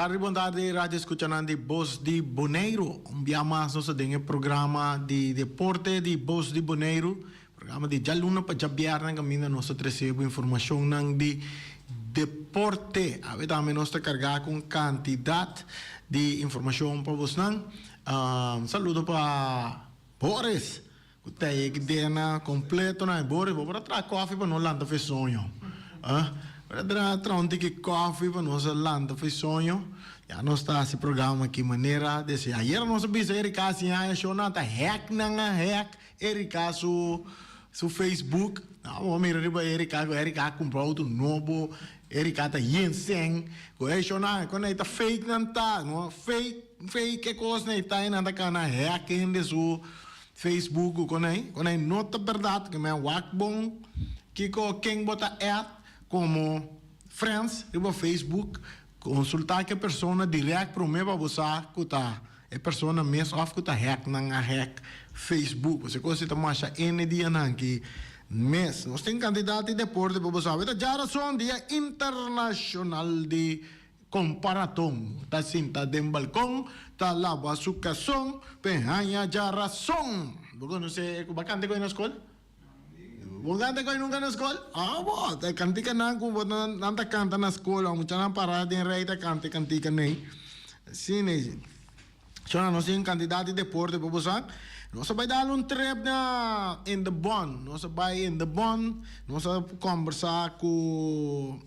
Tardi bon tardi radio escuchanan di Bos di Boneiru. Un bia mas nos ta den e programa di deporte di Bos di Boneiru. Programa di djaluna pa djabièrnè kaminda nos ta trese bo informashonnan di deporte. Awe tambe nos ta kargá ku un kantidat di informashon pa bosnan. Un saludo pa Boris ku ta e dena kompleto nan. Boris bo por a traha kòfi pa no lanta for e soño. Por a traha un tiki kòfi pa nos a lanta for e soño. Ya nos ta hasi programa aki manera desea. Ayera nos a bisa Erika siña e shownan ta hèk nan a hèk. Erika su su Facebook, no bo a mira riba Erika ku Erika a kumpra outo nobo, Erika ta yen sèn, ku e shona kon ei ta fake nan ta, no fake fake e kos nan ei ta i nan ta kana hack hende su Facebook ku kon ei, kon ei no ta bèrdat ke men wak bon kiko ken bo ta add komo friends riba Facebook, konsulta ke persona dirèkt promé pa bo sa ku ta. E persona mes of ku ta hack nan a hack Facebook. Pasobra kos ta masha ene dianan ki mes. Nos tin kantidat di deporte pa bo sabi. Ta djarason dia internashonal di komparaton. Ta sinta den balkon ta laba su kason p'e haña djarason. Bo konosé ku bo a kanta ku e na skol? Bo kanta ku e nunka na skol? Ah bo, ta e kantikanan ku bo nan ta kanta na skol, muchanan para den rei ta kanta e kantikanan ei. Sí, nee. Shona, nos tin kantidat di deporte pa bo sa. Nos a bai dal un trip na Indebon. Nos a bai Indebon, nos a kombersá ku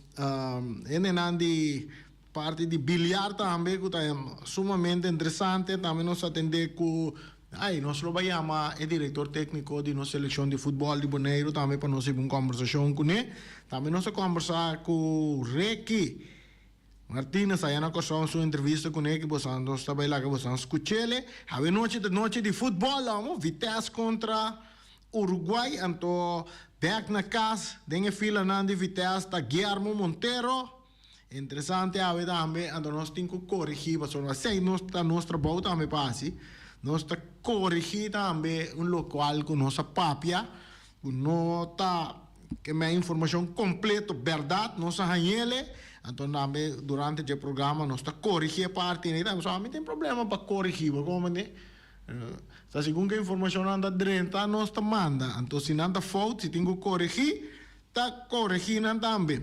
hendenan di parti di biliar tambe ku ta sumamente interesante. Tambe nos a atendé ku, ai, nos lo bai yama e direktor tékniko di nos selekshon di futbòl di Boneiru tambe pa nos hiba un kombersashon kuné. Tambe nos a kombersá ku Ricky. Martinez aya na Kòrsou su entrevista kuné ki bosan nos ta bai laga bosan skuch'ele. Awe nochi ta nochi di futbòl amo, Vitesse kontra Uruguay anto bèk na kas den e filanan di Vitesse ta Guillermo Montero. Interesante awe tambe anto nos tin ku korigí pasobra esei nos ta nos trabou tambe pa hasi. Nos ta korigí tambe un lokual ku nos a papia ku no ta Ke mei informashon kompleto bèrdat nos a hañ'ele, anto tambe durante dje programa nos ta korigí e parti ei tambe. So ami tin problema pa korigí, bo komo mende? Ta segun ke informashonnan ta drenta nos ta manda, anto si nan ta fout, si tin ku korigí, ta korigí nan tambe.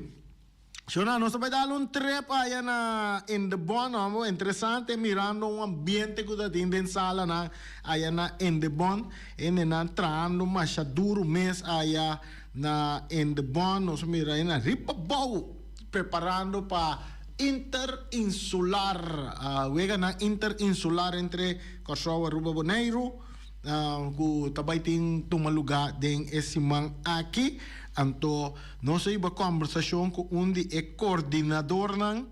Shona, nos ta bai dal un trip aya na Indebon, amo interesante mirando un ambiente cu ta tin den salanan aya na Indebon. Hendenan trahando masha duro mes aya na Indebon. Nos a mira hendenan riba bou preparando pa Interinsular, weganan interinsular entre Kòrsou, Aruba, Boneiru. Ku ta bai tin tuma lugá den e siman aki. Anto nos a hiba kòmbersashon ku un di e kordinadornan,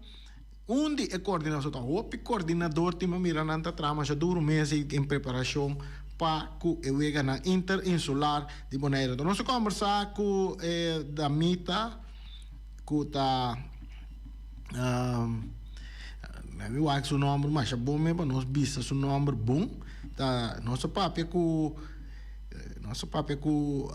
un di e kordinador, ta hopi kordinador tin pa mira nan ta traha masha duru mes den preparashon pa ku e weganan interinsular di Boneiru. Anto nos a kòmbersá ku e damita ku ta. Mi wak su nomber masha bon mes pa nos bisa su nomber bon. Ta nos a papia ku nos a papia ku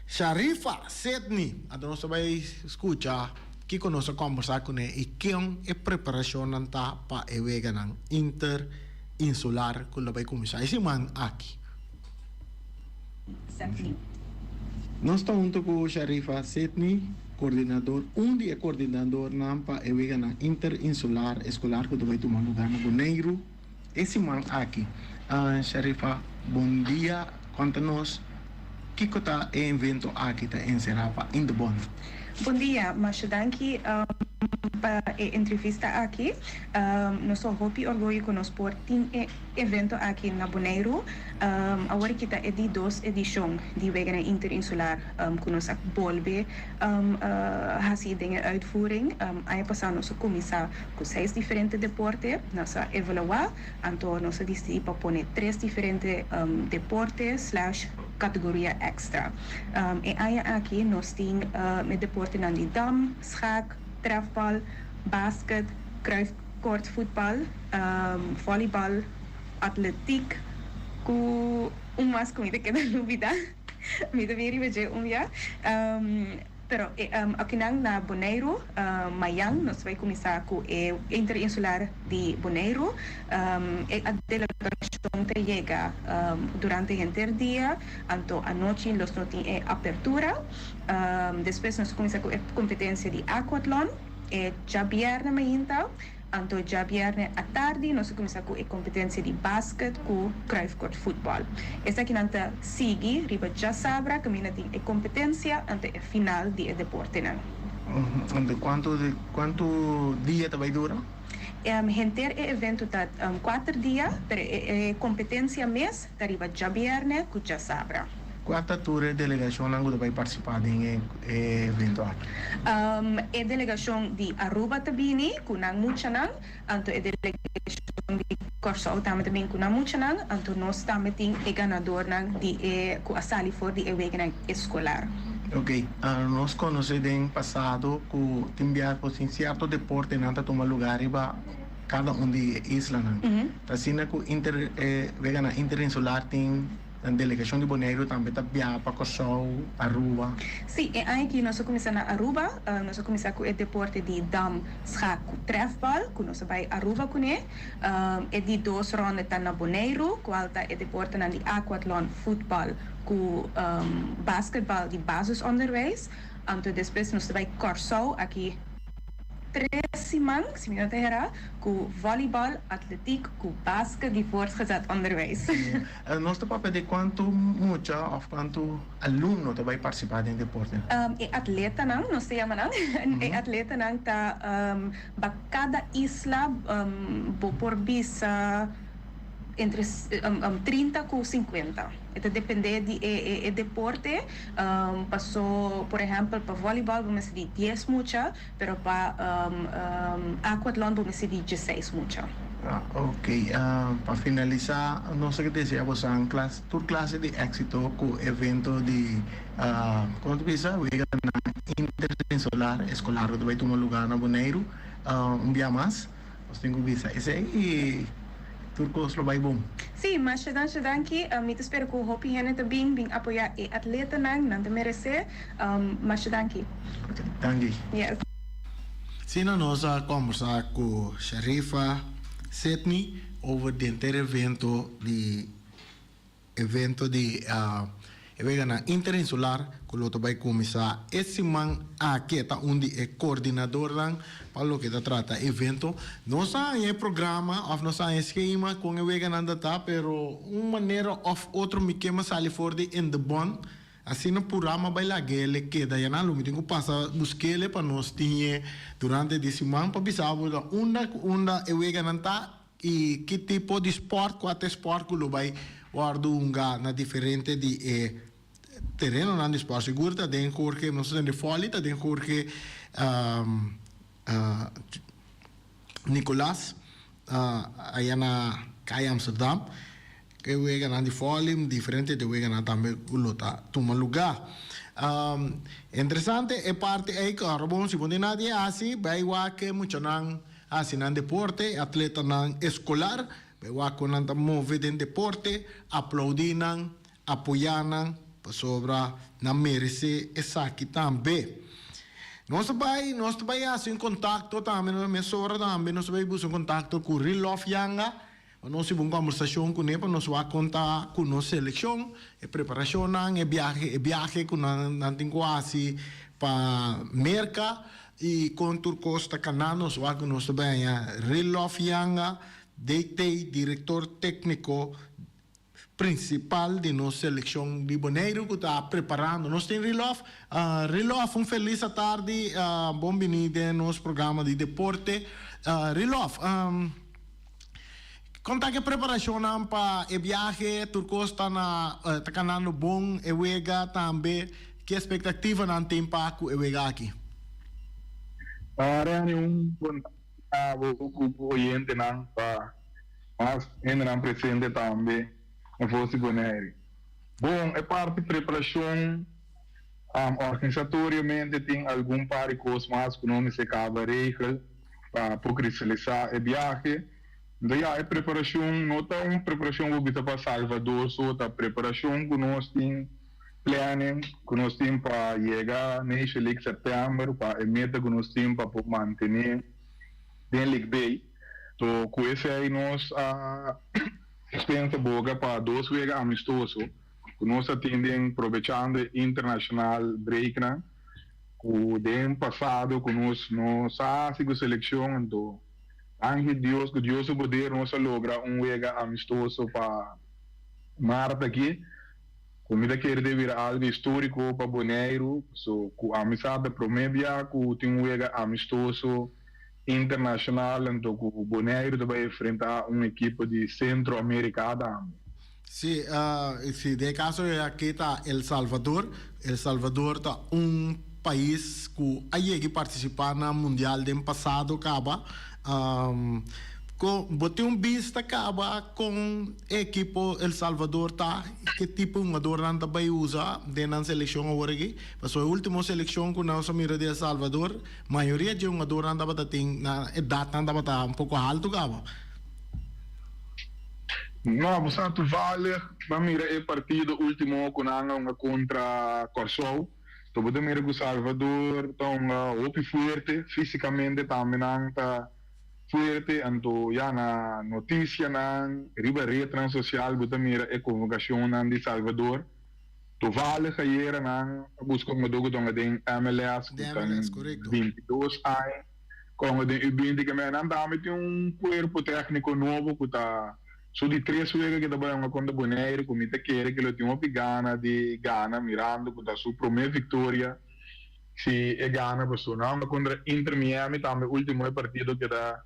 Sharifa Sedney. Anto nos ta bai skucha kiko nos a kombersá kuné i ken e preparashonnan ta pa e weganan interinsular ku lo bai kuminsá e siman aki. Sedney. Nos ta hunto ku Sharifa Sedney, koordinador, un di e koordinadornan pa e weganan interinsular eskolar ku ta bai tuma lugá na Boneiru e siman aki. Sharifa, bon dia. Konta nos kiko ta e evento aki ta enserá pa Indebon? Bon dia, masha danki pa e entrevista aki. Nos ta hopi orguyo ku nos por tin e evento aki na Boneiru. Awor aki ta e di dos edishon di Weganan Interinsular ku nos a bolbe hasi den e uitvoering. Aña pasá nos a kuminsá ku seis diferente deporte. Nos a evaluá, anto nos a disidí pa pone tres diferente deporte slash kategoria èkstra. E aña aki nos tin e deportenan di dam, schaak, trèfbal, basket, kruifkortvoetbal, vòlibal, atletiek ku un mas ku mi ta keda lubida, mi ta bin riba dje un bia. Pero akinan na Boneiru, mayan nos bai kuminsá ku e Interinsular di Boneiru. E delegashon ta yega durante henter dia, anto anochi los no tin e apertura. Despues nos ta kuminsá ku e kompetensia di aquatlon e djabièrnè mainta. Anto djabièrnè atardi nos a kuminsá ku e kompetensia di basket ku Kruifkort futbòl. Esakinan ta sigui riba djasabra kaminda tin e kompetensia anto e final di e deportenan. Anto kuantu kuantu dia ta bai dura? Henter e evento ta kuater dia, pero e kompetensia mes ta riba djabièrnè ku djasabra. Kua ta tur e delegashonnan ku ta bai partisipá den e evento aki? E delegashon di Aruba ta bini ku nan muchanan, anto e delegashon di Kòrsou tambe ta bini ku nan muchanan, anto nos tambe tin e ganadornan di e ku a sali for di e weganan eskolar. Ok, nos konosé den pasado ku tin biaha ku tin sierto deportenan ta tuma lugá riba kada un di e islanan. Ta asina ku inter e weganan interinsular tin. Nan delegashon di Boneiru tambe ta biaha pa Kòrsou, Aruba. Sí, e aña aki nos a kuminsá na Aruba. Nos a kuminsá ku e deporte di dam, schaak ku trèfbal, ku nos a bai Aruba kuné. E di dos ronde ta na Boneiru, kual ta e deportenan di aquatlon, futbal ku basketbal di basisonderwijs. Anto despues nos ta bai Kòrsou aki. Tres siman, si mi no ta hera, ku volleybal, atletiek ku basket di voortgezet onderwijs. Nos ta papia di kuantu mucha òf kuantu alumno ta bai partisipá den deporte? E atletanan, nos ta yama nan, e atletanan ta ba kada isla bo por bisa entre 30 ku 50. E ta depende di e deporte. Paso, por ehempel, pa volleyball bo mester di 10 mucha, pero pa aquathlon bo mester di 16 mucha. Ok, pa finalisa nos ta desea bosan klas tur klase di exito ku evento di komo ta bisa weganan interinsular eskolar ku ta bai tuma lugar na Boneiru un bia mas. Nos tin ku bisa esei i tur kos lo bai bon. Sí, masha dansha danki. Mi ta spera ku hopi hende ta bin bin apoyá e atletanan, nan ta meresé. Masha danki. Ok, danki. Yes. Asina nos a kombersá ku Sharifa Sidney over denter evento di. Evento di e weganan interinsular ku lo ta bai kuminsá e siman aki. E ta un di e koordinadornan pa loke ta trata e evento. Nos a haña e programa òf nos a haña e skema kon e weganan ta ta, pero un manera òf otro mi kema sali for di in de bon. Asina purá m'a bai lag'ele keda ya nan lo mi tin ku pasa busk'ele pa nos tin e durante di siman pa bisa bo unda ku unda e weganan ta. I ki tipo di sport, kua ta e sport ku lo bai wòrdu hunga na diferente di e terenonan di sport? Sigur ta den Jorge, nos ta den Folly, ta den Jorge Nicolas, aya na Kaya Amsterdam. E weganan di Folly, diferente di e weganan tambe ku lo ta tuma lugá. Interesante e parti ei, ku ora bon si bo tin nada di hasi, bai wak e muchanan. Hasi nan deporte, atletanan eskolar, bai wak kon nan ta move den deporte, aplaudí nan, apoyá nan, pasobra nan meresé esaki tambe. Nos ta bai, nos ta bai hasi un kontakto tambe, nos mesora tambe nos ta bai buska un kontakto ku Rilof Yanga, pa nos hiba un kòmbersashon kuné pa nos wak kon ta ku nos selekshon, e preparashonnan, e biahe, e biahe ku nan nan tin ku hasi pa Merka. I kon tur kos ta kana nos wak ku nos ta baña Rilof Yanga, DT, direktor tékniko prinsipal di nos selekshon di Boneiru ku ta preparando. Nos tin Rilof. Rilof, un felis atardi. Bon bini den nos programa di deporte. Rilof, kon ta ku e preparashonnan pa e biahe? Tur kos ta na ta kanando bon? E wega tambe? Ki espektativanan tin pa ku e wega aki? Rene, un bon tardi na bo ku bo oyentenan, pa mas hendenan presente tambe na Voz di Bonaire. Bon, e parti preparashon, organisatoriamente tin algun par di kos mas ku no mester kaba regel pa por kristalisá e biahe. Enton ya, e preparashon no ta un preparashon ku bo bisa pa Salvador so, ta preparashon ku nos tin. Planning ku nos tin pa yega Nation League sèptèmber pa e meta ku nos tin pa por mantené den League B. To ku esei nos a pensa boga pa dos wega amistoso ku nos a tin den probechando e international breaknan ku den pasado ku nos no sa hasi ku selekshon anto danki Dios ku Dios su poder nos a logra un wega amistoso pa mart aki. Ku mi ta kere den bira algu históriko pa Boneiru, paso ku ami sa ta promé bia ku tin un wega amistoso internashonal anto ku Boneiru ta bai enfrentá un ekipo di Sentro Amerika tambe. Sí, sí, den e kaso aki ta El Salvador. El Salvador ta un pais ku a yega i partisipá na mundial den pasado kaba. Kon bo tin un bista kaba kon e ekipo El Salvador ta, ke tipo hungadornan ta bai usa den nan selekshon awor aki? Pasobra e ultimo selekshon ku nos a mira di El Salvador, mayoria dje hungadornan tabata tin nan edatnan tabata un poko haltu kaba. No, bo sa toevallig bo a mira e partido ultimo ku nan a hunga kontra Kòrsou. To bo ta mira ku Salvador ta hunga hopi fuerte, físikamente tambe nan ta fuerte, anto ya na notisianan, riba retnan sosial bo ta mira e konvokashonnan di Salvador. Toevallig ayera nan a buska un hungadó ku ta hunga den MLS ku ta 22 aña, ku a hunga den U20 ke nan tambe tin un kuerpo tékniko nobo ku ta Su di tres wega ke ta bai hunga kontra Bonaire ku mi ta kere ke lo tin hopi gana di gana mirando ku ta su prome viktoria si e gana paso nan hunga kontra Inter Miami tambe ultimo e partido keda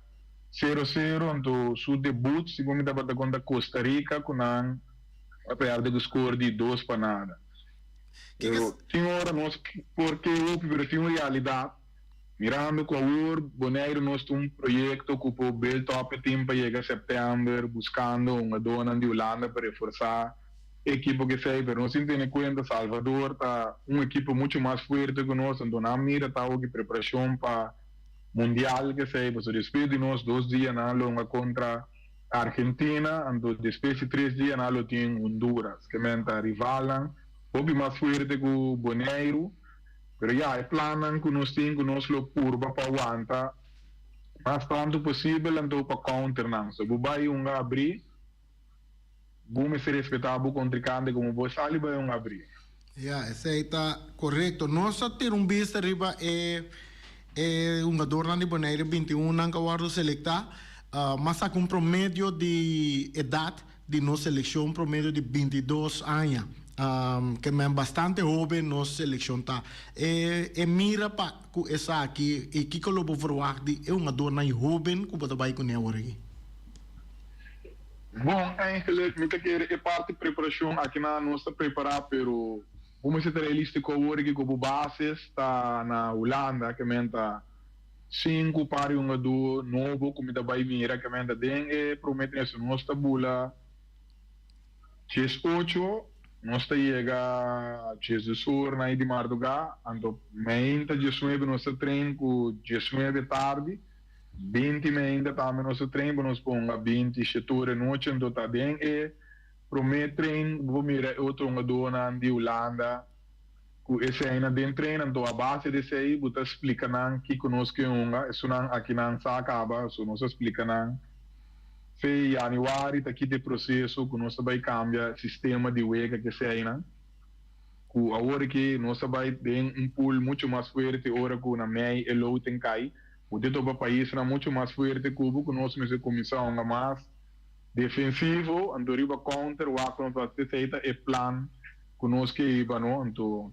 sero sero anto su debut segun mi tabata kontra Costa Rica ku nan a perde ku skor di dos pa nada. Pero tin ora nos por ke hopi pero tin un realidat. Mirando cu awor Boneiru nos ta un proyecto cu por build up e team pa yega september buscando hungadornan di Hulanda pa reforsa e ekipo kesey pero nos tin tene cuenta Salvador ta un ekipo mucho mas fuerte cu nos anto nan mira ta awor ki preparacion pa mundial kesey pasobra despues di nos dos dia nan lo hunga contra Argentina anto despues di tres dia nan lo tin Honduras kemen ta rivalnan hopi mas fuerte cu Boneiru. Pero ya, e plannan ku nos tin ku nos lo purba pa wanta mas tantu posibel anto pa counter nan. So bo bai un abri, bo mester respetá bo kontrinkante komo bo sali bai un abri. Ya, esei ta korekto. Nos a tira un bista riba e e hungadornan di Bonaire 21 nan ku a wòrdu selektá. M'a saka un promedio di edat di nos seleccion promedio di 22 aña. Ke men bastante hoben nos seleccion ta. E e mira pa ku esaki i kiko lo bo verwagt di e hungadornan hoben ku bo ta bai kuné awor aki? Bon, eigenlijk mi ta kere e parti preparashon aki nan nos ta prepará pero bo mester ta realístiko awor aki ku bo bases ta na Hulanda ke men ta Sinku par di hungadó nobo ku mi ta bai mira ke menta den e promé trimestre. Nos ta bula 18, nos ta yega 10 or na di mardugá, anto meinta 19 nos ta train ku 19 tardi, 20 meinta tambe nos ta train pa nos ponga 20 shetor e nochi, anto ta den e promé train bo por mira e otro hungadónan di Hulanda. Ku esei nan den train anto a base di esei bo ta splika nan kiko nos ke hunga, esunnan aki nan sa kaba, so nos a splika nan fe januari ta kita e proseso ku nos ta bai kambia sistema di wega ke eseinan, ku awor aki nos ta bai den un pool mucho mas fuerte ora ku na mei e loting kai, bo ta topa paisnan mucho mas fuerte ku bo ku nos mester kuminsá hunga mas defensivo anto riba counter wak ku nos ta hasi esei ta e plan. Ku nos ke iba no, anto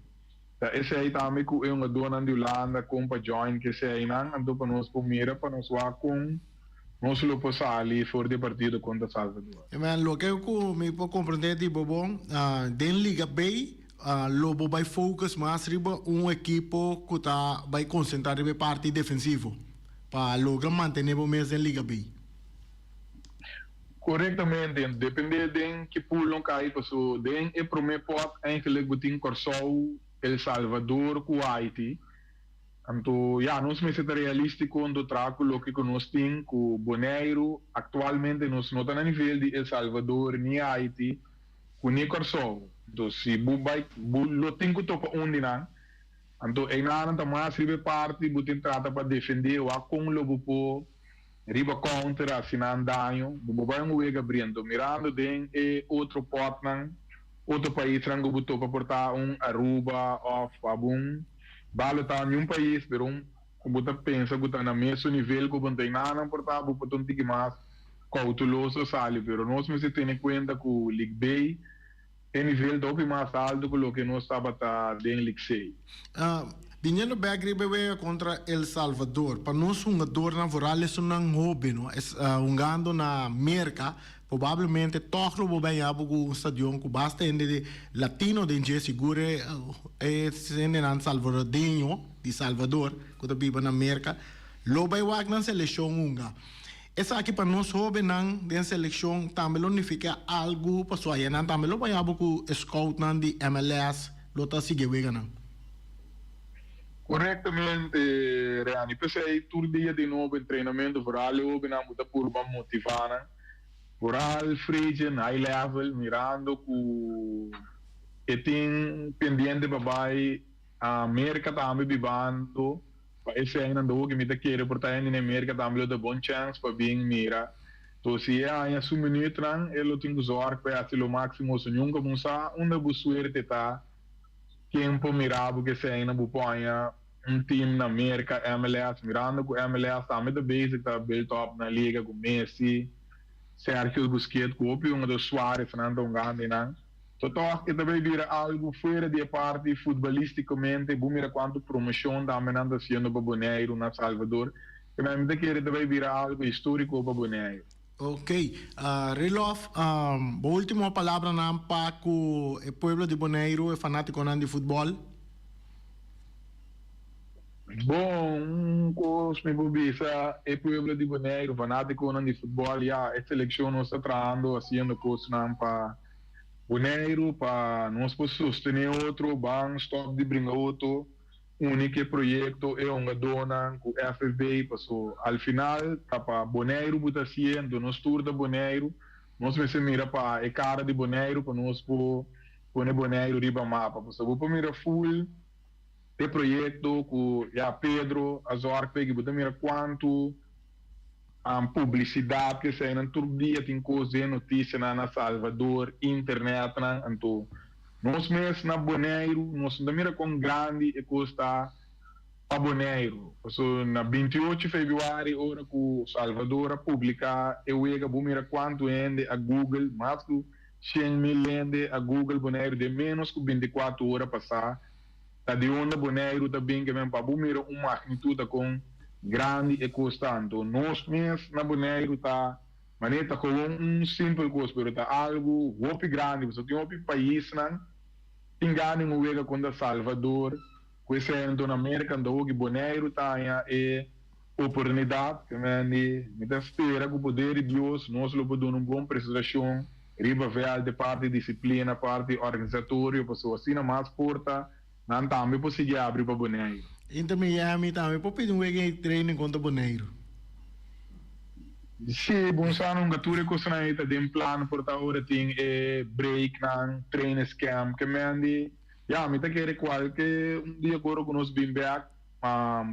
ta esei tambe ku e hungadónan di Hulanda kon pa join ke eseinan, anto pa nos por mira pa nos wak kon nos lo por sali for di e partido kontra Salvador. Men, loke ku mi por komprendé di bo bon, den Liga B lo bo bai focus mas riba un ekipo ku ta bai konsentrá riba e parti defensivo pa logra mantené bo mes den Liga B. Korektamente, depende den ki pool no kai, paso den e prome pot eigenlijk bo tin Kòrsou, El Salvador ku Haiti. Anto ya, nos mester ta realístiko anto traha ku loke ku nos tin ku Boneiru. Aktualmente nos no ta na nivel di El Salvador ni Haiti ku ni Kòrsou. Anto si bo bai bo lo tin ku topa un di nan. Anto einan ta mas riba e parti bo tin trata pa defendé wak kon lo bo por riba counter hasi nan daño. Bo bo bai un wega bri. Anto mirando den e otro potnan, otro paisnan ku bo topa por ta un Aruba of abun balo ta niun pais pero un ku bo ta pensa ku ta na mesun nivel ku bo anto einan por ta bo por ta un tiki mas kouteloso sali. Pero nos mester tene kuenta ku League B E nivel ta hopi mas alto ku loke nos tabata den League C. Biniendo bek riba e wega kontra El Salvador, pa nos hungadornan, vooral esunnan hoben, no, es hungando na Merka, probablemente tòg lo bo bai habu ku un stadion ku basta hende di latino den dje, sigur e e hendenan salvadoreño di Salvador ku ta biba na Merka lo bai wak nan selekshon hunga. Esaki pa nos hóbennan den selekshon tambe lo nifiká algu pasobra aya nan tambe lo bai abo ku e scoutnan di MLS lo ta sigui e weganan. Korektamente, Reni. P'esei tur dia di nobo entrenamentu vooral e hóbennan bo ta purba motivá nan. Vooral Frejen high level mirando ku e tin pendiente pa bai Merka tambe bibando. Pa esei nan doki mi ta kere por ta hende na Merka tambe lo ta bon chèns pa bin mira. To si e haña su minütnan e lo tin ku zòrg pa e hasi lo máksimo so nunka bo sa unda bo suerte ta ken por mira bo ku esei nan bo por haña un team na Merka MLS mirando ku MLS tambe ta bezig ta build up nan liga ku Messi, Sergio Busquet ku hopi hungador Suarez nan ta hungando einan. So tòg e ta bay bira algu fuera di e parti futbalisticamente, bo mira kuantu promocion tambe nan ta haciendo pa Boneiru na Salvador, e mi ta kere ta bay bira algu historico pa Boneiru. Ok, Rilof, bo ultimo palabranan pa ku e pueblo di Boneiru, e fanaticonan di futbol? Bon, un kos mi por bisa e pueblo di Boneiru, fanaticonan di futbol, ya, e seleccion nos ta trahando, haciendo kosnan pa Boneiru pa nos por sostené otro, ban stòp di bringa otro, uni ku e proyekto, e hungadónan, ku FFB, paso al final ta pa Boneiru bo ta hasié, anto nos tur ta Boneiru, nos mester mira pa e kara di Boneiru pa nos por pone Boneiru riba mapa, paso bo por mira ful e proyekto ku ya Pedro a zòrg p'e, bo ta mira kuantu. Publisidat ke eseinan tur dia tin kos den notisianan na Salvador, internetnan, anto nos mes na Boneiru nos no ta mira kon grandi e kos ta pa Boneiru. Pasobra na 28 febrüari ora ku Salvador a publiká e wega bo mira kuantu hende a google, mas ku 100,000 hende a google Boneiru den ménos ku 24 ora pasá. Ta di unda Boneiru ta bin ke men pa bo mira un magnitud ta kon grandi e kos ta. Anto nos mes na Boneiru ta manera ta gewoon un simpel kos pero ta algu hopi grandi pasobra tin hopi paisnan tin gana un wega kontra Salvador ku esei anto na Merka anto hoki Boneiru ta haña e oportunidat ke men di mi ta spera ku poder di Dios nos lo por duna un bon presentashon riba vèlt di parti disiplina, parti organisatorio pasobra asina mas porta nan tambe por sigui abri pa Boneiru. Inter Miami tambe por pidi un wega di training kontra Boneiru. Sí, bon sa nunka tur e kosnan ei ta den plan por ta ora tin e breaknan, trainers camp, ke men di ya mi ta kere kualke un dia ku ora ku nos bin bèk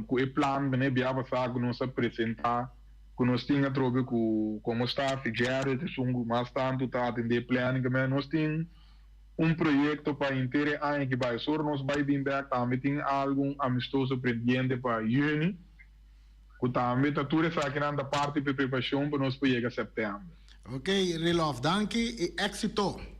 Ku e plan bene bia pasá ku nos a presentá ku nos tin atrobe ku komo staf i Gerrit esun ku mas tantu ta atendé planning kaminda nos tin un proyekto pa henter e aña ki bai. Sor nos bai bin bèk tambe tin algun amistoso pendiente pa yüni ku tambe ta tur esakinan ta parti pa e preparashon pa nos por yega sèptèmber. Ok Rilof, danki i éksito!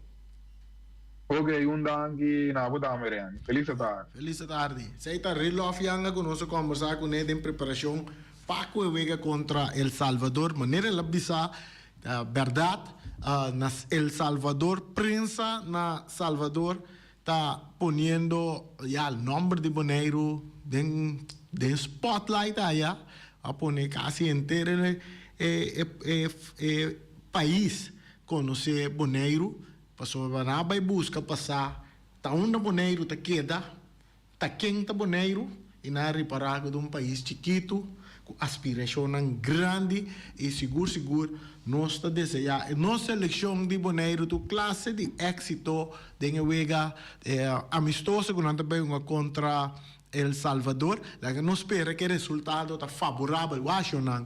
Ok, un danki na bo tambe Reni. Felis atardi. Felis atardi. Esei ta Rilof Yanga ku nos a kombersá kuné den preparashon pa ku e wega kontra El Salvador. Manera el a bisa ta bèrdat, na El Salvador prensa na Salvador ta poniendo ya nòmber di Boneiru den den spotlight aya. A pone kasi henter e e pais konosé Boneiru. Pasobra nan a bai buska pa sa ta unda Boneiru ta keda, ta ken ta Boneiru, i nan a ripará ku ta un pais chikitu. Ku aspirashonnan grandi i sigur sigur nos ta deseá e nos selekshon di Boneiru tur klase di éksito den e wega amistoso ku nan ta bai hunga kontra El Salvador. Laga nos spera ku e resultado ta faborabel. Washionan,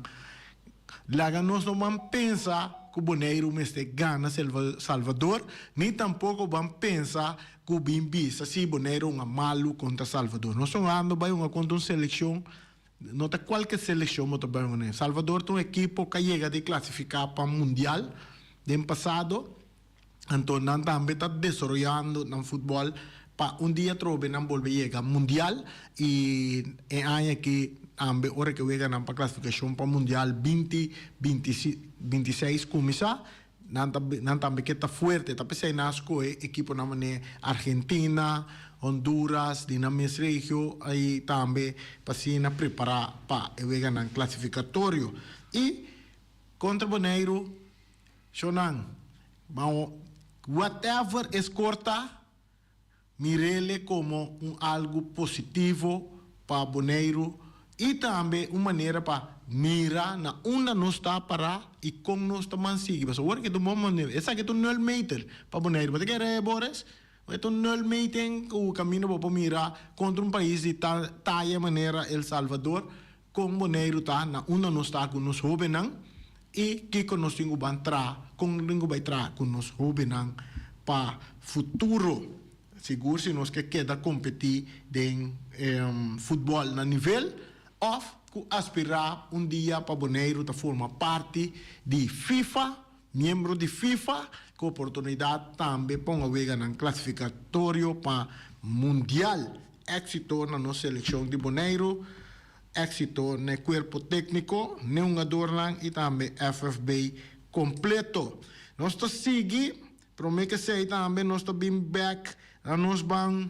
laga nos no ban pensa ku Boneiru mester gana Salvador, ni tampoko ban pensa ku bin bisa si Boneiru hunga malu kontra Salvador. Nos ta hungando bai hunga kontra un selekshon. No ta kualke selekshon bo ta bai hunga. Salvador ta un ekipo ku a yega di klasifiká pa mundial den pasado, anto nan tambe ta desaroyando nan futbòl pa un dia atrobe nan bolbe yega mundial i e aña aki tambe ora ke wega nan pa klasifikashon pa mundial binti 2026 kuminsá Nan ta nan tambe ke ta fuerte. Ta p'esei nan a skohe ekiponan manera Argentina, Honduras di nan mes regio i tambe pa asina prepará pa e weganan klasifikatorio. I kontra Boneiru, shownan, ban whatever e skor ta, Mir'ele komo un algu positivo pa Boneiru i tambe un manera pa mira na unda nos ta pará i kon nos ta man sigui. Pasobra ora ke ta un bon manera, esaki ta un nulmeter pa Boneiru. Bo ta kere, Boris? E ta un nulmeting ku kaminda bo por mira kontra un pais di tal taya manera El Salvador, kon Boneiru ta, na unda nos ta ku nos hóbennan i kiko nos tin ku ban traha, kon tin ku bai traha ku nos hóbennan pa futuro. Sigur si nos ke keda kompetí den futbòl na nivel òf ku aspirá un dia pa Boneiru ta forma parti di FIFA, miembro di FIFA, ku oportunidat tambe pa un weganan klasifikatorio pa Mundial. Éksito na nos selekshon di Boneiru, éksito na e kuerpo tékniko, n'e hungadornan i tambe FFB kompleto. Nos ta sigui, promé ku esei tambe nos ta bin bèk na nos ban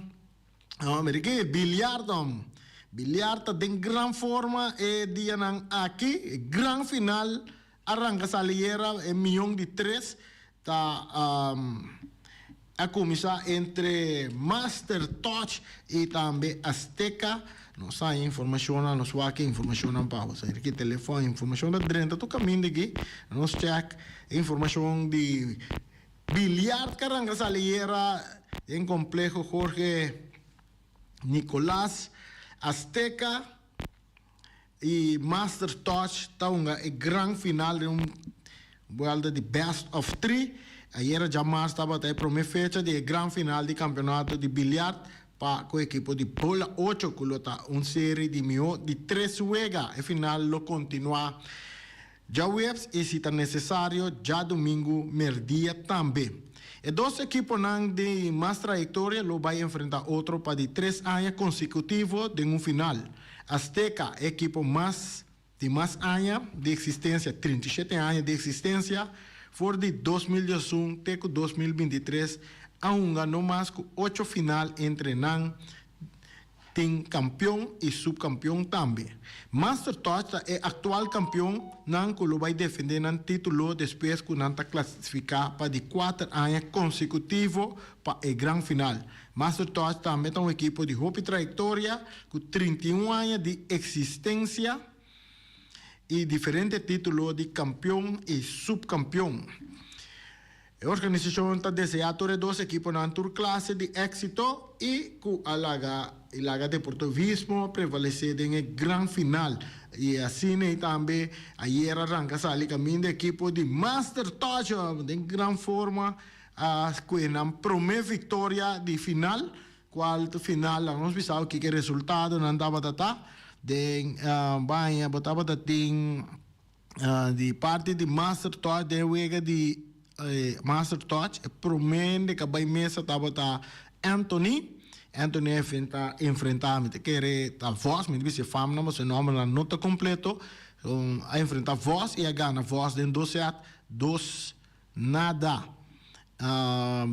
mira aki, biliardo. Biliar ta den gran forma e dianan aki, e gran final a ranka sali yera e miyon di tres ta a kuminsá entre Master Touch i tambe Azteca. Nos haña informashonnan, nos wak e informashonnan pa bo. Sa ki telefòn, informashon ta drenta tur kaminda aki. Nos chèk e informashon di biliard ku a ranka sali ayera den Kompleho Jorge Nicolas. Azteca i Master Touch ta hunga e gran final den un buelta di best of three. Ayera djamars tabata e prome fecha di e gran final di kampeonato di biliard pa ku ekipo di Bola Ocho ku lo ta un seri di mihó di tres wega. E final lo kontinuá djaweps i si ta nesesario djadumingu merdia tambe. E dos ekiponan di mas trayektoria lo bai enfrentá otro pa di tres aña konsekutivo den un final. Azteca, e ekipo mas di mas aña di eksistensia, 37 aña di eksistensia, for di 2011 te ku 2023 a hunga no mas ku ocho final entre nan tin kampion i supkampion tambe. Master Touch ta e aktual kampion nan ku lo bai defendé nan título despues ku nan ta klasifiká pa di kuater aña konsekutivo pa e gran final. Master Touch tambe ta un ekipo di hopi trayektoria ku 31 aña di eksistensia i diferente título di kampion i supkampion. E organisashon ta deseá tur e dos ekiponan tur klase di éksito i ku a laga i laga deportivismo prevalesé den e gran final. I asina ei tambe ayera ranka sali kaminda ekipo di Master Touch den gran forma a kue nan promé viktoria di final, kual ta final laga nos bisa kiko e resultadonan tabata ta den baña bo tabata tin. Di parti di Master Touch den e wega di Master Touch e prome hende ku a bai mesa tabata Anthony. Anthony a enfrenta enfrenta mi ta kere ta Vos, mi ta bisa e famnan pasobra e nombernan no ta kompleto. A enfrenta Vos i a gana Vos den dos set dos nada.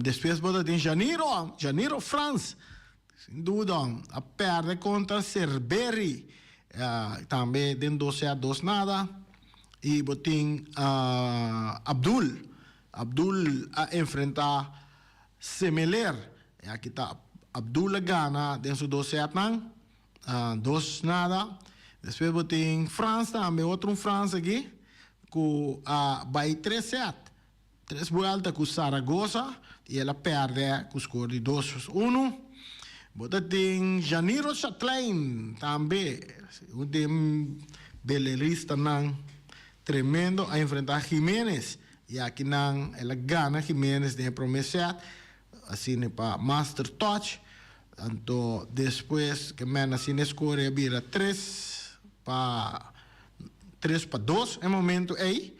Despues bo ta tin Janiro, Janiro Frans. Sin duda, a perde kontra Cerberi, tambe den dos set dos nada. I bo tin Abdul. Abdul a enfrenta Semeler. E aki ta Abdul a gana den su dos setnan, dos nada. Despues bo tin Frans tambe, otro un Frans aki ku a bai tres set, tres buelta ku Zaragoza i el a pèrdè ku skor di dos unu. Bo ta tin Janiro Chatlein tambe, un di e beleristanan tremendo a enfrentá Jimenez i aki nan el a gana Jimenez den e promé set. Asina pa Master Touch. Anto despues ke men asina e score a bira 3 pa 3 pa 2 e momento ey.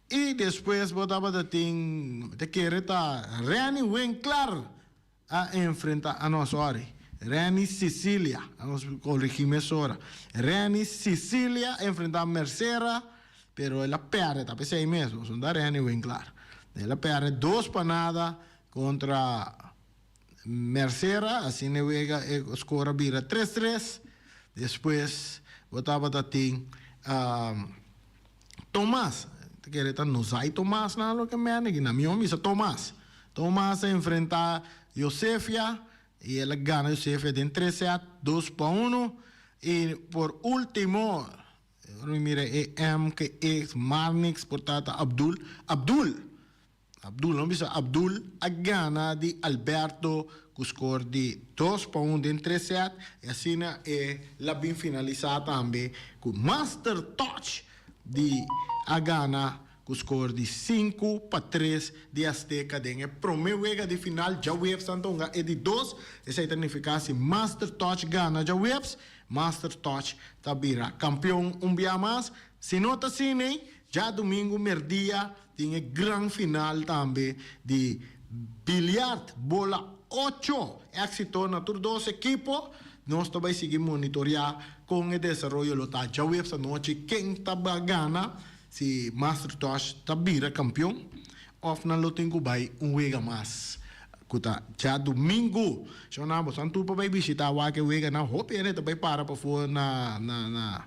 Y despues bo tabata tin, ta kere ta Renny Winkler a enfrenta, ah no, sorry, Renny Cecilia, nos corrigi mesora. Renny Cecilia a enfrenta Mercera, pero el a perde, ta pesey mes, no ta Renny Winkler. El a perde 2 pa nada contra Mercera, asina e wega e score a bira 3-3. Despues bo tabata tin Thomas, ta kere ta Nozai Thomas nan loke mende aki, na mi homber bisa Thomas. Thomas a enfrenta Josefia y el a gana Josefia den tres set, 2 pa 1. Y por ultimo, mi mira e M ke X, Marnix por ta Abdul, Abdul! Abdul, no bisa Abdul a gana di Alberto ku score di 2 pa 1 den tres set. Y asina el a bin finalisa tambe ku Master Touch di a gana ku score di 5 pa 3 di Azteca den e prome wega di final. Djaweps nan ta hunga e di dos. Esey ta nifica si Master Touch gana djaweps, Master Touch ta bira campeon un bia mas. Si no ta asina, djadumingo merdia tin e gran final tambe di biliard bola 8. Exito na tur dos ekipo. Nos ta bay sigui monitorea con e desaroyo lo ta djaweps anochi, ken ta gana, si Master Touch ta bira campeon of nan lo tin cu bay un wega mas cu ta djadumingo. Shona, bo san tur pa bay bishita wak e wega nan hopi hende ta bay para pafo na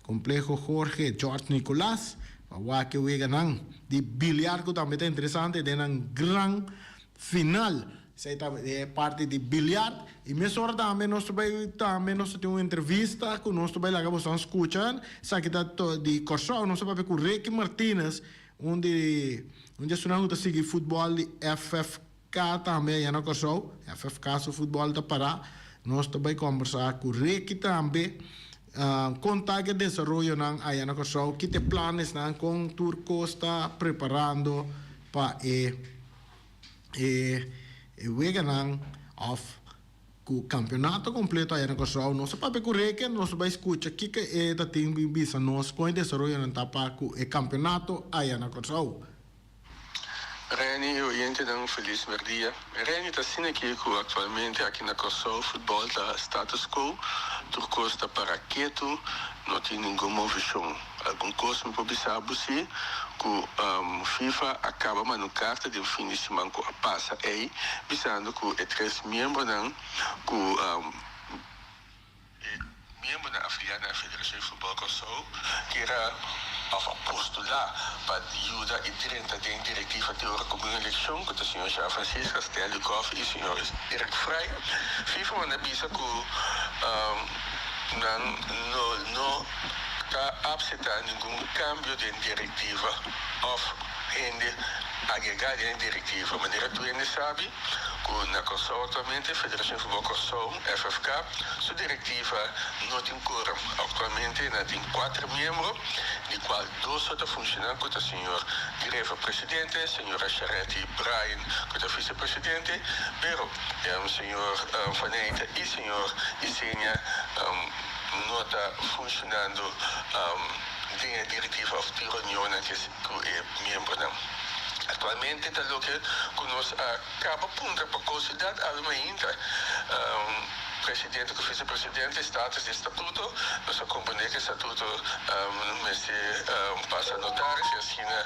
Complejo Jorge George Nicolas pa wak e wega nan di biliard cu tambe ta interesante den nan gran final. Esey ta e parti di biliard. Y mesora tambe nos ta bay tambe nos ta tin un entrevista cu nos ta bay laga boso scucha. Esaki ta di Corsou. Nos ta papia cu Ricky Martinez, un di esunnan cu ta sigui futbol di FFK tambe aya na Corsou. FFK su futbol ta para. Nos ta bay combersa cu Ricky tambe. Conta e desaroyo nan aya na Corsou, ki ta e planes nan con tur cos ta preparando pa e wega nan of cu campeonato completo aya na Corsou. Nos ta papia cu Ricky, nos ta bay scucha kico e ta tin bisa nos con e desaroyo nan ta pa cu e campeonato aya na Corsou. Reni, oyentenan, felis merdia. Reni, ta asina cu actualmente aki na Corsou futbol ta status quo, tur cos ta para keto, no tin ningun movecion. Algun cos mi por bisa si, cu FIFA a caba manda un carta di fin di siman cu a pasa ey, bisando cu e tres miembronan cu e miembronan afilia na Federacion di Futbol Corsou kier of a postula pa yuda y drenta den directiva te ora cu bin eleccion, cu ta señor Jean Francisca, Stanley Coffey y señor Eric Frey. FIFA manda bisa cu nan no ta acepta ningun cambio den directiva of hende agrega den directiva. Manera tur hende sabi cu na Corsou actualmente Federacion di Futbol Corsou, FFK, su directiva no tin quorum. Actualmente nan tin cuater miembro, di cual dos ta funciona, cu ta señor Greva presidente, señora Charetti Bryan cu ta vicepresidente, pero señor Van Eijten y señor Isenia no ta funcionando den e directiva of tin reunionnan cu e miembronan. Actualmente ta loke cu nos a caba puntra pa consulta awe mainta presidente cu vicepresidente status di statuto. Nos a comprende cu e statuto mester pasa notario y asina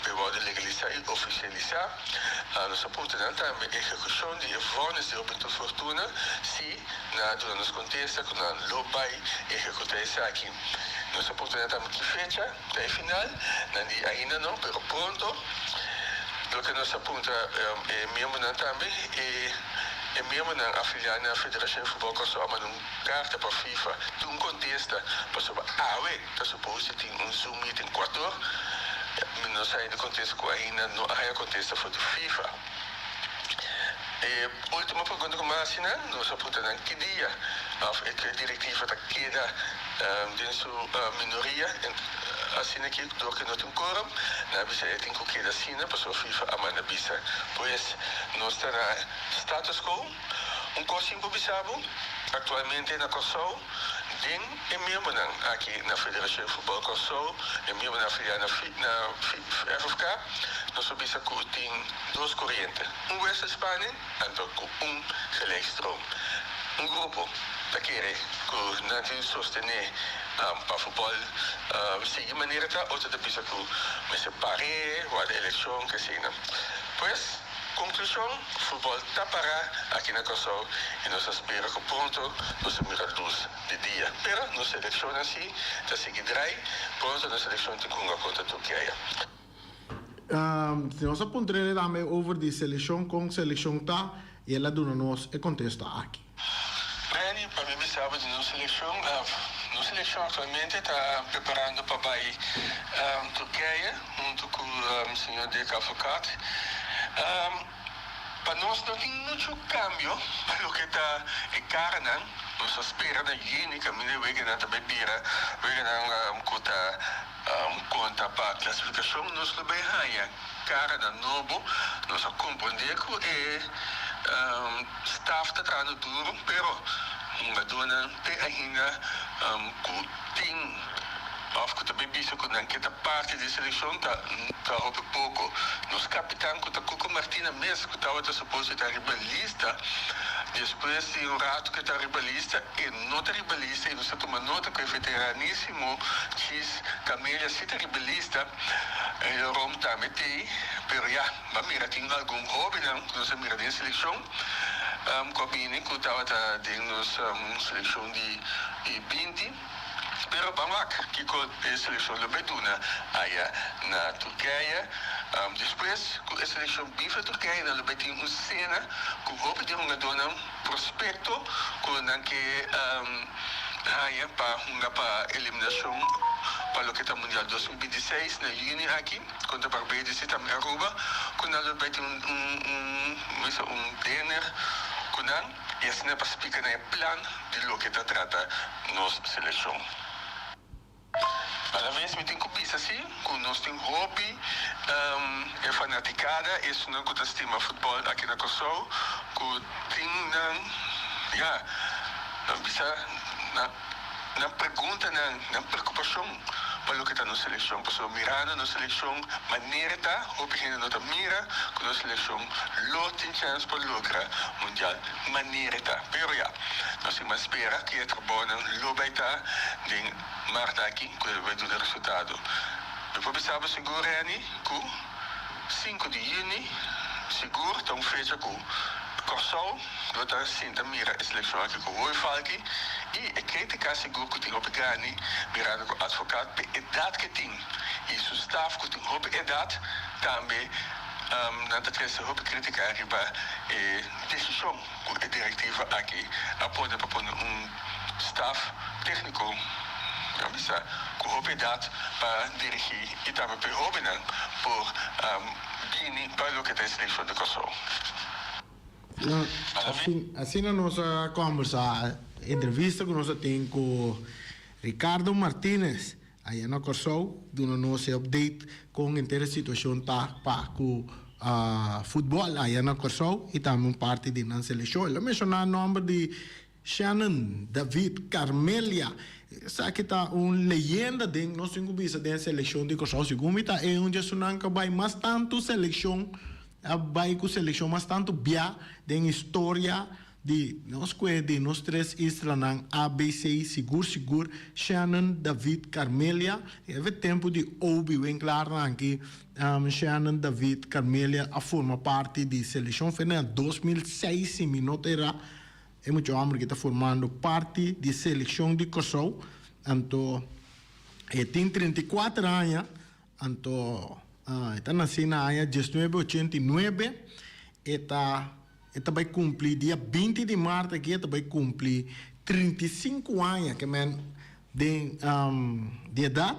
pa wordo legalisa y oficialisa. Nos a puntra nan tambe ehecucion di e vonnis di Roberto Fortuna, si nan a duna nos contesta cu nan lo bay ehecuta esaki. Nos a puntra nan tambe ki fecha ta e final, nan di ainda no, pero pronto. Loke nos a puntra e miembronan tambe e. E miembronan afiliá na Federashon di Futbòl Kòrsou a manda un karta pa FIFA tin un kontesta pasobra awe ta supos di tin un Zoom meeting kuator. Mi no sa hende kontesta ku ainda no a haña kontesta for di FIFA. E ultimo pregunta ku mi a hasi nan, nos a puntra nan ki dia òf e direktiva ta keda den su minoria asina ki dor ku no tin quorum. Nan a bisa e tin ku keda asina pasobra FIFA a manda bisa. Pues nos ta na status quo. Un kos sin por bisa bo, aktualmente na Kòrsou den e miembronan aki na Federashon di Futbòl Kòrsou, e miembronan afiliá na FFK, nos por bisa ku tin dos koriente, un wisselspanning anto ku un gelijkstroom. Un grupo ta kere ku nan tin sostené pa futbòl sigui manera ta, otro ta bisa ku mester par'é, warda elekshon, k'asina. Pues. Konklushon, Futbòl ta pará aki na Kòrsou i nos ta spera ku pronto nos ta mira lus di dia. Pero nos selekshonnan sí ta sigui drai, pronto nos selekshon tin ku hunga kontra Turkiye. Nos a puntr'é tambe over di selekshon, kon selekshon ta i el a duna nos e kontesta aki. Benny, pa mi bisa bo di nos selekshon, nos selekshon aktualmente ta preparando pa bai Turkiye huntu ku señor Dick Advocaat. Pa nos no tin muchu kambio pa loke ta e karanan. Nos ta spera na yüni kaminda e weganan ta bai bira weganan ku ta konta pa klasifikashon. Nos lo bai haña karanan nobo. Nos a komprondé ku e Staf ta trahando duro pero hungadónan te ainda ku tin òf ku ta bay bisa ku nan ke ta parti di e selekshon ta ta hopi poko. Nos kapitan ku ta Cuco Martina mes ku tabata supos di ta riba lista despues di un ratu ku e ta riba lista e no ta riba lista i nos ta tuma nota ku e veteranisimo Chis Camelia si ta riba lista e Rom tambe t'ei pero ya. Bo a mira tin algun hóbennan ku nos a mira den selekshon ku a bini ku tabata den nos selekshon di 20. Pero ban wak kiko e selekshon lo bai duna aya na Turkije. Despues ku e selekshon bin for Turkije nan lo bai tin un sena ku hopi di hungadónan prospekto ku nan ke haña pa hunga pa eliminashon pa loke ta Mundial 2026 na yüni aki. Kontra Barbados i tambe Aruba ku nan lo bai tin un un mesa un dinner ku nan i asina pa splika nan e plan di loke ta trata nos selekshon. Alaves mi tin ku bisa si ku nos tin hopi e fanatikada esunnan ku ta stima futbòl aki na Kòrsou ku tin nan ya nan bisa nan. Nan preguntanan, nan preokupashon pa loke ta nos selekshon. Pasobra mirando nos selekshon manera ta, hopi hende no ta mira ku nos selekshon lo tin chèns pa logra mundial manera ta. Pero ya, nos tin mas spera ku e trabounan lo bai ta den mart aki ku lo bai duna resultado. Mi por bisa bo sigur, Renny, ku sinku di yüni sigur ta un fecha ku Kòrsou lo ta sinta mira e selekshon aki ku hopi falki i e kritika sigur ku tin hopi grandi mirando ku Advocaat p'e edat ke tin i su staf ku tin hopi edat tambe nan ta trese hopi kritika riba e desishon ku e direktiva aki a pone pa pone un staf tekniko nan bisa ku hopi edat pa dirigi i tambe p'e hobennan por bini pa loke ta e selekshon di Kòrsou. Asina nos a kombersá entrevista ku nos a tin ku Ricardo Martinez aya na Kòrsou duna nos e update kon henter e situashon ta pa ku futbòl aya na Kòrsou i tambe un parti di nan selekshon. El a menshoná nòmber di Shannon David Carmelia, esaki ta un leyenda den nos tin ku bisa den selekshon di Kòrsou. Segun mi ta e un djesunan ku a bai mas tantu selekshon, a bai ku selekshon mas tantu bia den historia di nos kue di nos tres islanan ABC sigur sigur Shannon David Carmelia e tempu di Obi Winklaar nan aki Shannon David Carmelia a forma parti di selekshon fe na 2006 si mi no ta era. E mucha homber ki ta formando parti di seleccion di Kòrsou, anto e tin 34 aña, anto e ta nací na aña 1989, e ta E ta bai kumpli dia 20 di mart aki e ta bai kumpli 35 aña ke men den di edat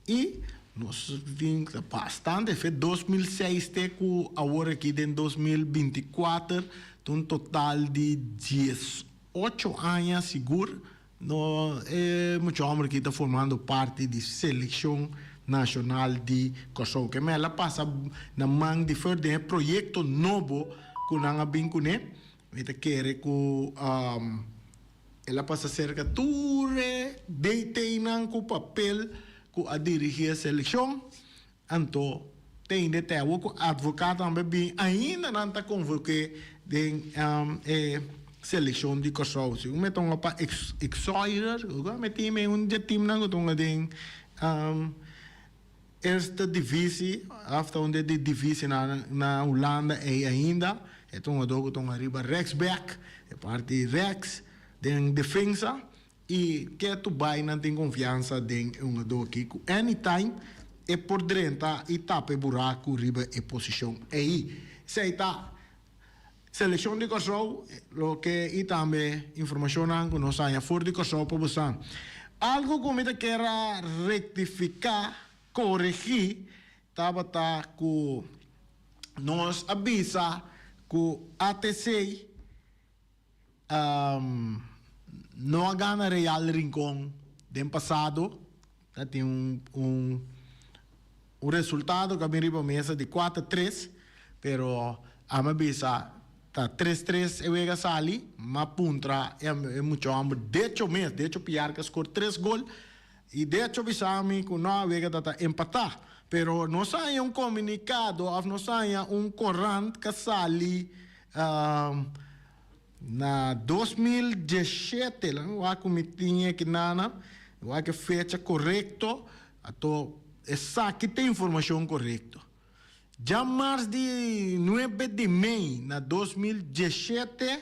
i nos tin bastante fe 2006 te ku awor aki den 2024 ta un total di 18 aña sigur. No, e mucha homber aki ta formando parti di seleccion nacional di Kòrsou. Ke mel a pasa na man di fer den e proyecto nobo ku nan a bin kuné. Mi ta kere ku el a pasa serka tur e DT-nan ku papel ku a dirigi e seleccion. Anto tende te awor ku advokat tambe bin ainda nan ta konvoke den e selekshon di Kòrsou. Segun mi ta hunga pa Exoirer, mi tin mi un dje timnan ku ta hunga den eerste divisie òf ta un di e divisie na Hulanda ei ainda. E ta hungadó ku ta hunga riba rèksbèk, e parti rèks den defensa. I ketu bai nan tin konfiansa den e hungadó aki ku anytime e por drenta i tapa e buraku riba e posishon ei. Esei ta selekshon di Kòrsou loke i tambe informashonnan ku nos haña for di Kòrsou pa bosan. Algu ku mi ta kier a rektifiká, koregí, tabata ku nos a bisa ku ATC, No a gana Real Rincon den pasado. Ta tin un un un resultado ku a bin riba mesa di kuater tres, pero ami a bisa ta tres tres e wega sali. M'a puntra e mucha hòmber Decho mes, Decho Piar ku a skor tres gol i Decho bisa mi ku no a wega ta ta empatá. Pero nos a haña un komunikado òf nos a haña un korant ku a sali Na 2017, la mi wak ku mi tin e kinana, mi wak e fecha korekto, ato esaki ta informashon korekto. Djamars di nuebe di mei na 2017,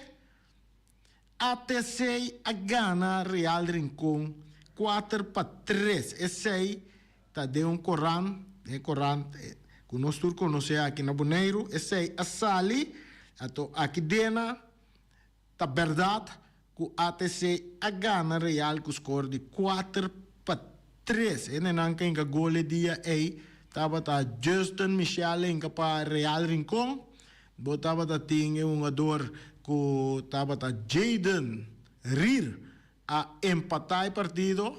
ATC a gana Real Rincon 4-3. Esei ta den un korant, den e korant ku nos tur konosé aki na Boneiru, esei a sali, anto aki dena ta bèrdat ku ATC a gana Real ku skor di 4-3. Hendenan ku a hinka gol e dia ei tabata Justin Michel a hinka pa Real Rincon, bo tabata tin e hungador ku tabata Jayden Rier a empatá e partido.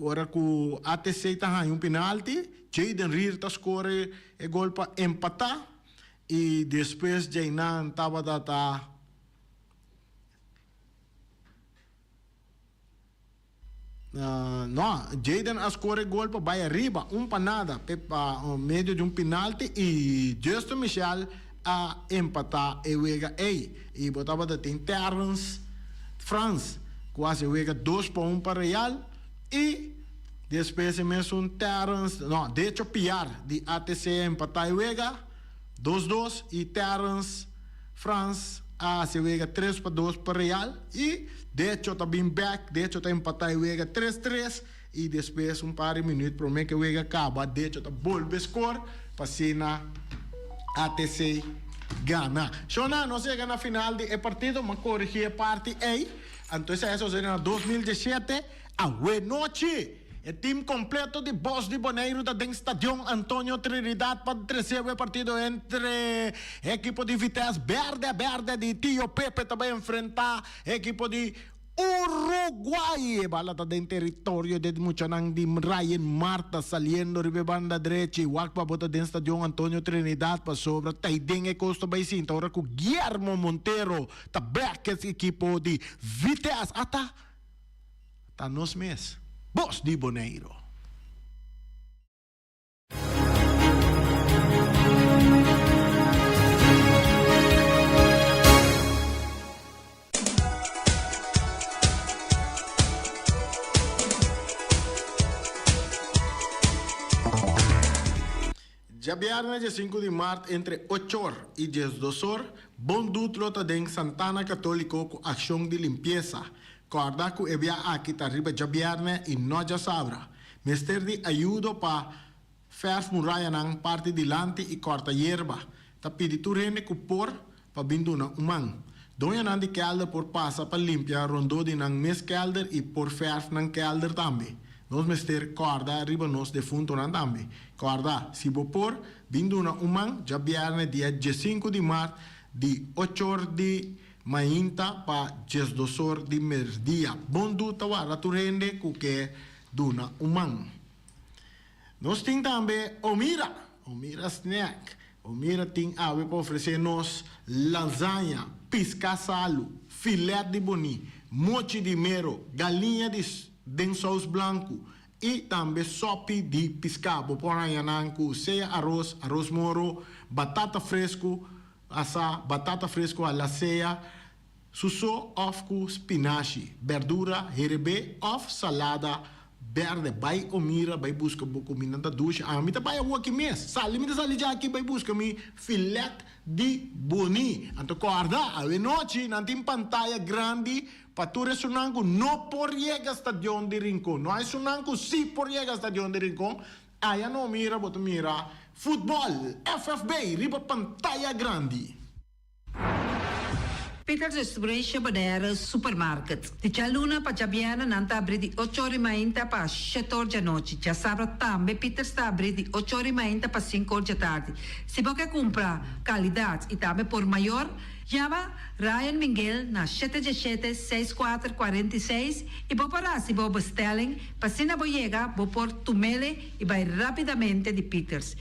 Ora ku ATC ta haña un penalti, Jayden Rier ta skore e gol pa empatá i despues djeinan tabata ta No, Jayden a skore e gol pa bai ariba, un pa nada, pa medio di un penalti i Justin Michel a empatá e wega ei. I bo tabata tin Terrence Frans ku hasi e wega 2-1 pa Real i despues e mesun Terrence, no, Decho Piar di ATC a empatá e wega 2-2 i Terrence Frans a hasi e wega 3-2 pa Real i Decho ta bin bèk, Decho ta empatá e wega 3-3 i despues un par di minüt promé ku e wega kaba Decho ta bolbe skor pa asina ATC gana. Shona, nos yega na final di e partido, m'a korigí e parti ei. Anto esei a sosodé na 2017. Awe nochi, e team kompleto di Bos di Boneiru ta den Stadion Antonio Trinidad pa trese e partido entre e ekipo di Vitesse bèrdè bèrdè di Tio Pepe ta bai enfrentá e ekipo di Uruguay. E bala ta den teritorio di e muchanan di Ryan Marta saliendo riba e banda drechi. Wak pa bo ta den Stadion Antonio Trinidad pasobra ta ei den e kos ta bai sinta ora ku Guillermo Montero ta bek es ekipo di Vitesse. Ata ta nos mes, Bos di Boneiro. Djabièrnè dje sinku di mart entre ochor i diesdosor, Bon Dut lo ta den Santana Katóliko ku akshon di limpiesa. Kòrda ku e bia aki ta riba djabièrnè i no djasabra. Mester di ayudo pa fèrf murayanan parti dilanti i kòrta yerba. Ta pidi tur hende ku por pa bin duna un man. Doñonan di kèlder por pasa pa limpia rondó di nan mes kèlder i por fèrf nan kèlder tambe. Nos mester kòrda riba nos defuntonan tambe. Kòrda, si bo por, bin duna un man djabièrnè dia diesinku di mart di ochor di mainta pa diesdosor di merdia. Bon du ta warda tur hende ku ke duna un man. Nos tin tambe Omira, Omira Snack. Omira tin awe pa ofresé nos lasaña, piská salu, filet di boní, mochi di mero, galiña di den sous blanku i tambe sòpi di piská. Bo por haña nan ku sea aros, aros moro, batata fresku asá, batata fresku a la sea, su so òf ku spinashi, bèrdura, herebé òf salada bèrdè. Bai Omira, bai buska bo kuminda ta dushi. Ami ta bai awoki mes. Sali mi ta sali djaki bai buska mi filet di boni. Anto kòrda, awenochi nan tin pantaya grandi pa tur esunnan ku no por yega stadion di Rincon. No esunnan ku si por yega stadion di Rincon, aya na Omira bo ta mira futbòl, FFB, riba pantaya grandi. Peters Restauration Bonaire Supermarket. Di djaluna pa djabièrnè nan ta abrí di ocho or i mainta pa shete or djanochi. Djasabra tambe Peters ta abrí di ocho or i mainta pa sinku or djatardi. Si bo ke kumpra kalidat i tambe por mayor, yama Ryan Minguel na shete djeshete, seis kuater, 46 i bo por hasi bo bestelling pa asina bo yega bo por tumele i bai rápidamente di Peters.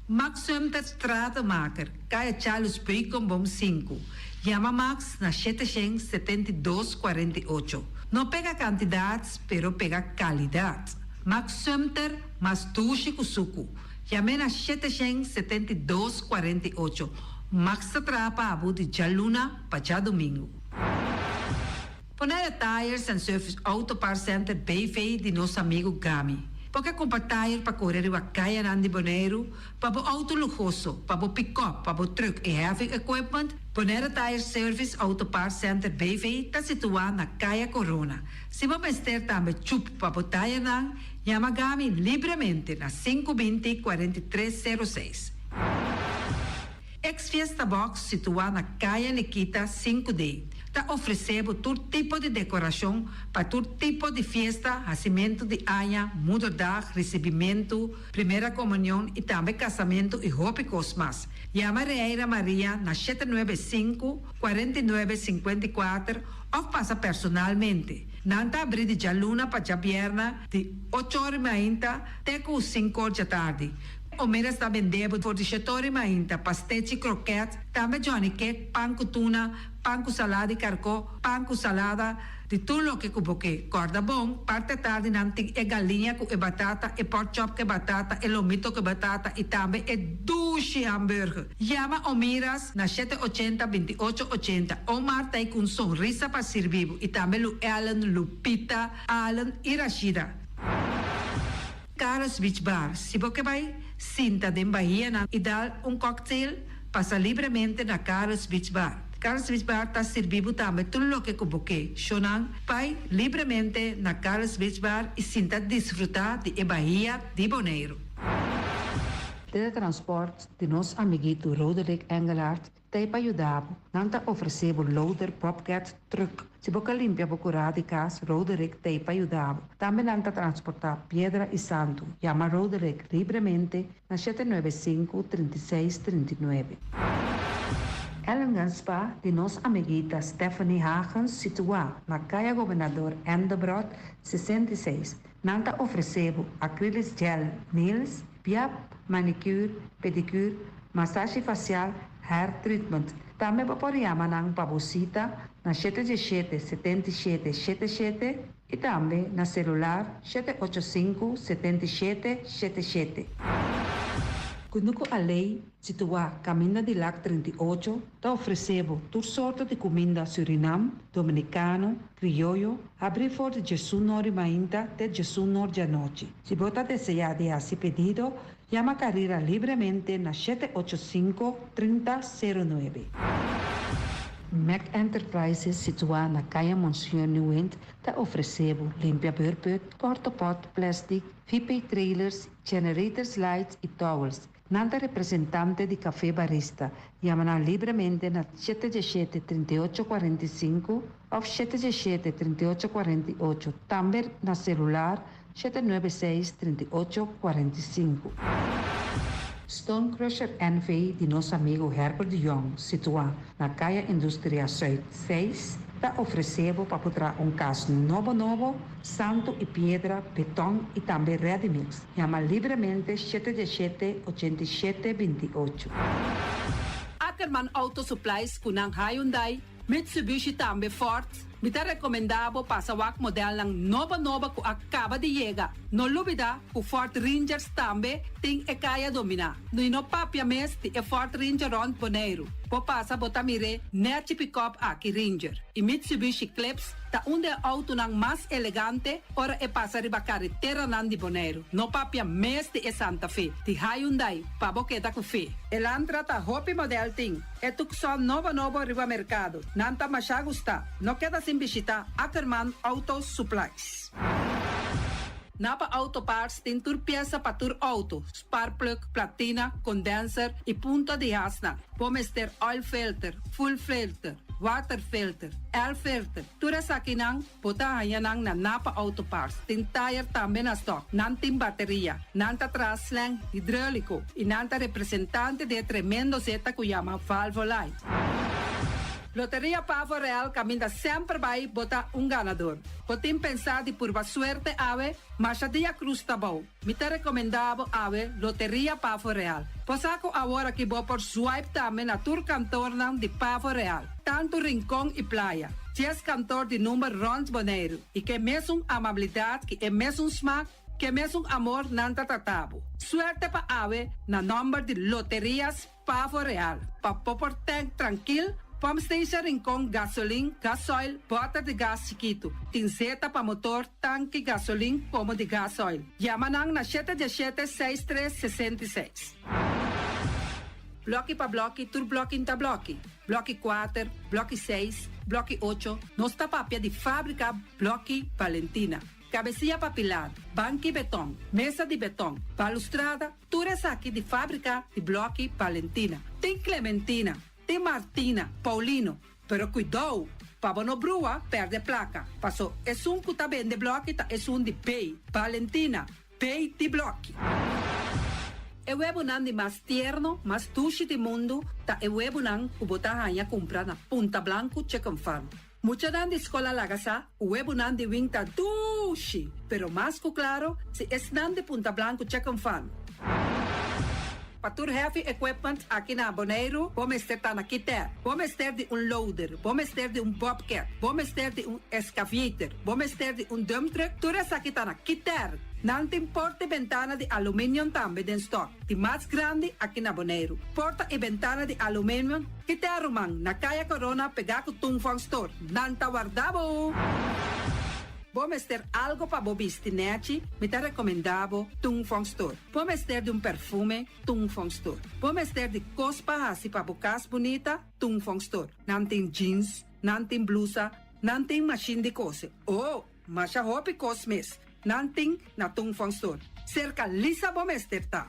Max Sumter Stratenmaker, Kaya Charles Beukenboom sinku. Yama Max na 772 48. No pega kantidat, pero pega kalidat. Max Sumter mas dushi ku suku. Yam'é na 772 48. Max ta traha pa bo di djaluna pa djadumingu. Bonaire Tires and Service Auto Parts Center BV di nos amigu Gami. Bo ke kumpra tire pa kore riba kayanan di Boneiru, pa bo outo luhoso, pa bo pikòp, pa bo trùk i heavy equipment? Bonaire Tire Service Auto Parts Center BV ta situá na Kaya Korona. Si bo mester tambe chup pa bo tayernan, yama Gami libremente na 520 43 06. Ex Fiesta Box situá na Kaya Nikita 5D ta ofresé bo tur tipo di dekorashon pa tur tipo di fiesta, hasimentu di aña, moederdag, risibimentu, primera komunion i tambe kasamentu i hopi kos mas. Yama Reira Maria na 795, 49, 54 òf pasa personalmente. Nan ta abrí di djaluna pa djabièrnè di ocho or i mainta te ku sinku or djatardi. Omera sta bende bo for di shetori mainta, pastechi, kroket, tambe johnny cake, pan ku tuna, pan ku salada di karkó, pan ku salada, di tur loke ku bo ke. Kòrda bon, parti atardi nan tin e galiña ku e batata, e pork chop ku e batata, e lomito ku e batata i tambe e dushi hamburger. Yama Omiras na 780 28 80. Omar ta ei ku un sonrisa pa sirbi bo i tambe Lu Ellen, Lupita, Allen i Rashida. Carlos Beach Bar, Si bo ke bai sinta den bahianan i dal un cocktail, pasa libremente na Carlos Beach Bar. Carlos Beach Bar ta sirbi bo tambe tur loke ku bo ke. Shownan, bai libremente na Carlos Beach Bar i sinta disfrutá di e bahia di Boneiru. Teletransport di nos amiguito Roderick Engelhardt T'ei pa yuda bo. Nan ta ofresé bo loader, bobcat, truck. Si bo ka limpia bo kurá di kas, Roderick t'ei pa yuda bo. Tambe nan ta transportá piedra i santu. Yama Roderick libremente na 795, 36, 39. Ellingham Spa di nos amiguita Stephanie Hagens situá na Kaya Gobernador Endebrot 66. Nan ta ofresé bo acrylic gel nails, piap, manicure, pedicure, masashi fasial, hair treatment. Tambe bo por yama nan pa bo sita na 717 77 77 i tambe na selular 785 77 77. Kunuku Alei, situá Kaminda di Lak 38, ta ofresé bo tur sorto di kuminda Surinam, Dominikano, Krioyo, habrí for di 11 or mainta te 11 or djanochi. Si bo ta deseá di hasi pedido, yama Carira libremente na 785 30 09. Mac Enterprises situá na Kaya Monseñor Nieuwind ta ofresé bo limpia beurput, portopot, plastic, VP trailers, generators lights i towels. Nan ta representante di Café Barista. Yama nan libremente na 717 38 45 òf 717 38 48, tambe na selular 796 38 45. Stone Crusher NV di nos amigu Herbert de Jong, situá na Kaya Industria Zuid 6, ta ofresé bo pa traha un kas nobo nobo, santu i piedra, beton i tambe ready mix. Yama libremente 717 87 28. Ackerman Auto Supplies ku nan Hyundai, Mitsubishi tambe Ford. Mi ta rekomendá bo pasa wak modelnan nobo nobo ku a kaba di yega. No lubidá ku Ford Rangers tambe tin e kaya dominá. No no papia mes di e Ford Ranger rònt Boneiru. Bo pasa bo ta mir'é nèchi pick-up aki Ranger. I Mitsubishi Eclipse ta un di e outonan mas elegante ora e pasa riba kareteranan di Boneiru. No papia mes di e Santa Fe, di Hyundai, pa bo keda ku fe. Elantra ta hopi model tin. E Tucson nobo nobo riba merkado. Nan ta masha gusta. No keda sin bishitá Ackerman Auto Supplies. Napa Auto Parts tin tur piesa pa tur outo, spark plug, platina, condenser i punta di hasnan. Bo mester oil filter, fuel filter, water filter, air filter. Tur esakinan bo ta haña nan na Napa Auto Parts. Tin tire tambe na stock. Nan tin bateria. Nan ta traha slang hidráuliko i nan ta representante di e tremendo zeta ku yama Valvoline. Loteria Pavo Real kaminda semper bai bo ta un ganador. Bo tin pensá di purba suerte awe, masha dia krus ta bou. Mi ta rekomendá bo awe Loteria Pavo Real. Bo sa ku awor aki bo por swipe tambe na tur kantornan di Pavo Real, tantu Rincon i Playa. 10 kantor di number rònt Boneiru i ku e mesun amabilidat, ku e mesun smak, ku e mesun amor nan ta trata bo. Suerte pa awe na nòmber di Loterias Pavo Real. Pa bo por tank trankil, pump station Rincon, gasolin, gasoil, bòter di gas chikitu. Tin zeta pa motor, tanki, gasolin, komo di gasoil. Yama nan na 717 63 66. Blòki pa blòki, tur blòki ta blòki. Blòki 4, blòki 6, blòki 8, nos ta papia di fábrika Blòki Valentina. Kabesia pa pilar, banki beton, mesa di beton, balustrada, tur esaki di fábrika di Blòki Valentina. Tin Clementina, tin Martina, Paulino, pero kuidou, pa bo no brua, pèrdè plaka. Paso, esun ku ta bende blòki ta esun di B, Valentina, B di blòki. E webunan di mas tierno, mas dushi di mundu, ta e webunan ku bo ta haña kumpra na Punta Blanco Chicken Farm. Muchanan di skol a laga sa, webunan di Wing ta dushi, pero mas ku klaro, si esnan di Punta Blanco Chicken Farm. Pa tur heavy equipment aki na Boneiru, bo mester ta na Kiter. Bo mester di un loader, bo mester di un bobcat, bo mester di un excavator, bo mester di un dump truck, tur esaki ta na Kiter. Nan tin porta i bentana di aluminium tambe den stock, di mas grandi aki na Boneiru. Porta i bentana di aluminium, Kiter ruman, na Kaya Corona pegá ku Tung Fong Store. Nan ta warda bo! Bo mester algo pa bo bisti nèchi, mi ta rekomendá bo Tung Fong Store. Bo mester di un perfume, Tung Fong Store. Bo mester di kos pa hasi pa bo kas bunita, Tung Fong Store. Nan tin jeans, nan tin blusa, nan tin mashin di kose. Oh, masha hopi kos mes. Nan tin na Tung Fong Store. Serka Lisa bo mester ta.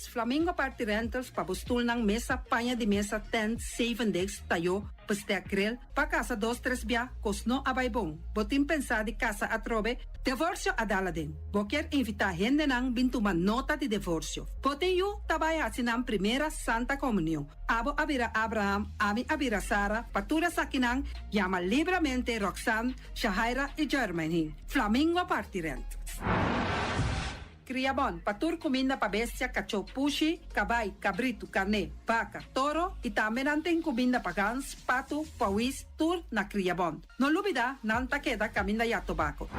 Flamingo Party Rentals pa bo stulnan, mesa, paña di mesa, tent, zeven desk, tayó, bestek grill, pa kasa dos tres bia, kos no a bai bon. Bo tin pensá di kasa atrobe? Divorsio a dal aden. Bo kier invitá hendenan bin tuma nota di divorsio. Bo tin yu ta bai hasi nan primera Santa Komunion. Abo a bira Abraham, ami a bira Sara, pa tur esakinan yama libremente Roxanne, Shahaira i Jermaine. Flamingo Party Rentals. Kriabon, pa tur kuminda pa bestia, kachó, pushi, kabai, kabritu, karné, baka, toro i tambe nan tin kuminda pa gans, patu, pòwis, tur na Kriabon. No lubidá, nan ta keda kaminda ya tobako.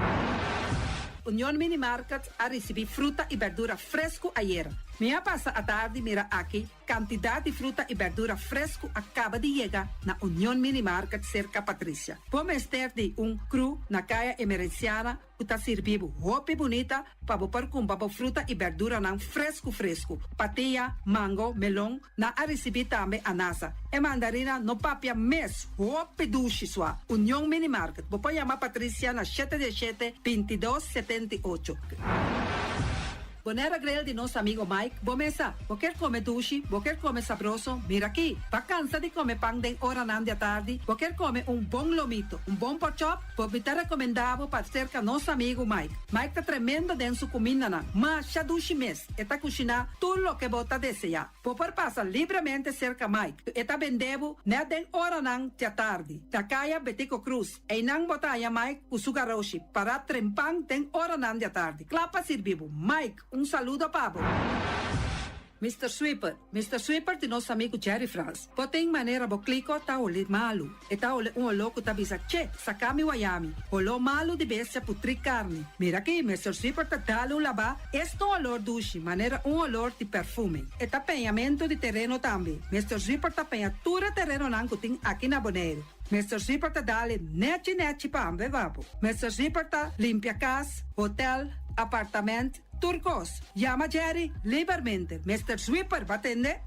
Union Mini Market a risibí fruta i berdura fresku ayera. Mi a pasa atardi mira aki kantidat di fruta i bèrdura fresku a kaba di yega na Union Mini Market serka Patricia. Bo mester di un kru na Kaya Emerenciana ku ta sirbi bo hopi bunita pa bo por kumpra bo fruta i bèrduranan fresku fresku. Patia, mango, melon, nan a risibí tambe anasa. E mandarina no papia mes, hopi dushi sua. Union Mini Market, bo por yama Patricia na shete diesshete, bintidos, 78. Bonera Grill di nos amigo Mike, bo mesa, bo kier come dushi, bo kier come sabroso, mira aki! Ba cansa di come pan den oranan di atardi, bo kier come un bon lomito, un bon porkchop, bo mi ta recomenda bo pa cerca nos amigo Mike. Mike ta tremendo den su cumindanan, masha dushi mes, e ta cushina tur loke bo ta desea. Bo por pasa libremente cerca Mike, e ta bende bo net den oranan di atardi, na caya Betico Cruz. Einan bo ta haña Mike ku su garoshi pará trempan den oranan di atardi, kla pa sirbi bo. Mike, un saludo pa bo. Mister Sweeper, Mister Sweeper di nos amigu Jerry Frans. Bo tin manera bo kliko ta holi malu. E ta holi un holó ku ta bisa, Che, saka mi wayami. Holó malu di bestia putrí karni. Mira aki, Mister Sweeper ta dal un labá, es ta un holor dushi, manera un holor di perfume. E ta peñamentu di tereno tambe. Mister Sweeper ta peña tur e terenonan ku tin aki na Boneiru. Mister Zipper ta dale nechi nechi pa hamber babo. Mister Zipper ta limpia cas, hotel, apartament, tur cos. Yama Jerry libermente. Mister Zwipper ba tende?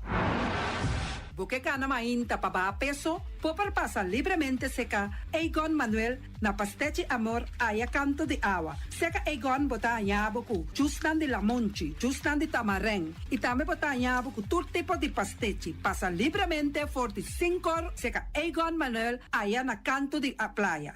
Bo ke gana mainta pa baha peso? Bo por pasa libremente seca Egon Manuel na Pastechi Amor aya kanto di awa. Seka Egon bo ta haña bo ku jusnan di lamonchi, jusnan di tamarèn i tambe bo ta haña bo ku tur tipo di pastechi. Pasa libremente for di sinkor seka Egon Manuel aya na kanto di a playa.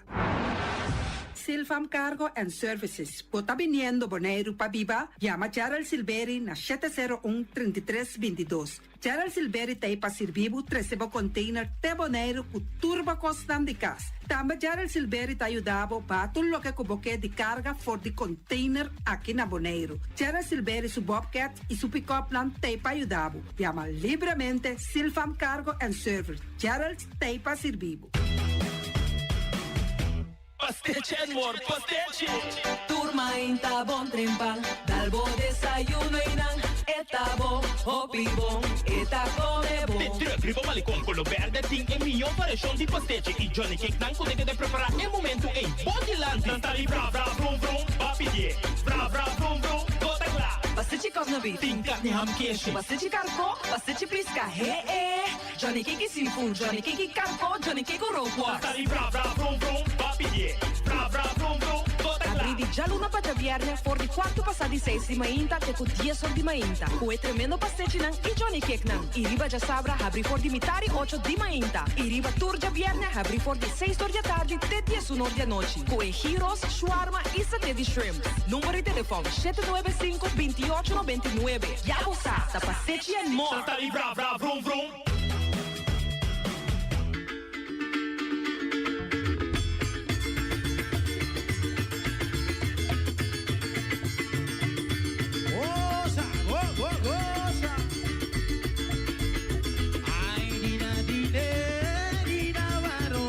Silfam Cargo and Services, Bo ta biniendo Boneiru pa biba? Yama Gerald Silberi na 701 33 22. Gerald Silberi ta ei pa sirbi bo trese bo container te Boneiru ku tur bo kosnan di kas. Tambe Gerald Silberi ta yuda bo baha tur loke ku bo ke di karga for di container aki na Boneiru. Gerald Silberi su bobcat i su pick-upnan ta ei pa yuda bo. Yama libremente Silfam Cargo and Service. Gerald ta ei pa sirbi bo. Pastechi and more pastechi! Tur mainta bon trempan, dal bo desayuno y nan e ta bo, hopi bon, e ta come bon. De truck riba Malecon Colo Berde tin e miyo variacion di pastechi y Johnny Cake nan cu ta keda prepara e momento ey bo dilanti. Nan ta di bra bra vrum vrum, ba pidie, bra bra vrum vrum, bo ta cla. Pastechi cosna beef. Tin carni ham keshi. Pastechi carco, pastechi pisca, he e. Johnny Cake i seafood, Johnny Cake i karko, Johnny Cake ku rookworst. Ta di bra bra vrum vrum, ba pidié. Bra bra vrum vrum, bo ta kla. Abrí di djaluna pa djabièrnè for di kuartu pasá di seis di mainta te ku dies or di mainta, ku e tremendo pastechinan i Johnny Cakenan. I riba djasabra habrí for di mitar i ocho di mainta. I riba tur djabièrnè habrí for di seis or di atardi te diesun or di anochi, ku e gyros, shawarma i saté di shrimp. Number di telefòn, 795 28 99. Ya bo sa, ta pastechi and more! Ta di bra bra vrum vrum. Goza, go, go, goza. Ay, Dina, Dine, Dina Baro.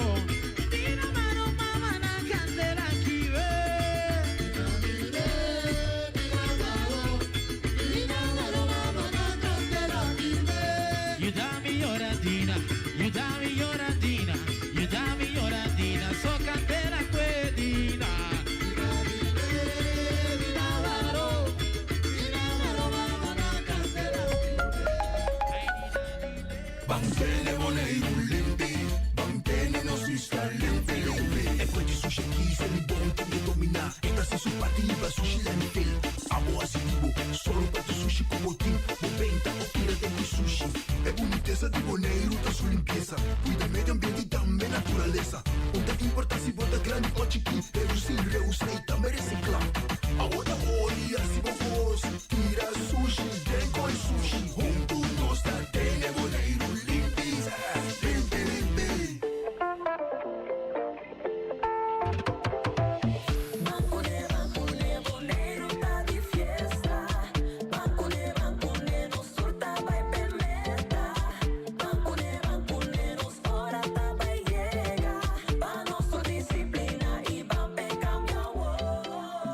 Dina Baro, mama na candela kibe. Dina, Dine, Dina Baro. Dina Baro, mama na candela kibe. Yuda mi yora Dina, yuda mi yora Dina, yuda mi yora Dina, so candela kwe Dina. Dina, Dine, Dina Baro. Dina Baro, mama na candela kibe. Ay, Dina, Dine. Ban tene Boneiru limpi, ban tene nos isla limpi limpi. E kue di sushi aki sali bon tin ke dominá. E ta hasi su parti libra sushi landfill. Abo hasi di bo, solo pa tu sushi ku bo tin. Bo benta o tira den ku sushi. E bunitesa di Boneiru ta su limpiesa. Kuida medio ambiente i tambe naturalesa. Un ta importá si bo ta grandi o chikí. Redusí, reusá i tambe resiklá. Abo ta hori hasi bo kos. Tira sushi den koi sushi. Huntu nos ta tene Boneiru limpi. Limpi limpi.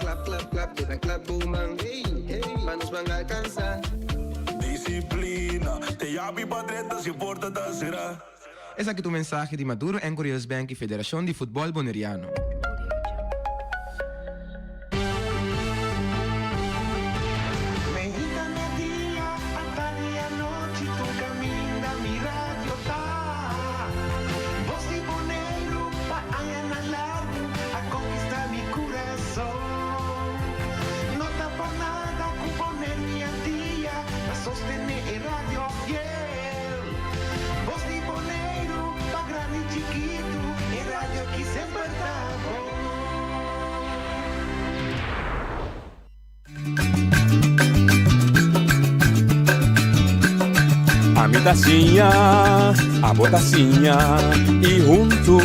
Klap, klap, klap, keda klap bo man. Hey, hey, pa nos ban alcansa. Yabi pa drenta si porta ta será. Esaki ta un mensahe di Maduro en Curios Bank y Federacion di Futbol Boneriano. Meinta media, atardi anochi, tur caminda mi radio ta. Bos di Boneiru pa añanan largu a conquista mi curason. No ta por nada cu Boneiru y Antia ta sostene e radio fiel. Bos di Boneiru pa grandi y chikitu, e radio aki semper ta bon. Ami ta siña, abo ta siña y huntu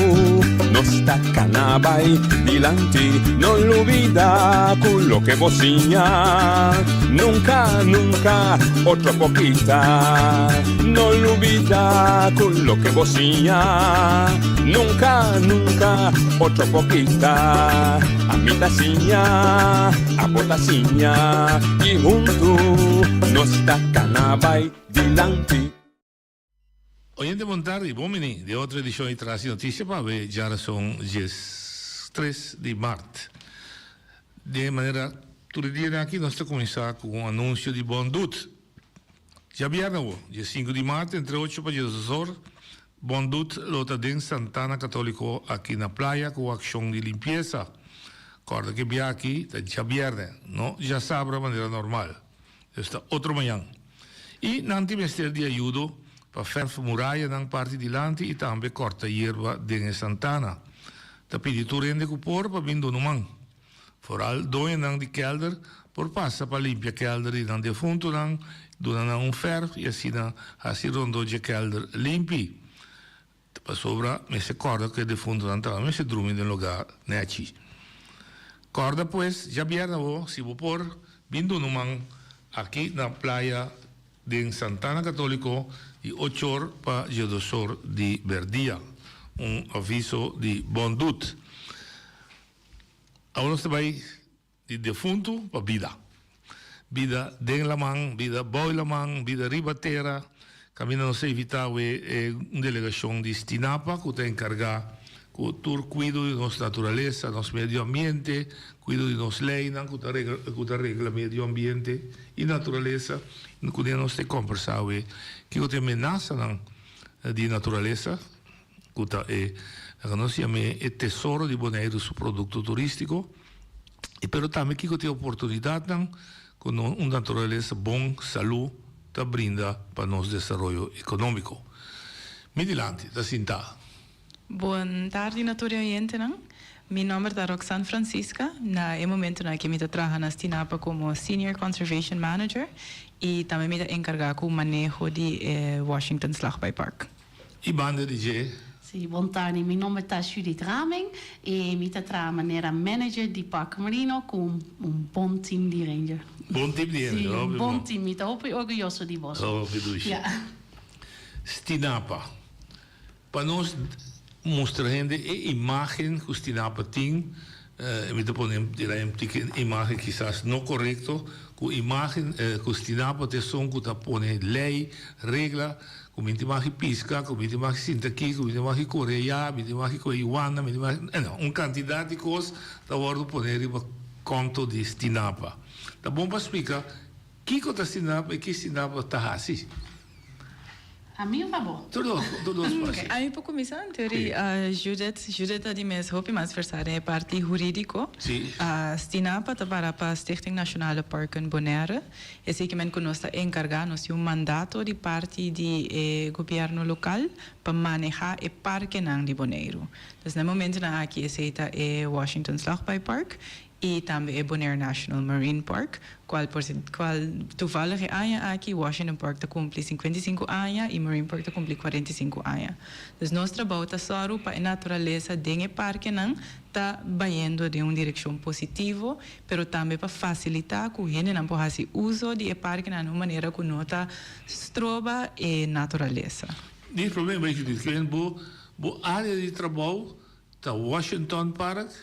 nos ta cana bay dilanti. No lubida cu loke bo siña nunca, nunca otro por kita. No lubida cu loke bo siña nunca, nunca otro por kita. Ami ta siña, abo ta siña y huntu nos ta cana bay dilanti. Oyente bon tardi, bon bini den otro edicion di Tras di Noticia pa awe djarason 13 di mart. Den manera tur e dianan aki nos ta cuminsa cu un anuncio di bon dut. Djabièrnè awo, dje sinku di mart entre ocho pa djesdos or, Bon Dut lo ta den Santana Católico aki na Playa ku akshon di limpiesa. Kòrda ku e bia aki ta djabièrnè, no djasabra manera normal. Dus ta otro mañan. I nan tin mester di ayudo pa fèrf murayanan parti dilanti i tambe kòrta yerba den e santana. Ta pidi tur hende ku por pa bin duna un man. Foral doñonan di kèlder por pasa pa limpia kèlder di nan defuntunan, duna nan un fèrf i asina hasi rondó dje kèlder limpi. Ta pasobra mester kòrda ku e defuntunan tambe mester drumi den lugá nèchi. Kòrda pues, djabièrnè bo, si bo por, bin duna un man aki na playa den Santana Katóliko di ochor pa djedosor di bèrdia. Un aviso di Bon Dut. Awor nos ta bai di defuntu pa bida. Bida den laman, bida bou laman, bida riba tera. Kaminda nos ta invitá awe e un delegashon di Stinapa ku ta enkargá ku tur kuido di nos naturalesa, nos medio ambiente, kuido di nos leinan ku ta ku ta regla medio ambiente i naturalesa. Ku den nos ta kombersá awe kiko ta e menasanan di naturalesa. ku ta e laga nos yam'é e tesoro di Boneiru su produkto turístiko i pero tambe kiko ta e oportunidatnan ku no un naturalesa bon salú ta brinda pa nos desaroyo ekonómiko. Mi dilanti ta sintá. Bon tardi na tur e oyentenan. Mi nomber ta Roxanne Francisca. Na e momentonan aki mi ta traha na Stinapa como Senior Conservation Manager y tambe mi ta encarga cu maneho di e Washington Slagbaai Park. I banda di dje. Sí, bon tardi. Mi nomber ta Judith Raming i mi ta traha manera manager di Parke Marino ku un un bon team di ranger. Bon team di hende, Sí, un hopi bon bon. team. Mi ta hopi orguyoso di boso. Hopi dushi. Ja. Stinapa. Pa nos mustra hende e imagen ku Stinapa tin, mi ta pone tira un tiki imagen kisas no korekto, ku imagen ku Stinapa ta esun ku ta pone lei, regla, Ku mi tin magi piska, ku mi tin magi sinta aki, ku mi tin magi kore ayá, mi tin magi kohe yuana, mi tin magi, no, un kantidat di kos ta wòrdu pone riba konto di Stinapa. Ta bon pa splika kiko ta Stinapa i ki Stinapa ta hasi. Ami of abo? Tur dos, tur dos por hasi. Ami por kuminsá? Anterior Judith, Judith ta di mes hopi mas versá den e parti hurídiko. Stinapa ta para pa Stichting Nationale Parken Bonaire. Esei ke men ku nos ta enkargá, nos tin un mandato di parti di e gobièrnu lokal pa manehá e parkenan di Boneiru. Dus na e momentunan aki esei ta e Washington Slagbaai Park i tambe e Bonaire National Marine Park, kual por kual toevallig e aña aki Washington Park ta kumpli 55 aña i Marine Park ta kumpli 45 aña. Dus nos trabou ta sòru pa e naturalesa den e parkenan ta bayendo den un direkshon positivo pero tambe pa fasilitá ku hendenan por hasi uso di e parkenan na un manera ku no ta stroba e naturalesa. Di promé bai Judith Klein, bo bo área di trabou ta Washington Park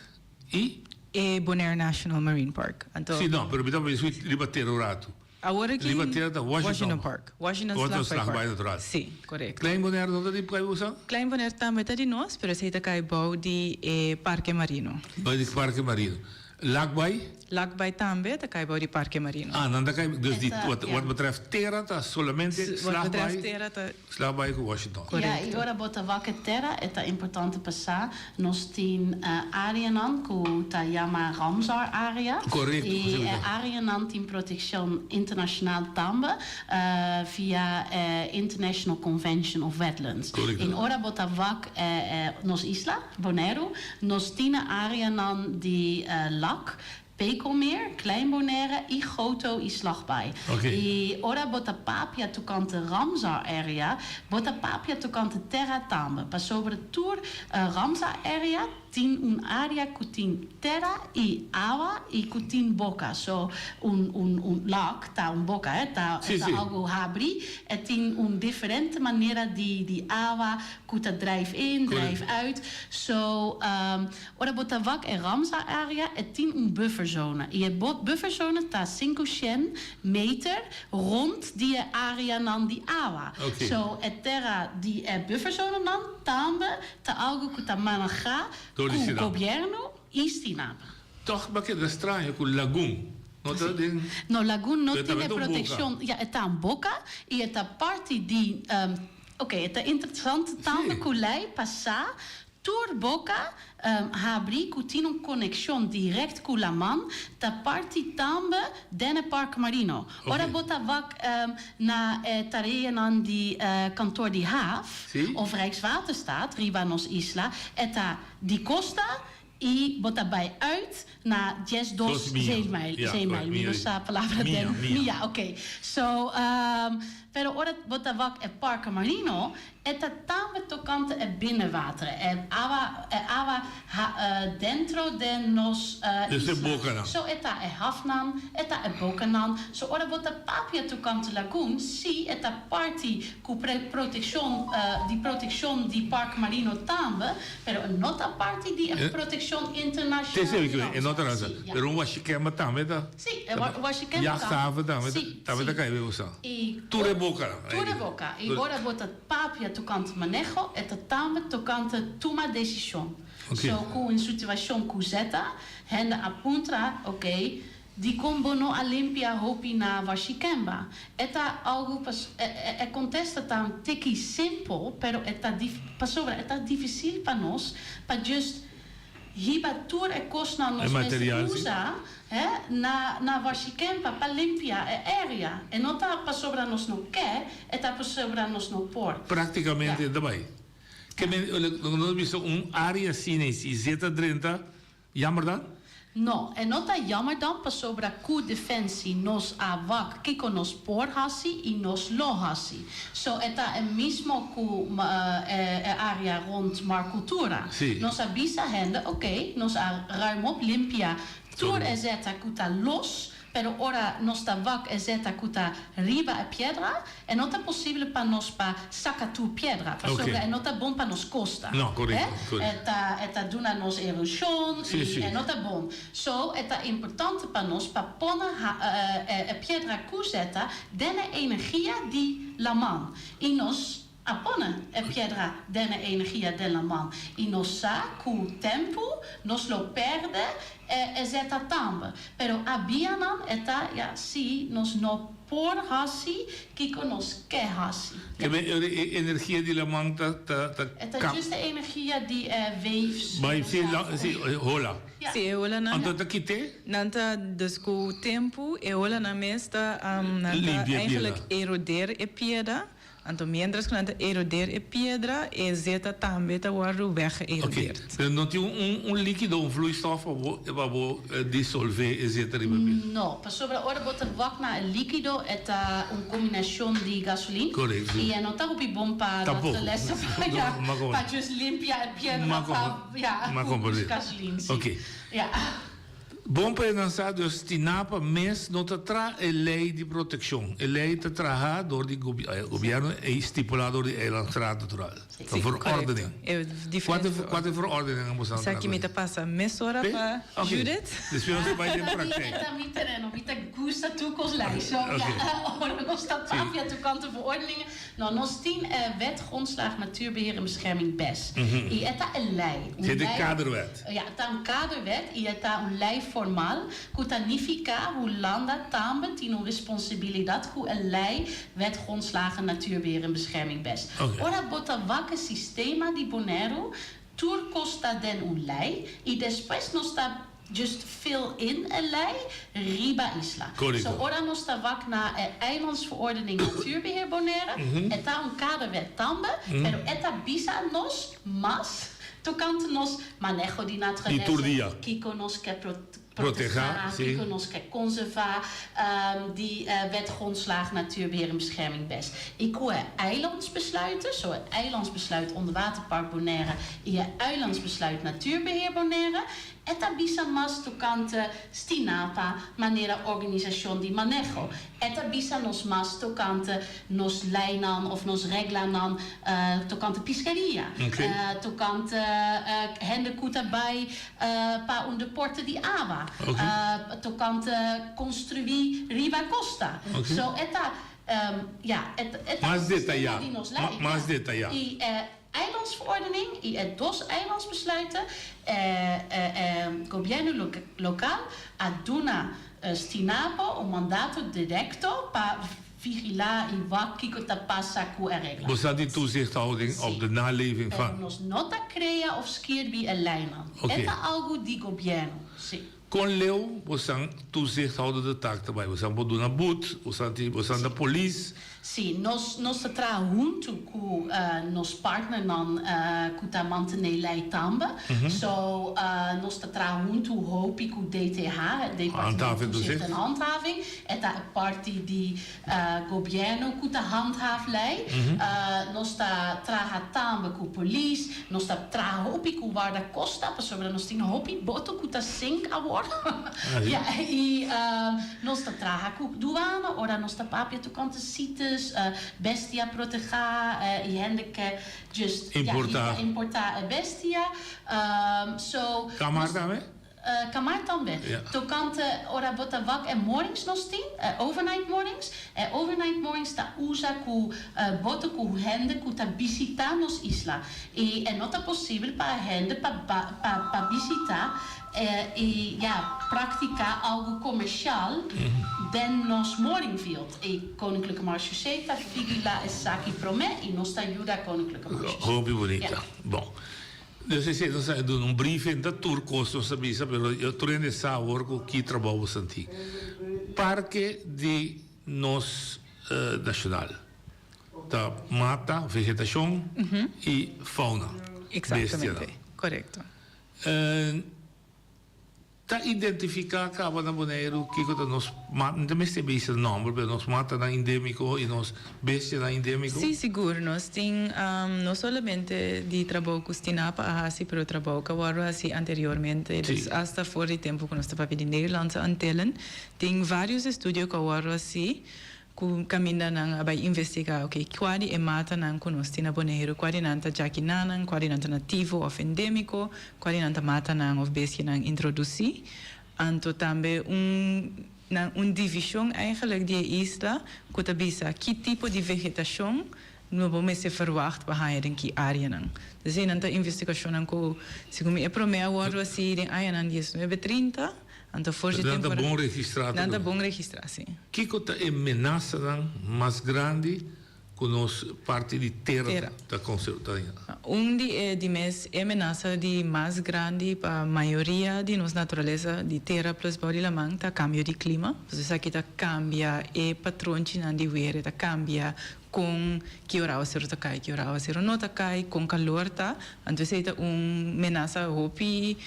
i. E Bonaire National Marine Park. Anto. Sí, no, pero mi ta bisa riba tera un ratu. Awor aki Riba tera ta Washington. Washington Park. Washington Otro Slagbaai Slagbaai Park. natural. Sí, korekto. Klein Bonaire no ta di kai usa? Klein Bonaire tambe ta di nos, pero esei ta kai bou di e Parke Marino. Bou di Parke Marino. Lakbaai? Lakbaai tambe ta kai bou di Parke Marino. Ah, nan ta kai, dus di Eta, wat ja. wat betreft tera ta solamente Wat betreft Slagbaai, tera ta. Slagbaai ku Washington. Ja, i ora bo ta wak e tera e ta importante pa sa nos tin areanan ku ta yama Ramsar area. Korekto, I e areanan tin protekshon internashonal tambe via e International Convention of Wetlands. Korekto. I ora bo ta wak nos isla, Boneiru, nos tin areanan di Lac, Pekelmeer, Klein Bonaire i Goto i Slagbaai. I ora bo ta papia tokante Ramsar Area, bo ta papia tokante tera tambe, pasobra tur Ramsar Area tin un area ku tin tera i awa i ku tin boka. So un un un lak ta un boka, hè, ta ta algu habri. E tin un diferente manera di di awa ku ta drijf in, drijf uit. So Ora bo ta wak e Ramsar area e tin un bufferzone i e bufferzone ta 500 meter rond di e areanan di awa. So e tera di e bufferzonenan tambe ta algu ku ta manehá Door di ku Stinapa. gobièrnu i Stinapa. Tòg bo a keda straño ku Lagun no ta den. No, Lagun no Pero tin tambe e ta un boka. protekshon. Ja, e ta un boka i e ta parti di, oké, e ta interesante tambe ku lei pa sa Tur boka habri ku tin un konekshon dirèkt ku laman ta parti tambe den e Park Marino. Ora bo ta wak na e tareanan di kantor di haf òf Rijkswaterstaat riba nos isla, e ta di kosta i bo ta bai uit na 12 zeemijl, zeemijl, mi no sa palabra den, mia, oké. So, pero ora bo ta wak e Parke Marino, E ta tambe tokante e binnenwater, e awa, e awa ha dentro den nos Dus e isla. bokanan. So e ta e hafnan, e ta e bokanan. So ora bo ta papia tokante lagoon, si e ta parti ku pre protekshon di protekshon di Park Marino tambe, pero e no ta parti di e protekshon internashonal Te di sebe ku e no ta Ramsar. rasa. Si, ya. Pero un washikemba tambe ta. Si, e washikemba tambe. Jachthaven tambe ta. Si, Tambe ta si. kai be usa. I Tur e bokanan. Tur e boka. I ora bo ta papia tokante maneho, e ta tambe tokante tuma desishon. So ku un situashon ku zeta, hende a puntra, oke, dikon bo no a limpia hopi na Washikemba? E ta algu pas, e kontesta ta un tiki simpel, pero e ta pasobra e ta difisil pa nos pa just Hiba tur e kosnan nos mester usa he na na Washikempa pa limpia e area. E no ta pasobra nos no ke, e ta pasobra nos no por. Praktikamente ta bai. Ke men lo nos bisa un area asina i si zeta drenta, jammer dan? No, e no ta jammer dan pasobra ku Defensie nos a wak kiko nos por hasi i nos lo hasi. So e ta e mismo ku e area rond Mar Cultura. Nos a bisa hende, oké, nos a ruim op, limpia tur e zeta ku ta los, pero ora nos ta wak e zeta ku ta riba e piedra, e no ta posible pa nos pa saka tur piedra, pasobra e no ta bon pa nos kosta. E ta e ta duna nos eroshon i e no ta bon. So e ta importante pa nos pa pone e piedra ku zeta den e energia di laman. I nos a pone e piedra den e energia den laman. I nos sa ku tempu nos lo perde e zeta tambe. Pero a bianan e ta, ya, si nos no por hasi kiko nos ke hasi. Ke men e energia di laman ta ta ta E ta just e energia di e waves. Bai si si hola. Si e holanan. Anto ta kite? Nan ta dus ku tempu e holanan mes ta nan ta Limpia e piedra. eigenlijk erodeer e piedra. Anto mientras ku nan ta erodeer e piedra e zeta tambe ta wòrdu weggeërodeerd. Oké, pero no tin un un likido, un vloeistof pa bo pa bo disolve e zeta riba e piedra? No, pasobra ora bo ta wak na e likido e ta un kombinashon di gasolin Korekto, si. i e no ta hopi bon pa Tampoco. naturalesa pa ya No, ma pa just limpia e piedra Ma pa ya ma ku komprendé. gasolin, si. Oké. Ya. Bon pa e nan sa dus Stinapa mes no ta traha e ley di proteccion. E ley ta traha door di gobierno y stipula door di Eilandsraad natural. Ta verordening. Cua ta cua ta e verordening nan boso a Esaki mi ta pasa mesora pa Judith. Despues nos ta bay den praktijk. E ta mi tereno, mi ta gusta tur cos ley. So ja, ora nos ta papia tocante verordeningen, No, nos tin e Wet Grondslag Natuurbeheer en Bescherming bes. I e ta e lei. Un Zit e lei. kaderwet. Ja, e ta un kaderwet i e ta un lei formal ku ta nifiká Hulanda tambe tin un responsibilidat ku e lei Wet Grondslagen Natuurbeheer en Bescherming bes. Ora bo ta wak e sistema di Boneiru, tur kos ta den un lei i despues nos ta Just fill in e lei riba isla. So ora nos ta wak na e Eilandsverordening Natuurbeheer Bonaire, e ta un kaderwet tambe, pero e ta bisa nos mas tokante nos maneho di naturalesa, kiko nos ke protehá, kiko nos ke konservá di Wet Grondslag Natuurbeheer en Bescherming bes. I ku e eilandsbesluiten, so e Eilandsbesluit Onderwaterpark Bonaire i e Eilandsbesluit Natuurbeheer Bonaire, E ta bisa mas tokante Stinapa manera organisashon di maneho. E ta bisa nos mas tokante nos leinan of nos reglanan tokante piskaria, tokante hende ku ta bai pa un deporte di awa, tokante konstruí riba kosta. So e ta, ja, e ta Mas un sistema detayá, di nos lei. mas detayá. I e Eilandsverordening i e dos eilandsbesluiten, e gobièrnu lokal a duna Stinapa un mandato direkto pa vigilá i wak kiko ta pasa ku e regla. Bo sa di toezichthouding op de naleving Pero van. nos no ta krea of skirbi e leinan. E ta algu di gobièrnu, si. Kon leu bosan toezichthoudende taak ta bai? Bosan por duna boet? Bosan tin bosan ta polis? Sí, nos nos ta traha huntu ku nos partnernan ku ta mantené lei tambe. So nos ta traha huntu hopi ku DTH, het Departement Toezicht en Handhaving. E ta e parti di Gobièrnu ku ta handhaaf lei. Nos ta traha tambe ku polis, nos ta traha hopi ku wardakosta pasobra nos tin hopi boto ku ta sink awor. Ja, i nos ta traha ku duana ora nos ta papia tokante CITES, bestia protegá i hende ke just ja, importá e bestia. So Kamar tambe? Kamar tambe. Tokante ora bo ta wak e moorings nos tin, e overnight moorings. E overnight moorings ta usa ku boto ku hende ku ta bisita nos isla. I e no ta posibel pa hende pa pa pa bisita i ya praktika algu komershal den nos mooringveld. E Koninklijke Marechaussee ta vigila esaki promé i nos ta yuda Koninklijke Marechaussee. Hopi bunita. Bon. Dus esei nos a duna un briefing ta tur kos nos a bisa pero yo tur hende sa awor ku ki trabou bo santi. Parke di nos nashonal ta mata, vegetashon i fauna, bestianan. Korekto. Ta identifiká kaba na Boneiru kiko ta nos mata, no ta mester bisa nòmber, pero nos matanan endémiko i nos bestianan endémiko? Sí, sigur. Nos tin no solamente di trabou ku Stinapa a hasi, pero trabou ku a wòrdu hasi anteriormente, dus asta for di tempu ku nos ta papia di Nederlandse Antillen, tin vários estudio ku a wòrdu hasi Ku kaminda nan a bai investigá, oke, kua di e matanan ku nos tin na Boneiru, kua di nan ta djakinanan, kua di nan ta nativo òf endémiko, kua di nan ta matanan òf bestianan introdusí. Anto tambe un nan un divishon eigenlijk di e isla ku ta bisa ki tipo di vegetashon no bo mester ferwagt pa haña den ki áreanan. Dus ei nan ta investigashonnan ku segun mi e promé a wòrdu hasi den añanan diesnuebe trinta. Anto for dje Nan ta temporada. bon registrá Nan ta tambe. bon registrá, sí. Kiko ta e menasanan mas grandi ku nos parti di tera Tera. ta konse ta haña? Un di e di mes e menasa di mas grandi pa mayoria di nos naturalesa di tera plus bou di laman ta kambio di klima. Pasobra esaki ta kambia e patronchinan di weer, e ta kambia kon ki ora awaseru ta kai, ki ora awaseru no ta kai, kon kalor ta. Anto esei ta un menasa hopi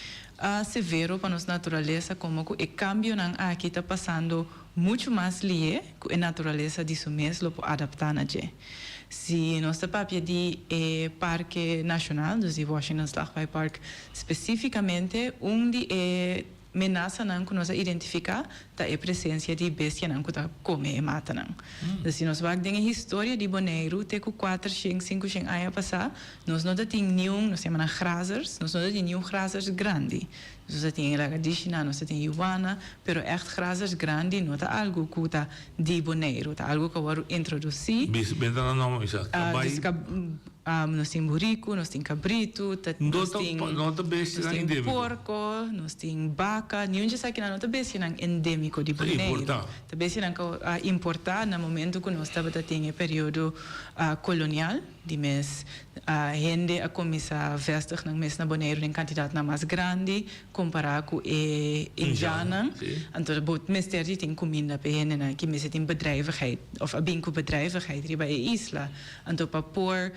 severo pa nos naturalesa komo ku e kambionan aki ta pasando muchu mas lié ku e naturalesa di su mes lo por adaptá na dje. Si nos ta papia di e parke nashonal, dus di Washington Slagbaai Park spesífikamente, un di e. menasanan ku nos a identifiká ta e presensia di bestianan ku ta kome e matanan. Dus si nos wak den e historia di Boneiru te ku kuatershen, sinkushen aña pasá, nos no ta tin niun, nos yama nan grazers, nos no ta tin niun grazers grandi. Nos ta tin lagadishinan, nos ta tin yuana, pero ègt grazers grandi no ta algu ku ta di Boneiru, ta algu ku a wòrdu introdusí. Bis, benta nan nòmber bisa, kabai. Dus nos tin buriku, nos tin kabritu, ta, nos tin, No ta nos bestianan tin endémiko. porko, nos tin baka, niun di esakinan no ta bestianan endémiko di Ta Boneiru. importá. Ta bestianan ku a importá na momentu ku nos tabata tin e periodo kolonial. Di mes hende a kuminsá vèstig nan mes na Boneiru den kantidatnan mas grandi kompará ku e indjannan. Anto bo mester di tin kuminda pa e hendenan aki, mester tin bedrijvigheid òf a bin ku bedrijvigheid riba e isla. Anto pa por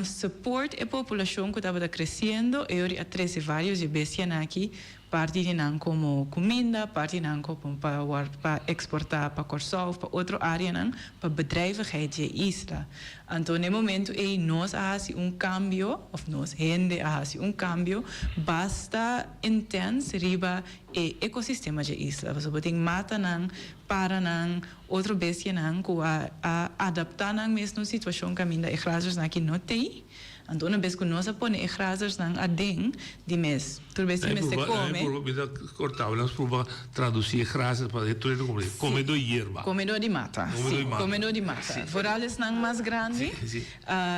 support e populashon ku tabata kresiendo e ori a trese vários di e bestianan aki Parti di nan komo kuminda, parti di nan komo pa wòrdu pa eksportá pa Kòrsou òf pa otro áreanan pa bedrijvigheid dje isla. Anto n'e momentu ei nos a hasi un kambio, òf nos hende a hasi un kambio basta intens riba e ekosistema dje isla. Pasobra bo tin matanan, paranan, otro bestianan ku a a adaptá nan mes na un situashon kaminda e grazersnan aki no t'ei. Anto una bes ku nos a pone e grazersnan aden di mes, tur bes di mester kome. Mi ta korta bo, nos pruba tradusí e grazers pa e tur hende komprendé. Komedó di yerba. Komedó di mata, si. Komedó di mata. Vooral esnan mas grandi,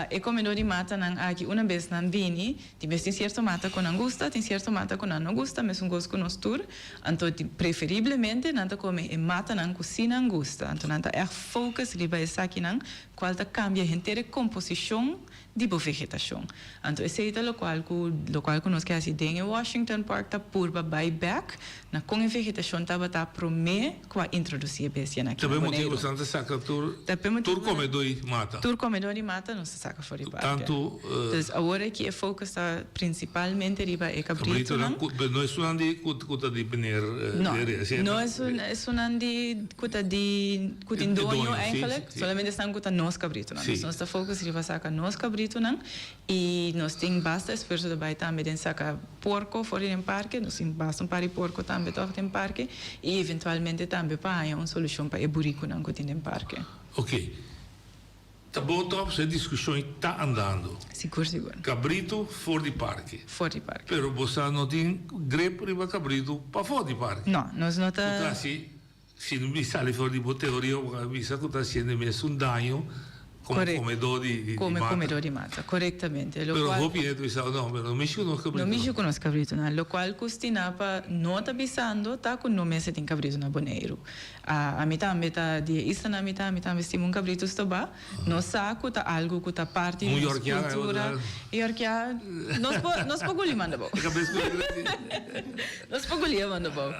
e komedó di matanan aki una bes nan bini, di mes tin sierto mata ku nan gusta, tin sierto mata ku nan no gusta, mesun kos ku nos tur. Anto preferiblemente nan ta kome e matanan ku si nan gusta. Anto nan ta ègt focus riba esakinan, kual ta kambia henter e komposishon di bo vegetashon. Anto esei ta lokual ku lokual ku nos ke hasi den e Washington Park ta purba bai bèk na kon e vegetashon tabata promé ku a introdusí e bestianan aki Ta na p'e motibu Boneiru. ku esnan ta saka tur Ta p'e motibu tur komedó di mata. Tur komedó di mata nos ta saka for di parke. Tantu Dus awor aki e focus ta prinsipalmente riba e Kabritonan kabritonan. ku no esunnan di ku ku ta di meneer No, Dere, asina no ta? esun esunnan di ku ta di ku tin E doño doño, si, eigenlijk. si. Solamente esnan ku ta nos kabritonan. Si. Dus nos ta focus riba saka nos kabritonan i nos tin basta esfuerso ta bai tambe den saka porko for di den parke. Nos tin basta un par di porko tambe tòg den parke i eventualmente tambe pa haña un solushon pa e burikunan ku tin den parke. Oké. Ta bon tòg pasobra e diskushon ei ta andando. Sigur, sigur. Kabritu for di parke. For di parke. Pero bo sa no tin grip riba kabritu pafó di parke. No, nos no ta. Ku ta hasi Si no mi sali for di bo teoria bo a bisa ku ta hasiendo e mesun daño komo komedó di Kome mata. komedó di mata, korektamente. Pero hopi hende ta bisa, no, pero no mishi ku nos kabritu. No mishi ku nos kabritunan. Lokual ku Stinapa no ta bisando ta ku no mester tin kabritu na Boneiru. Ami tambe ta di e islanan, mi tambe tambe stima un kabritu stobá. Nos sa ku ta algu ku ta parti di nos kultura. Un yorkiá, nos por nos por guli manda bou. Nos por guli manda bou.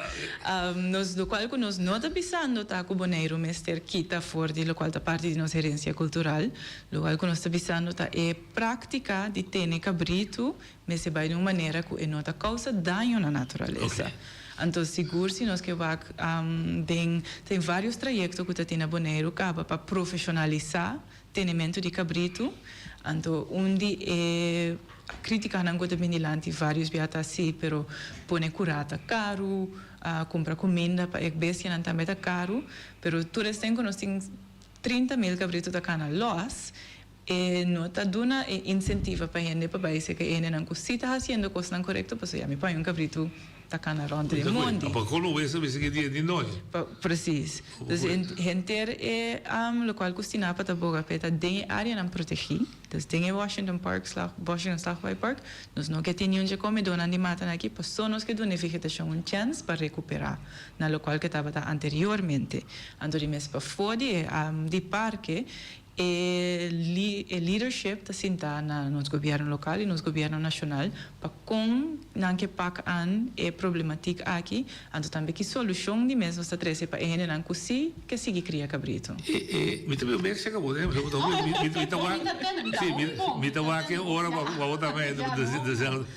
Nos lokual ku nos no ta bisando ta ku Boneiru mester kita for di lokual ta parti di nos herensia kultural. Lokual ku nos ta bisando ta e práktika di tene kabritu mester bai di un manera ku e no ta kousa daño na naturalesa. Anto sigur si nos ke wak den tin varios trayekto ku ta tin na Boneiru kaba pa profeshonalisá tenementu di kabritu. Anto un di e kritikanan ku ta bin dilanti varios bia ta si pero pone kurá ta karu, kumpra kuminda pa e bestianan tambe ta karu. Pero tur esten ku nos tin 30 mil kabritu ta kana lòs. E no ta duna e insentiva pa hende pa bai seka e hendenan ku si ta hasiendo kosnan korekto pasobra ya mi paña un kabritu ta kana rònt den mondi. Pa kono wesa bisa ke dia di noi. Pa presis. Dus henter e lokual ku Stinapa ta boga p'e ta den e áreanan protegí, dus den e Washington Park slag Washington Slagbaai Park, nos no ke tin niun dje komedónan di matanan aki paso nos ke duna e vegetashon un chèns pa rekuperá na lokual ke tabata anteriormente. Anto di mes pafó di e di parke E e leadership ta sintá na nos gobièrnu lokal i nos gobièrnu nashonal pa kon nan ke pak an e problematik aki, anto tambe ki solushon di mes nos ta trese pa e hendenan ku si ke sigui kria kabritu. E e mi ta bira bek seka bo, mi ta mi mi ta wak si mi ta wak e ora pa bo ta dezelfde.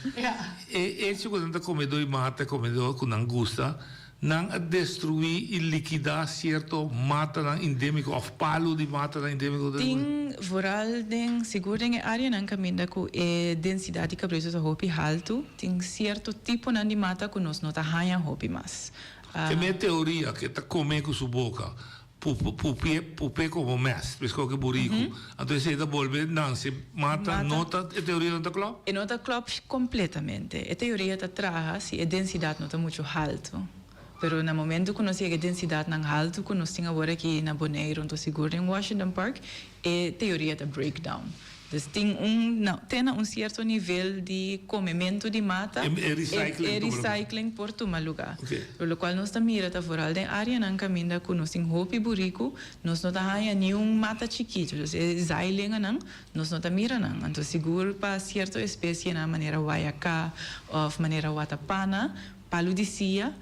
E hecho ku nan ta komedó i mata komedó ku nan gusta. Nan a destruí i likidá sierto matanan endémiko òf palu di matanan endémiko? Tin, vooral den, sigur den e áreanan kaminda ku e densidat di kabritu ta hopi haltu, tin sierto tiponan di mata ku nos no ta haña hopi mas. Te mi e teoria ku e ta kome ku su boka, pup'é, pup'é komo mèst, meskos ku buriku. Anto esei ta bolbe nanse mata, no ta, e teoria no ta klòp? E no ta klòp kompletamente. E teoria ta traha si e densidat no ta muchu haltu. Pero na momentu ku nos yega e densidatnan haltu ku nos tin awor aki na Boneiru, anto sigur den Washington Park, e teoria ta break down. Dus tin un, na, te na un sierto nivel di komementu di mata, E, e recycling e tuma lugar. recycling por tuma lugar. Oké. Pero lokual nos ta mira ta vooral den áreanan kaminda ku nos tin hopi buriku, nos no ta haña niun mata chikitu. Dus e zaailingennan, nos no ta mira nan. Anto sigur pa sierto espesienan manera wayaká òf manera watapana, palu di sia,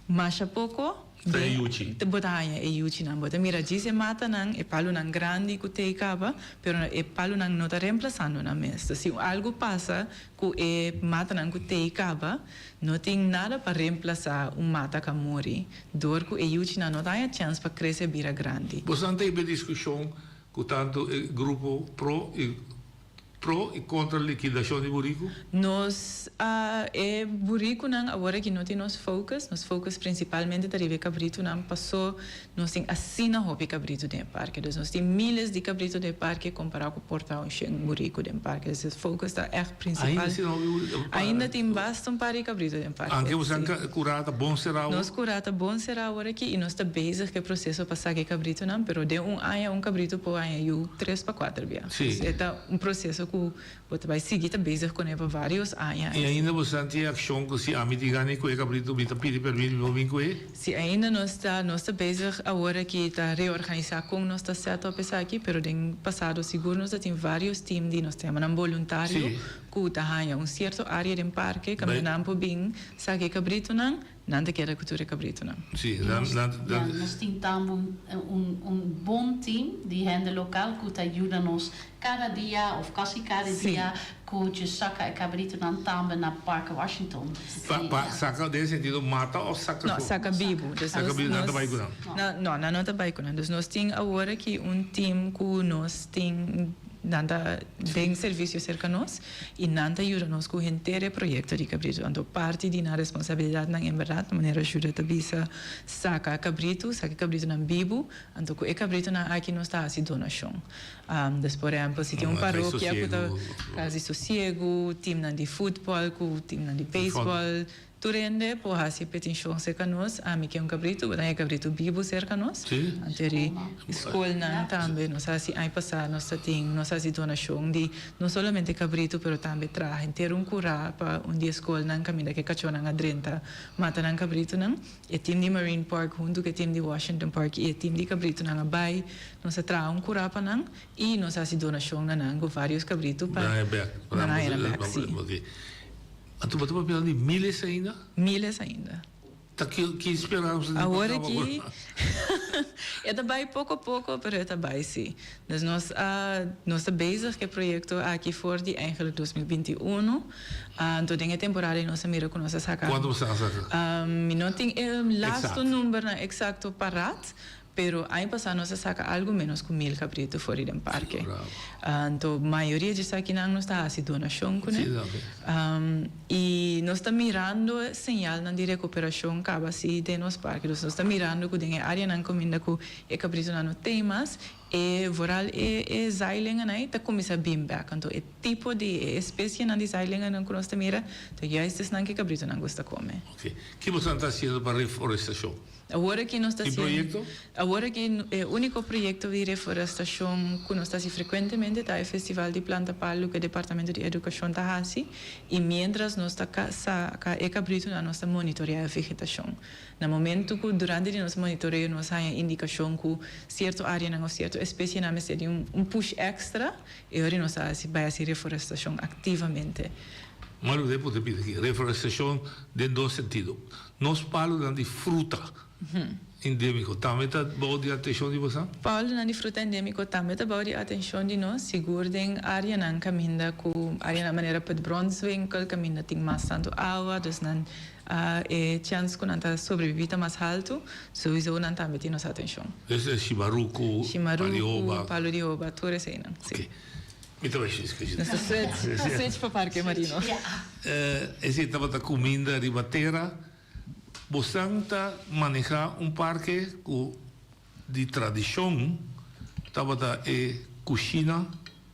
Masha poko Ta e yuchi. Bo ta haña e yuchinan. Bo ta mira djis e matanan, e palunan grandi ku t'ei kaba, pero e palunan no ta remplasando nan mes. Si algu pasa ku e matanan ku t'ei kaba, no tin nada pa remplasá un mata ku a muri, dor ku e yuchinan no ta haña chèns pa krese bira grandi. Boso ta hiba diskushon ku tantu e grupo pro i Pro i kontra likidashon di buriku? Nos a e burikunan awor aki no tin nos focus, nos focus prinsipalmente ta riba e kabritunan paso nos tin asina hopi kabritu den e parke. Dus nos tin miles di kabritu den e parke kompará ku por ta un shen buriku den parke. Dus e focus ta ègt prinsipal. Ainda asina hopi buriku? Ainda tin basta un par di kabritu den parke. Anke boso a kurá ta bon será awor? Nos kurá ta bon será awor aki i nos ta bezig ku e proseso pa saka e kabritunan pero den un aña un kabritu por haña yu tres pa kuater bia. Sí. E ta un proseso ku bo ta bai sigui ta bezig kuné pa vários aña. I ainda bo sa tin e akshon ku si ami tin gana di kue kabritu mi ta pidi permit mi por bin kue? Sí, ainda nos ta nos ta bezig awor aki ta reorganisá kon nos ta set up esaki, pero den pasado sigur nos ta tin vários team di nos ta yama nan boluntario ku ta haña un sierto área den parke kaminda nan por bin saka e kabritunan. Nan ta keda ku tur e kabritunan. Sí, nan, nan, Ja, nos tin tambe un, un, un bon team di hende lokal ku ta yuda nos kada dia òf kasi kada dia ku dje saka e kabritunan tambe na Parke Washington. Pa, pa saka den sentido mata òf saka No, saka bibu. Dus Saka nos, bibu, nan ta nos, bai ku nan. na, no, nan no ta bai ku nan. Dus nos tin awor aki un team ku nos tin, nan ta den servisio serka nos. I nan ta yuda nos ku henter e proyekto di kabritu. Anto parti di nan responsabilidatnan en bèrdat, manera Juda ta bisa, saka kabritu, saka e kabritunan bibu, anto ku e kabritunan aki nos ta hasi donashon. Dus por ehèmpel si tin un parokia ku ta Kas di Sosiegu, timnan di futbòl ku timnan di beisbòl, Tur hende por hasi e petinshon serka nos, ami ke un kabritu, bo ta haña kabritu bibu serka nos. Anto eri skolnan tambe nos hasi aña pasá nos ta tin nos hasi donashon di no solamente kabritu pero tambe traha henter un kurá pa un di e skolnan kaminda ke kachónan a drenta mata nan kabritunan. E tim di Marine Park huntu ku e tim di Washington Park i e tim di kabritunan a bai nos a traha un kurá pa nan i nos hasi donashon na nan ku vários kabritu pa nan haña nan bèk sí. Anto bo ta papia di miles ainda? Miles ainda. Ta ki ki speransa di Awor aki e ta bai poko poko pero e ta bai si. Dus nos a nos ta bezig ku e proyekto aki for di eigenlijk 2021. Anto den e temporada ei nos a mira ku nos a saka. Kuantu bo sa a saka? Mi no tin e lastu numbernan eksakto parat. Pero aña pasá nos a saka algu ménos ku mil kabritu for di den parke. Anto mayoria di esakinan nos ta hasi donashon kuné. I nos ta mirando señalnan di rekuperashon kaba si den nos parke. Dus nos ta mirando ku den e áreanan kaminda ku e kabritunan no tei mas, e vooral e e zailingennan ei ta kuminsá bin bèk. Anto e tipo di e espesienan di zailingennan ku nos ta mira ta juist esnan ku e kabritunan gusta kome. Oke. Ki boso ta hasiendo pa reforestashon? Awor aki nos ta Tin hasiendo. proyekto? Awor aki e úniko proyekto di reforestashon ku nos ta hasi frekuentemente ta e festival di planta palu ku e departamento di edukashon ta hasi i miéntras nos ta saka e kabritunan nos ta monitoreá e vegetashon. Na momentu ku durante di nos monitoreo nos haña indikashon ku sierto áreanan òf sierto espesienan mester di un push èkstra, e ora nos ta hasi bai hasi reforestashon aktivamente. Malu den punto di bista aki, reforestashon den dos sentido. Nos palunan di fruta endémiko tambe ta bou di atenshon di boso? Palunan di fruta endémiko tambe ta bou di atenshon di nos, sigur den áreanan kaminda ku áreanan manera Put Bronswinkel kaminda tin mas tantu awa, dus nan. E chèns ku nan ta sobrebibí ta mas haltu, souiso nan tambe tin nos atenshon. Dus e shimaruku, palu di hoba. Shimaruku, palu di hoba, tur eseinan, si. Oké. Mi ta bai switch. Nos ta switch, switch pa Parke Marino. Esei tabata kuminda riba tera. Bosan ta manehá un parke ku di tradishon tabata e kushina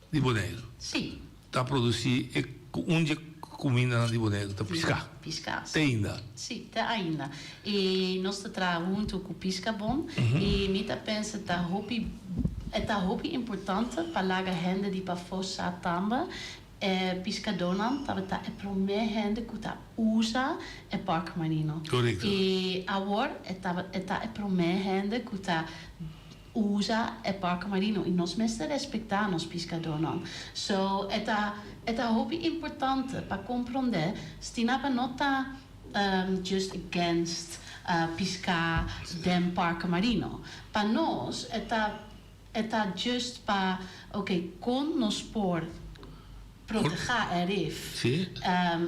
di Boneiru. Sí. Ta produsí e un dje kumindanan di Boneiru ta piská. Piská, sí. Te ainda. Sí, te ainda. I nos ta traha huntu ku Piskabon i mi ta pensa ta hopi e ta hopi importante pa laga hende di pafó sa tambe e piskadónan tabata e promé hende ku ta usa e parke marino. Korekto. I awor e taba e ta e promé hende ku ta usa e parke marino i nos mester respektá nos piskadónan. So e ta e ta hopi importante pa komprondé Stinapa no ta just against piská den parke marino. Pa nos e ta e ta just pa oke kon nos por protehá e rif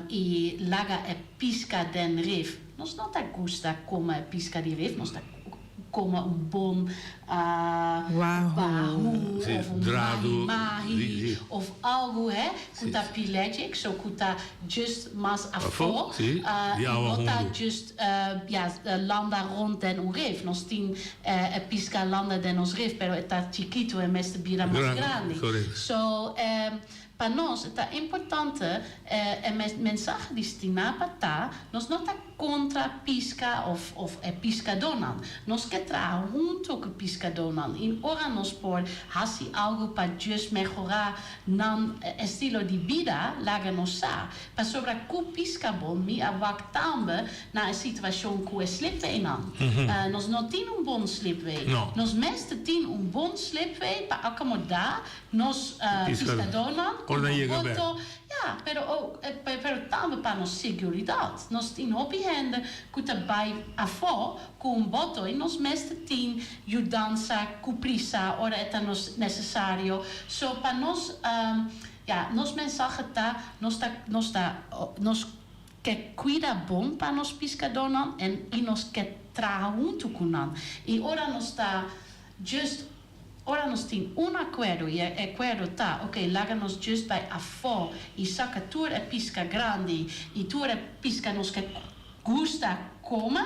i laga e piska den rif. Nos no ta gusta kome e piska di rif, nos ta kome un bon wahoo of un mahi mahi of algu he ku ta pelagic, so ku ta just mas afó i no ta just ya landa rond den un rif. Nos tin e piska landa den nos rif pero e ta chikitu e mester bira mas grandi. So Pa nos e ta importante e mensahe di Stinapa ta, nos no ta kontra piska of of e piskadónan. Nos ke traha hunto ku piskadónan i ora nos por hasi algu pa djus mehorá nan estilo di bida, laga nos sa. Pasobra ku piska bon mi a wak tambe na e situashon ku e slipwaynan. Nos no tin un bon slipway. Nos mester tin un bon slipway pa akomodá Nos piskadónan ku nan boto, ya, pero ook, pero tambe pa nos seguridat. Nos tin hopi hende ku ta bai afó ku un boto i nos mester tin yudansa ku prisa ora e ta nos nesesario. So pa nos, ya, nos mensahe ta, nos ta, nos ta, nos ke kuida bon pa nos piskadónan en i nos ke traha huntu ku nan. I ora nos ta just Ora nos tin un akuerdo i e akuerdo ta, ok, laga nos just bai afó i saka tur e piska grandi i tur e piska nos ke gusta kome,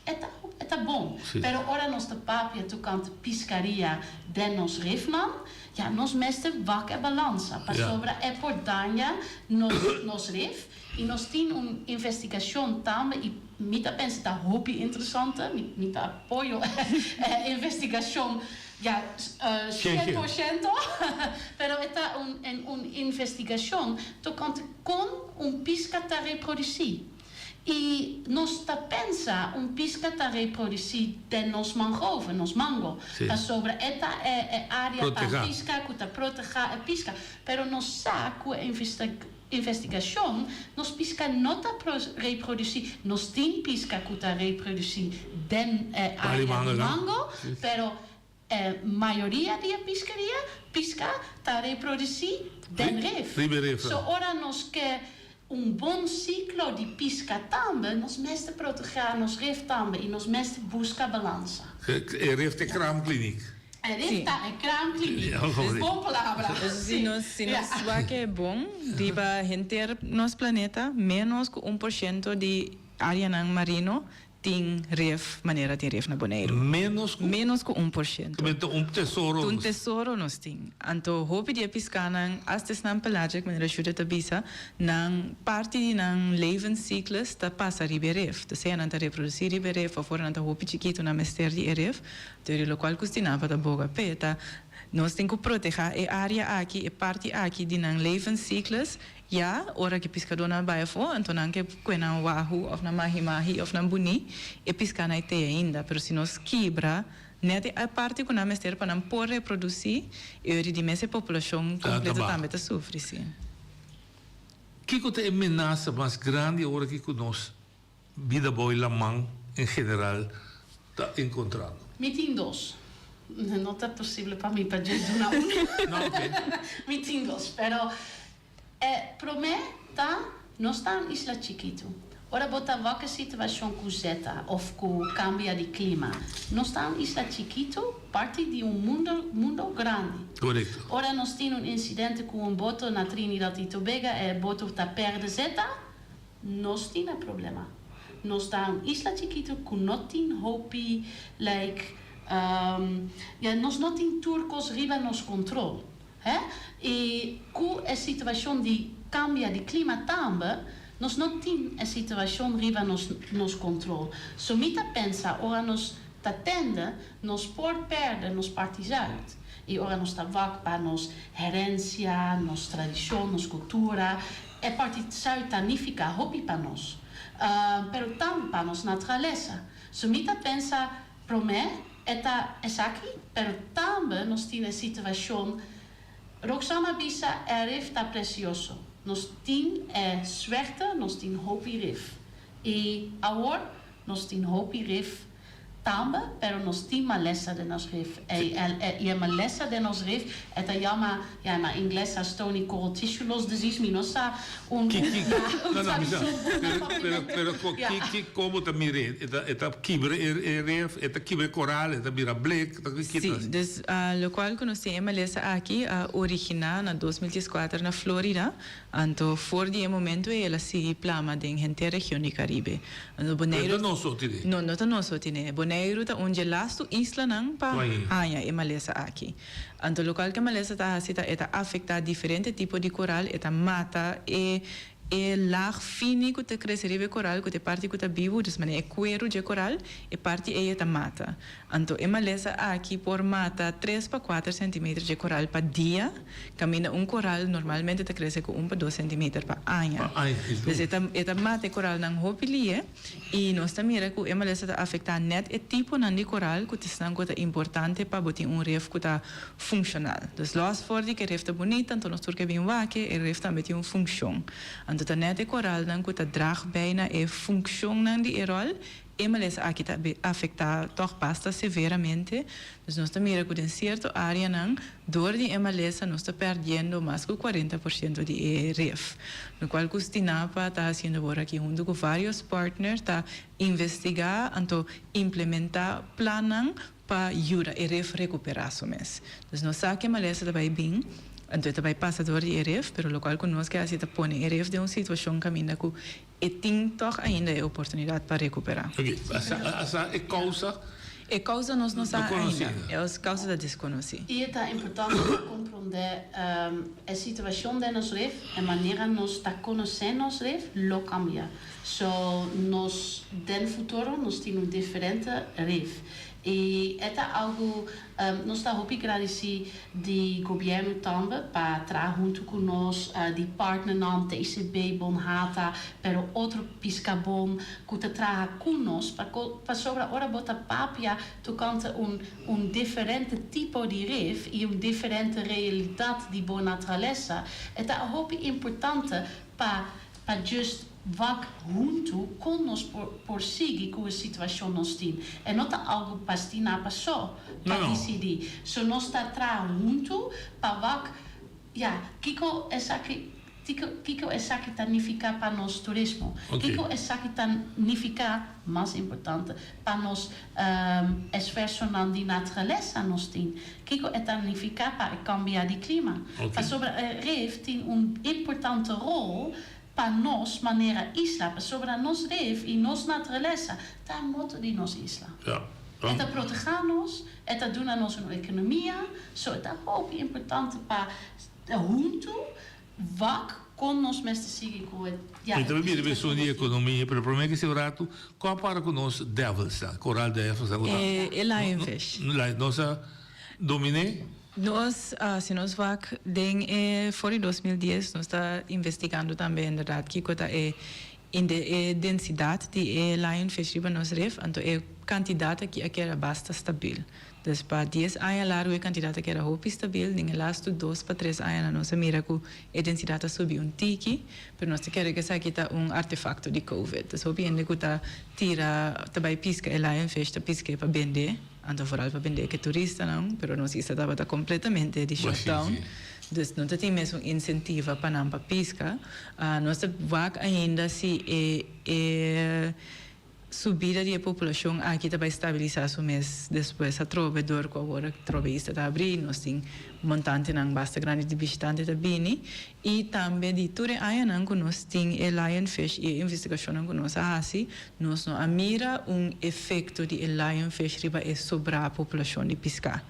e ta e ta bon. Pero ora nos ta papia tokante piskaria den nos rifnan, ya nos mester wak e balansa, pasobra e por daña nos nos rif i nos tin un investigashon tambe i Mi ta pensa ta hopi interesante, mi mi ta apoyo e investigashon ya 100%, pero e ta un un investigashon tokante kon un piska ta reprodusí. I nos ta pensa un piska ta reprodusí den nos mangrove, nos mango, pasobra e ta e e área pa piska ku ta protehá e piska, pero nos sa ku e Investigashon, Nos piska no ta reprodusi, nos tin piska ku ta reprodusi den e area di mango, pero e mayoria di e piskeria, piska ta reprodusi den rif. So ora nos ke un bon siklo di piska tambe, nos mester protegá nos rif tambe i nos mester buska balansa. E rif ta e kraamkliniek. E rif ta e kraamkliniek. Bon palabra. Si nos si nos wak e bon riba henter nos planeta menos ku un por shento di areanan marino tin rif manera tin rif na Boneiru. Menos ku? Menos ku un por shento. Ta un tesoro. Ta un tesoro nos tin. Anto hopi di e piskanan asta esnan pelagic manera Judith ta bisa nan parti di nan levenscyclus ta pasa riba e rif. Ta sea nan ta reproduci riba e rif of ora nan ta hopi chikitu nan mester di e rif. Dor di lokual ku Stinapa ta boga p'e ta, nos tin ku protehá e área aki, e parti aki di nan levenscyclus, ya ora ku e piskadónan bai afó, anto nan ke kue nan wahu òf nan mahi-mahi òf nan buní, e piskanan ei t'ei ainda. Pero si nos kibra nèt e parti ku nan mester pa nan por reprodusí, e ora di mes e populashon kompleto tambe ta sufri, sí. Kiko ta e menasa mas grandi awor aki ku nos Bida bou e laman en general ta encontrando. Mi tin dos. No ta posible pa mi pa djes duna un. No, ok. Mi tin dos, pero e prome ta nos ta un isla chikitu. Ora bo ta wak e situashon ku zeta òf ku kambia di klima, nos ta un isla chikitu, parti di un mundo mundo grandi. Korekto. Ora nos tin un insidente ku un boto na Trinidad i Tobega e boto ta pèrdè zeta, nos tin e problema. Nos ta un isla chikitu ku no tin hopi like ya nos no tin tur kos riba nos kontrol. Hè? I ku e situashon di kambia di klima tambe, nos no tin e situashon riba nos nos kontrol. So mi ta pensa ora nos ta tende, nos por pèrdè nos parti zuid. I ora nos ta wak pa nos herensia, nos tradishon, nos kultura, e parti zuid ta nifiká hopi pa nos. Pero tambe pa nos naturalesa. So mi ta pensa Promé e ta esaki, pero tambe nos tin e situashon, Roxanne a bisa e rif ta presioso, nos tin e suerte nos tin hopi rif i awor nos tin hopi rif tambe, pero nos tin malesa den nos rif i e malesa den nos rif e ta yama, ya na ingles ta stony coral tissue loss disease, mi no sa un Ki ki no no mi sa pero pero pero ko ki ki komo ta mir'é e ta e ta kibra e e ref e ta kibra e koral e ta bira blek ta ki Sí, ta. dus lokual ku nos tin e malesa aki a originá na 2014 na Florida, anto for di e momento ei el a sigui plama den henter region di Karibe. Anto Pero Boneiru ta nos so tine. No, no ta nos so tine. Boneiru ta un dje lastu islanan pa haña e malesa aki. Anto lokual ku e malesa ta hasi ta e ta afektá diferente tipo di koral, e ta mata e e lag fini ku ta krese riba e koral, ku ta e parti ku ta bibu, dus manera e kueru dje koral, e parti ei e ta mata. Anto e malesa aki por mata tres pa kuater sentimeter dje koral pa dia, kaminda un koral normalmente ta krese ku un pa dos sentimeter pa aña. Dus e ta e ta mata e koralnan hopi lie. I nos ta mira ku e malesa ta afektá nèt e tiponan di koral ku ta esnan ku ta importante pa bo tin un ref ku ta funshonal. Dus lòs for di ku e ref ta bunita, anto nos tur ke bin wak e ref tambe tin un funkshon. Anto ta nèt e koralnan ku ta drag bei na e funkshonnan di e ròl, e malesa aki ta afektá tòg basta severamente. Dus nos ta mira ku den sierto áreanan dor di e malesa nos ta pèrdiendo mas ku kuarenta por siento di e ref. Lokual ku Stinapa ta hasiendo awor aki huntu ku vários partner ta investigá anto implementá plannan pa yuda e ref rekuperá su mes. Dus nos sa ku e malesa ta bai bin, anto e ta bai pasa dor di e ref, pero lokual ku nos ke hasi ta pone e ref den un situashon kaminda ku E tin tòg ainda e oportunidat pa rekuperá. Oke, asa e kousa? E kousa nos no sa ainda. E kousa ta deskonosí. I e ta importante pa komprondé e situashon den nos ref, e manera nos ta konosé nos ref lo kambia. So nos den futuro nos tin un diferente ref. I e ta algu nos ta hopi gradisí di gobièrnu tambe pa traha huntu ku nos, di partnernan, TCB, Bonhata, pero otro piskabon ku ta traha ku nos pa pasobra ora bo ta papia tokante un un diferente tipo di rif i un diferente realidat di bo naturalesa e ta hopi importante pa pa just wak huntu kon nos por por sigui ku e situashon nos tin. E no ta algu pa Stinapa so pa disidí. So nos ta traha huntu pa wak, ya, kiko esaki tiko kiko esaki ta nifiká pa nos turismo, kiko esaki ta nifiká, mas importante, pa nos esfuersonan di naturalesa nos tin, kiko e ta nifiká pa e kambia di klima. Pasobra e rif tin un importante rol pa nos manera isla, pasobra nos rif i nos naturalesa ta e motor di nos isla. E ta protegá nos, e ta duna nos un ekonomia, so e ta hopi importante pa huntu Wak kon nos mester sigui ku e ya. Mi ta bira besun di ekonomia, pero promé ke seu ratu, kon a para ku nos devils nan, koral devils nan ku ta. E lionfish. Nos a dominé? Nos, si nos wak den e for di 2010 nos ta investigando tambe inderdaad kiko ta e e densidat di e lionfish riba nos rif, anto e kantidat aki a keda basta stabil. Dus pa dies aña largu e kantidat a keda hopi stabil. Den e lastu dos pa tres añanan nos a mira ku e densidat a subi un tiki, pero nos ta kere ku esaki ta un artefakto di covid. Dus hopi hende ku ta tira, ta bai piska e lionfish ta pisk'é pa bende, anto vooral pa bende ku e turistanan, pero nos isla tabata kompletamente di shutdown. Dus no ta tin mes un insentiva pa nan pa piska. Nos ta wak ainda si e e subida di e populashon aki ta bai stabilisá su mes despues atrobe dor ku awor atrobe isla ta abrí, nos tin montantenan basta grandi di bishitante ta bini i tambe di tur e añanan ku nos tin e lionfish i e investigashonnan ku nos a hasi, nos no a mira un efekto di e lionfish riba e sobrá populashon di piská.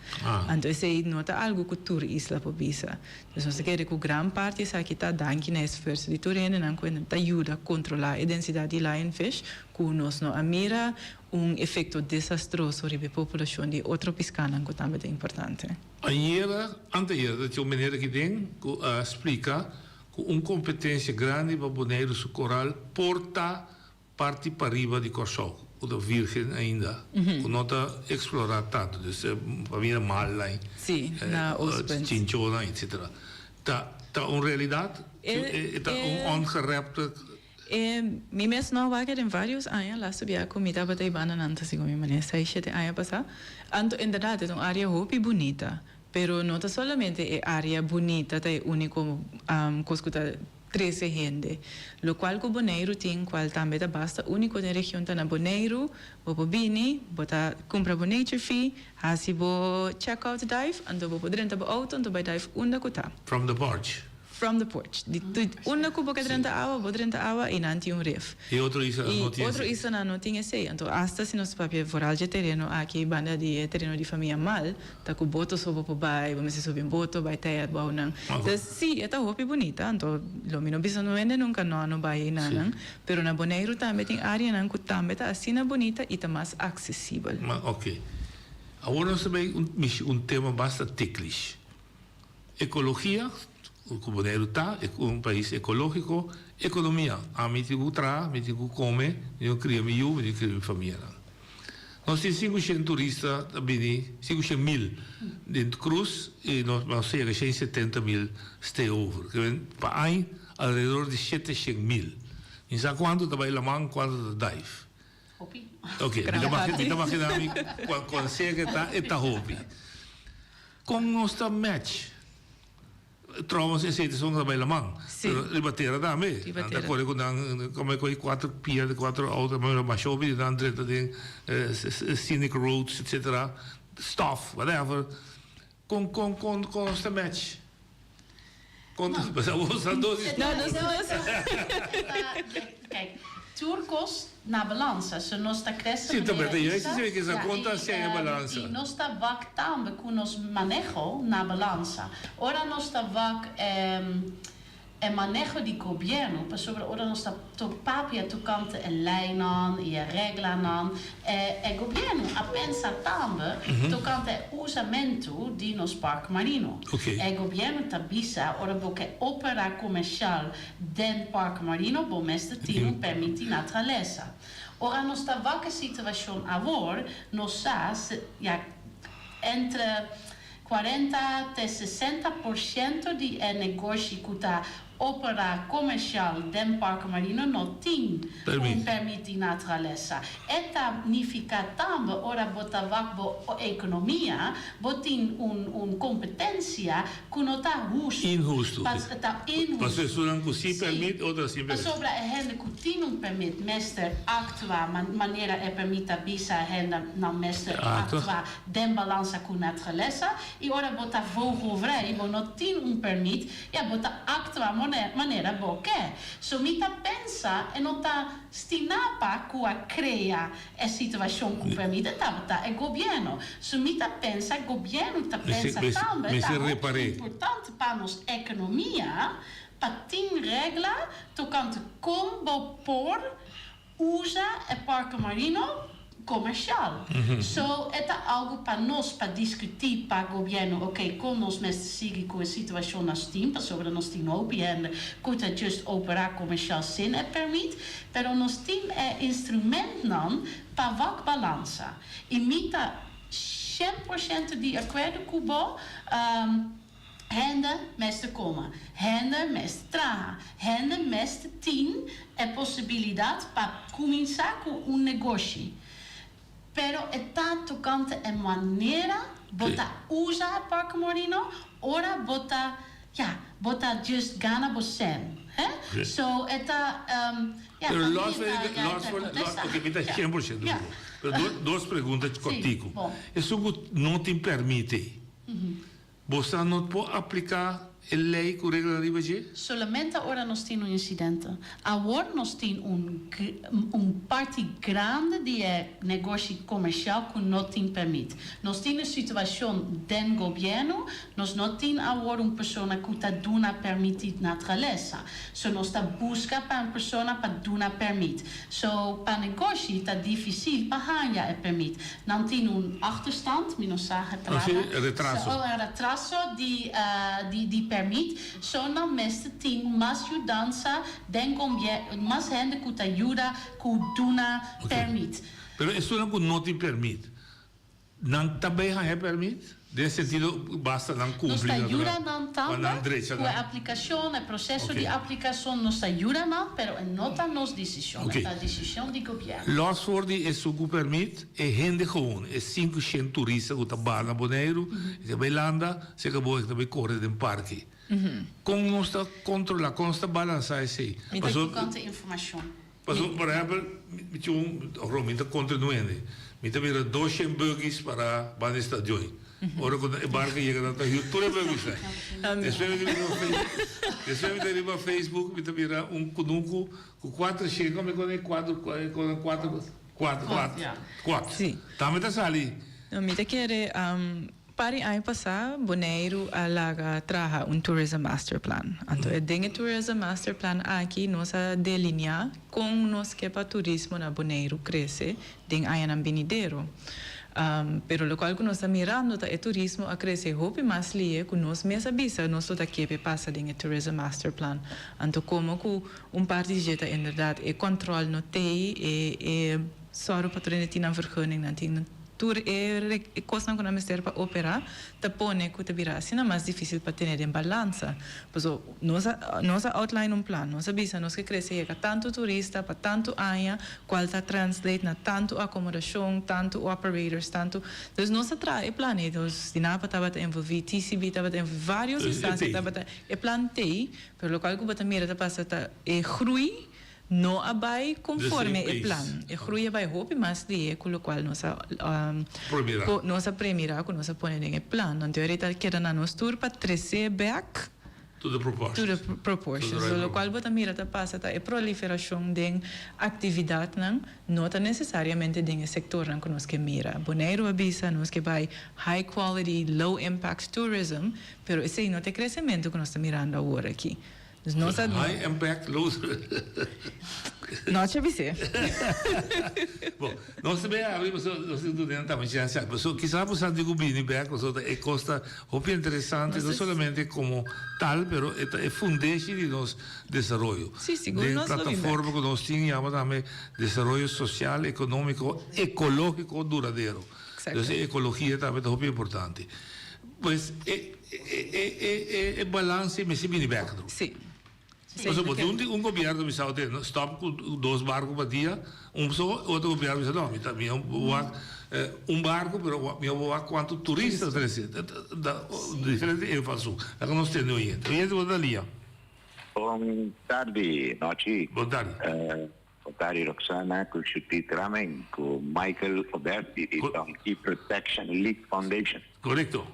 Anto esei no ta algu ku tur isla por bisa. Dus nos ta kere ku gran parti esaki ta danki na e esfuerso di tur hendenan ku ta yuda kontrolá e densidat di lionfish, ku nos no a mira un efekto desastroso riba e populashon di otro piskanan ku tambe ta importante. Ayera, anteayera, ta tin un meneer aki den ku a splika ku un kompetensia grandi pa Boneiru su koral por ta Parti pariba di Kòrsou ku ta virgen ainda, ku no ta eksplorá tantu, dus pa mi na Malnai, Chinchona etcetera. Ta ta un realidat? E ta un ongerepte. E mi mes no a wak den varios aña, lastu bia ku mi tabata e bandanan ta segun mi manera seis shete aña pasá. Anto inderdat e ta un área hopi bunita, pero no ta solamente e área bunita ta e úniko kos ku ta Trese hende. Lokual ku Boneiru tin, kual tambe ta basta úniko den region ta na Boneiru, bo por bini, bo ta kumpra bo nature fee, hasi bo check out dive, anto bo por drenta bo outo anto bai dive unda ku ta. From the porch. From the porch. Di unda ku bo ke drenta awa, bo drenta awa i nan tin un rif. I otro islanan no tin esei. I otro islanan no tin esei. Anto asta si nos papia vooral dje tereno aki banda di e tereno di famia Mal, Ta ku boto so bo por bai, bo mester subi un boto bai tei abou nan. Entonces, si, e ta hopi bunita, anto lo mi no bisa no hende nunka no a no bai einanan, pero na Boneiru tambe tin areanan ku tambe ta asina bunita i ta mas aksesibel. Ma oke. Awor nos ta bai un mishi un tema basta tiklish. Ekologia, ku Boneiru ta un pais ekologiko, ekonomia, ami tin ku traha, mi tin ku kome, mi tin ku kria mi yu, mi tin ku kria mi famianan. Nos tin 500 turista ta bini, 500 mil den cruise y nos nos ta yega 170 mil stay over. Ke men pa añ alrededor di 700 mil. Mi sa cuanto ta bay laman, cuanto ta dive. Hopi. Ok, mi ta magi mi ta magina mi cuan cuan sea ke ta e ta hopi. Con nos ta match? Trouwens esei ta esun ku ta bai laman. Sí. Pero riba tera tambe. Riba Nan ta tera. kore ku nan kome ku e kuater pia di kuater outo ma masha hopi di nan drenta den scenic roads etcetera stof whatever. Kon kon kon kon nos ta match? Kon ta pasobra bo sa dos No, nos nos. Kijk, tur kos na balansa. So nos ta krese Sí, ta manera berdad. isa. Juist esei ke sa kon ta Ja, hasié e balansa. i nos ta wak tambe ku nos maneho na balansa. Ora nos ta wak e maneho di gobièrnu, pasobra ora nos ta papia tokante e leinan i e reglanan, e gobièrnu a pensa tambe tokante e usamentu di nos park marino. E gobièrnu ta bisa ora bo ke operá komershal Den Parke Marino bo mester tin un permit di natralesa. Ora nos ta wak e situacion awor, nos sa, ya, entre cuarenta te sesenta por ciento di e negoshi cu ta opera comercial den Parke Marino no tin un permit di natralesa. E ta nifica tambe ora bo ta wak bo economia, bo tin un un competencia Ku no ta hustu. Inhustu. Pas e ta inhustu. Pasobra esunnan ku si permit, otro sin permit. Pasobra e hende ku tin un permit mester aktua manera e permit ta bisa e hende nan mester aktua den balansa ku naturalesa. I ora bo ta vogelvrij, bo no tin un permit, ya bo ta aktua manera bo ke. So mi ta pensa e no ta Stinapa ku a krea e situashon ku permite tabata e gobièrnu. Su mi ta pensa gobièrnu ta pensa tambe ta hopi importante pa nos ekonomia pa tin regla tokante kon bo por usa e parke marino komershal. So e ta algu pa nos pa diskutí pa gobièrnu oke kon nos mester sigui ku e situashon nos tin pasobra nos tin hopi hende ku ta just operá komershal sin e permit pero nos tin e instrumentnan pa wak balansa i mi ta 100% di akuerdo ku bo. Hende mester kome, hende mester traha, hende mester tin e posibilidat pa kuminsá ku un negoshi. Pero e ta tokante e manera bo ta usa e Parke Marino ora bo ta. Ya, bo ta just gana bo sèn, hè? So e ta, ya, Pero pa mi los e ta, ya, e los ta los kontesta. ok, mi ta Ya, 100% ya. duro. Pero dos dos pregunta Sí, kòrtiku. bon. Esun ku no tin pèrmit ei, bo sa no por apliká e lei ku reglanan riba dje? Solamente ora nos tin un insidente. Awor nos tin un un parti grandi di e negoshi komersial ku no tin pèrmit. Nos tin un situashon den gobièrnu, nos no tin awor un persona ku ta duna pèrmit di naturalesa. So nos ta buska pa un persona pa duna pèrmit. So pa negoshi ta difisil pa haña e pèrmit. Nan tin un achterstand, mi no sa e palabra. Si, retraso. So un retraso di di di pèrmit. So nan mester tin mas yudansa den gobièrnu, mas hende ku ta yuda ku duna pèrmit. Pero esunnan ku no tin pèrmit, Nan ta bay haña permit? Den sentido basta nan Nos cumpli ta natural yuda nan pa tambe nan drecha cu e nan. aplicacion, e proceso di Ok. aplicacion, nos ta yuda nan, pero e no ta nos decision, e Ok. ta decision di gobierno. Los for di esun cu permit, e hende gewoon, e 500 turista cu ta bar na Boneiru, e ta bay landa, si acabó e ta bay core den parke. Con nos ta controla, con nos ta balansa esey? Mi ta Pasobra. tocante informacion. Pasobra, por ehempel, mi tin un, oro mi ta kontra nuende, mi ta mira doshen buggies para banda e stadion. Ora ku e barko yega nan ta hür tur e buggies nan. Despues mi ta riba Facebook, despues mi ta riba Facebook mi ta mira un kunuku ku kuater shen, kome kone kuater, kuater, kuater, kuater, kuater. Tambe ta sali. No, mi ta kere Par di aña pasá Boneiru a laga traha un Tourism Master Plan. Anto e den e Tourism Master Plan aki nos a delineá kon nos ke pa turismo na Boneiru krese den añanan binidero. Pero lokual ku nos ta mirando ta e turismo a krese hopi mas lie ku nos mes a bisa nos lo ta ke p'e pasa den e Tourism Master Plan. Anto komo ku un parti di dje ta inderdat e kòntròl no t'ei, e e sòru pa tur hende tin nan vergunning, nan tin. Tur e kosnan ku nan mester pa operá ta pone ku ta bira asina mas difísil pa tene den balansa. Paso nos a nos a outline un plan, nos a bisa nos ke krese yega tantu turista pa tantu aña, kual ta translate na tantu akomodashon, tantu operators, tantu. Dus nos a traha e plan ei. Dus Stinapa tabata envolví, TCB tabata envolví, vários instansia tabata. E plan t'ei, pero lokual ku bo ta mira ta pasa ta e groei No a bai conforme e plan. E groei a bai hopi mas lihe cu locual nos a nos a premira cu nos a pone den e plan. Anto e ta keda na nos tur pa trece bek To the proportions. To the proportions. So locual bo ta mira ta pasa ta e proliferacion den actividadnan no ta necesariamente den e sectornan cu nos ke mira. Boneiru a bisa nos ke bai high quality, low impact tourism, pero esey no ta e crecemento cu nos ta mirando awor aki. Dus nos a. High impact low. No a bis'é. Bon, nos ta bay habri pasobra nos tin duna tambe chance aki. Pasobra kisas bo sa di ku bini bek pasobra e kos ta hopi interesante no solamente komo tal pero e ta e fundeshi di nos desaroyo. Sí, sigur nos lo bin bek. Den plataforma ku nos tin yama tambe desaroyo sosial, ekonómiko, ekológiko duradero. Exacto. Dus e ekologia tambe ta hopi importante. Pues e e e e balance mester bini bek no. Sí. Pasobra bo tin un un gobierno bisa ote no stop ku dos barco pa dia un so otro gobierno bisa no mi ta mi a wak un barco pero mi a wak cuanto turista ta trece ta diferente invalshoek laga nos tende oyente oyente bo ta lia. Bon tardi nochi. Bon tardi. Bon tardi Roxana ku Judith Ramen ku Michael Oberti di Donkey Protection League Foundation. Korekto.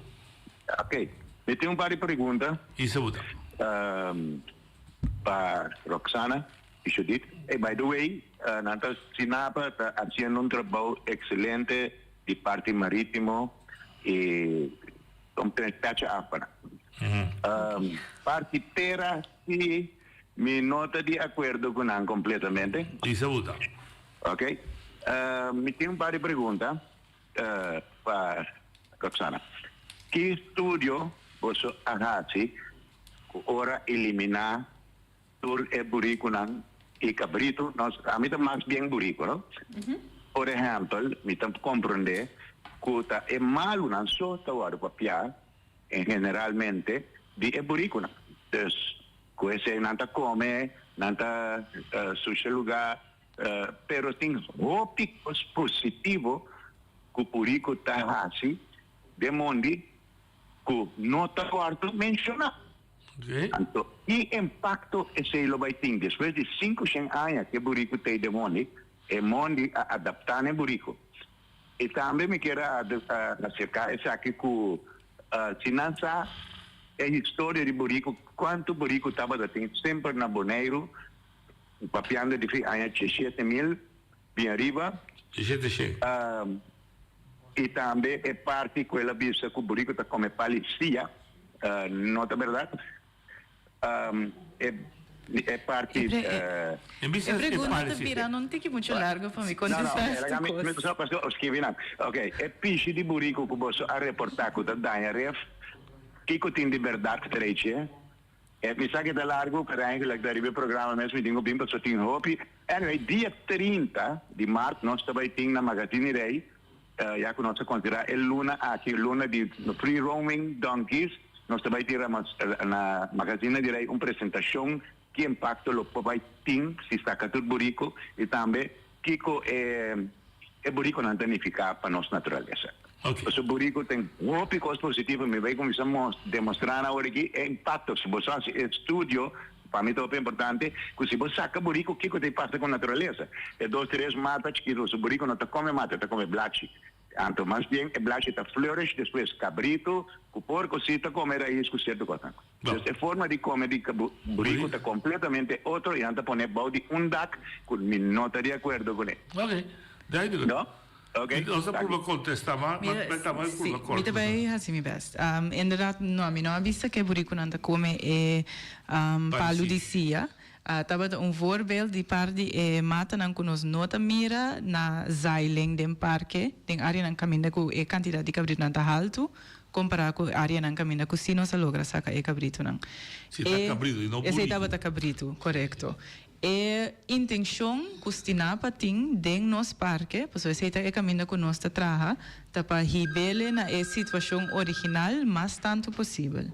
Ok, mi tin un par di pregunta. Isa bo ta. Pa Roxana y Judith. Hey, by the way, nan ta Stinapa ta haciendo un trabou excelente di parti maritimo y omtrent tacha af pa nan. Parti tera si Mi no ta di akuerdo ku nan kompletamente. Isa bo ta. Ok. Mi tin un par di pregunta pa Roxana. Ki studio boso a hasi ku ora eliminá tur e burikunan i kabritu? Nos, ami ta mas bien buriku, no? Por ehèmpel, mi ta komprondé ku ta e malunan so ta wòrdu papiá En generalmente di e burikunan. Dus ku esei nan ta kome, nan ta susha lugá, pero tin hopi kos positivo ku buriku ta hasi den mondi ku no ta wòrdu menshoná. Anto ki impakto esei lo bai tin despues di 500 aña ku e buriku t'ei den mondi? E mondi a adaptá na e buriku. I tambe mi kier a aserká esaki ku si nan sa e historia di buriku, kuantu buriku tabata tin semper na Boneiru, papiando di fin aña 7000 bin ariba. I tambe e parti ku el a bisa ku buriku ta kome pali sia, no ta bèrdat. E e parti. E pregunta ta bira un tiki muchu largu pa mi kontestá esta kos. No, no, skibi nan. Ok, e pishi di buriku ku boso a reportá ku ta daña ref, kiko tin di bèrdat trechi? E mi sa ke ta largu, pero eigenlijk ta riba e programa mes mi tin ku bin pasobra tin hopi. Anyway, dia 30 di mart nos ta bai tin na Magazine Rey, ya ku nos ta konsiderá e luna aki luna di free roaming donkeys, nos ta bai tin na Magazine di Rey un presentashon ki impakto lo por bai tin si saka tur buriku i tambe kiko e e burikonan ta nifiká pa nos naturalesa. Pasobra buriku tin hopi kos positivo, mi bai kuminsá demostrá nan awor aki e impakto. Si bo hasi e estudio, pa mi ta hopi importante, ku si bo saka buriku kiko ta pasa ku naturalesa. E dos tres mata chikitu, pasobra buriku no ta kome mata, e ta kome blachi. Anto mas bien e blachi ta flourish despues. Kabritu ku porko si ta kome rais ku sierto kosnan. Dus e forma di kome di buriku ta kompletamente otro i nan ta pone bou di un dak ku mi no ta di akuerdo kuné. Ok, duidelijk. No? Ok. Nos a purba kontestá, ma ma ta bai purba Mi ta bai hasi mi bèst. Inderdat, no, mi no a bisa ku e burikunan ta kome e palu di sia. Tabata un voorbeeld di par di e matanan ku nos no ta mira na zaailing den parke, den áreanan kaminda ku e kantidat di kabritunan ta haltu, kompará ku áreanan kaminda ku sí nos a logra saka e kabritunan. Si ta kabritu i no Esei buriku. tabata kabritu, korekto. E intenshon ku Stinapa tin den nos parke, pasobra esei ta e kaminda ku nos ta traha, ta pa hib'ele na e situashon original mas tantu posibel.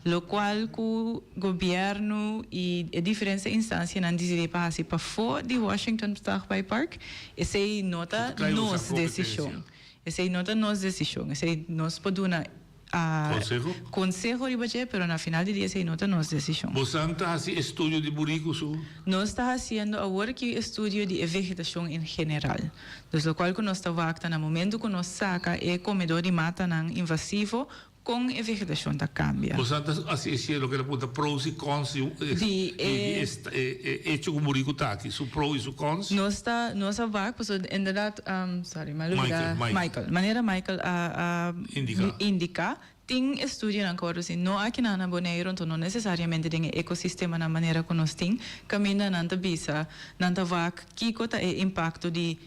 Lokual ku gobièrnu i e diferente instansianan disidí pa hasi pafó di Washington Stagbai Park, esei no ta nos desishon. Esei no ta nos desishon. Esei nos por duna Conseho? Conseho riba dje, pero na final di dia esei no ta nos desishon. Bosan ta hasi estudio di buriku su? Nos ta hasiendo awor ki estudio di e vegetashon en general. Dus lokual ku nos ta wak ta na momento ku nos saka e komedó di matanan invasivo, kon e vegetashon ta kambia. Bosan ta hasi e loke ta punta pros i cons di Di e. e echo ku buriku ta aki, su pro i su cons? Nos ta nos a wak pasobra inderdat, sorry mi a lubida. Michael, Michael. Michael. Manera Michael a a Indiká. indiká, tin estudionan ku wòrdu hasi, no akinan na Boneiru, anto no nesesariamente den e ekosistemanan manera ku nos tin, kaminda nan ta bisa, nan ta wak kiko ta e impakto di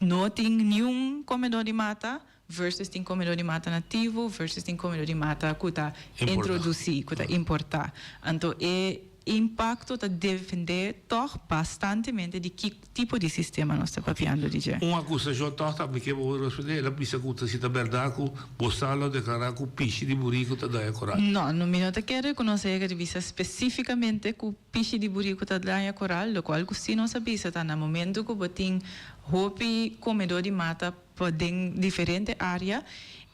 no tin niun komedó di mata versus tin komedó di mata nativo versus tin komedó di mata ku ta introdusí, ku ta importá. Anto e impakto ta dependé tòg bastantemente di ki tipo di sistema nos ta papiando di dje. Un akusashon tòg ta mi ke bo respondé, el a bisa ku ta si ta bèrdat ku bo sa lo deklará ku pishi di buriku ta daña koral. No, no mi no ta kere ku nos a yega di bisa spesífikamente ku pishi di buriku ta daña koral, lokual ku sí nos a bisa ta na momentu ku bo tin hopi komedó di mata, Pa den diferente área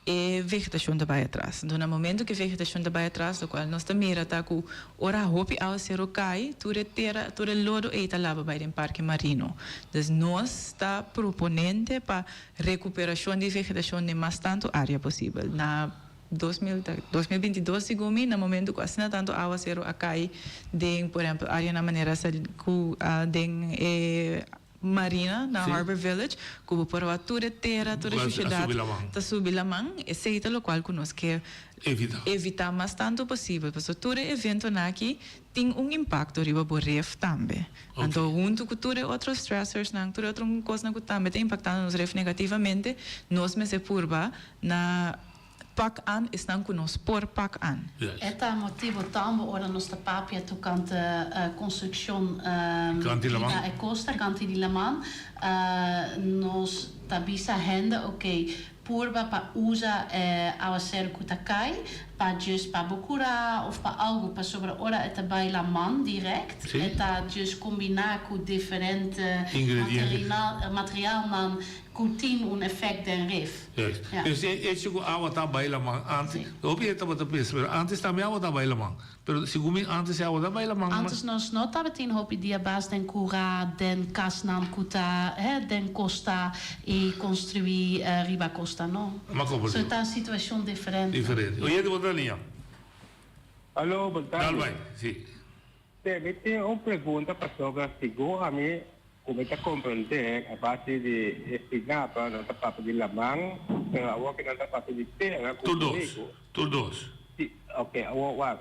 e vegetashon ta bai atras. Enton na momento ku e vegetashon ta bai atras lokual nos ta mira ta ku ora hopi awaseru kai tur e tera, tur e lodo ei ta laba bai den parke marino. Dus nos ta proponente pa rekuperashon di vegetashon den mas tantu área posibel. Na 2000 ta 2022 segun mi na momento ku asina tantu awaseru a kai den por ehèmpel áreanan manera ku den e Marina na Harbor Village ku bo por wak tur e tera, tur e shushedat ta subi laman. Esei ta lokual ku nos ke evitá mas tantu posibel pasobra tur e eventonan aki tin un impakto riba bo ref tambe. Anto huntu ku tur e otro stressorsnan, tur e otro kosnan ku tambe ta impaktando nos ref negativamente, nos mester purba na Pak aan esnan ku nos por pak aan. E ta motibo tambe ora nos ta papia tokante konstrukshon riba e kosta, kanti di laman, nos ta bisa hende oke purba pa usa e awaseru ku ta kai. Pa djis pa bo kura of pa algu, pasobra ora e ta bai laman direct, e ta djis kombiná ku diferente materialnan ku tin un efèkt den rif. Juist. Dus e echo ku awa ta bai laman antes, hopi hende tabata pensa, pero antes tambe awa ta bai laman. Pero segun mi antes e awa ta bai laman. Antes nos no tabatin hopi dia bas den kura, den kasnan ku ta, hè, den kosta i konstruí riba kosta, no. Ma komo So ta un situashon diferente. Diferente. Oyente bo ta liña. Alo, bon tardi. Dal bai, si. Te, mi tin un pregunta pasobra segun ami ku mi ta komprendé a base di e Stinapa nan ta papia di laman, pero awor ke nan ta papia di tera ku Tur dos, buriku. tur dos. Si, ok, awor wak,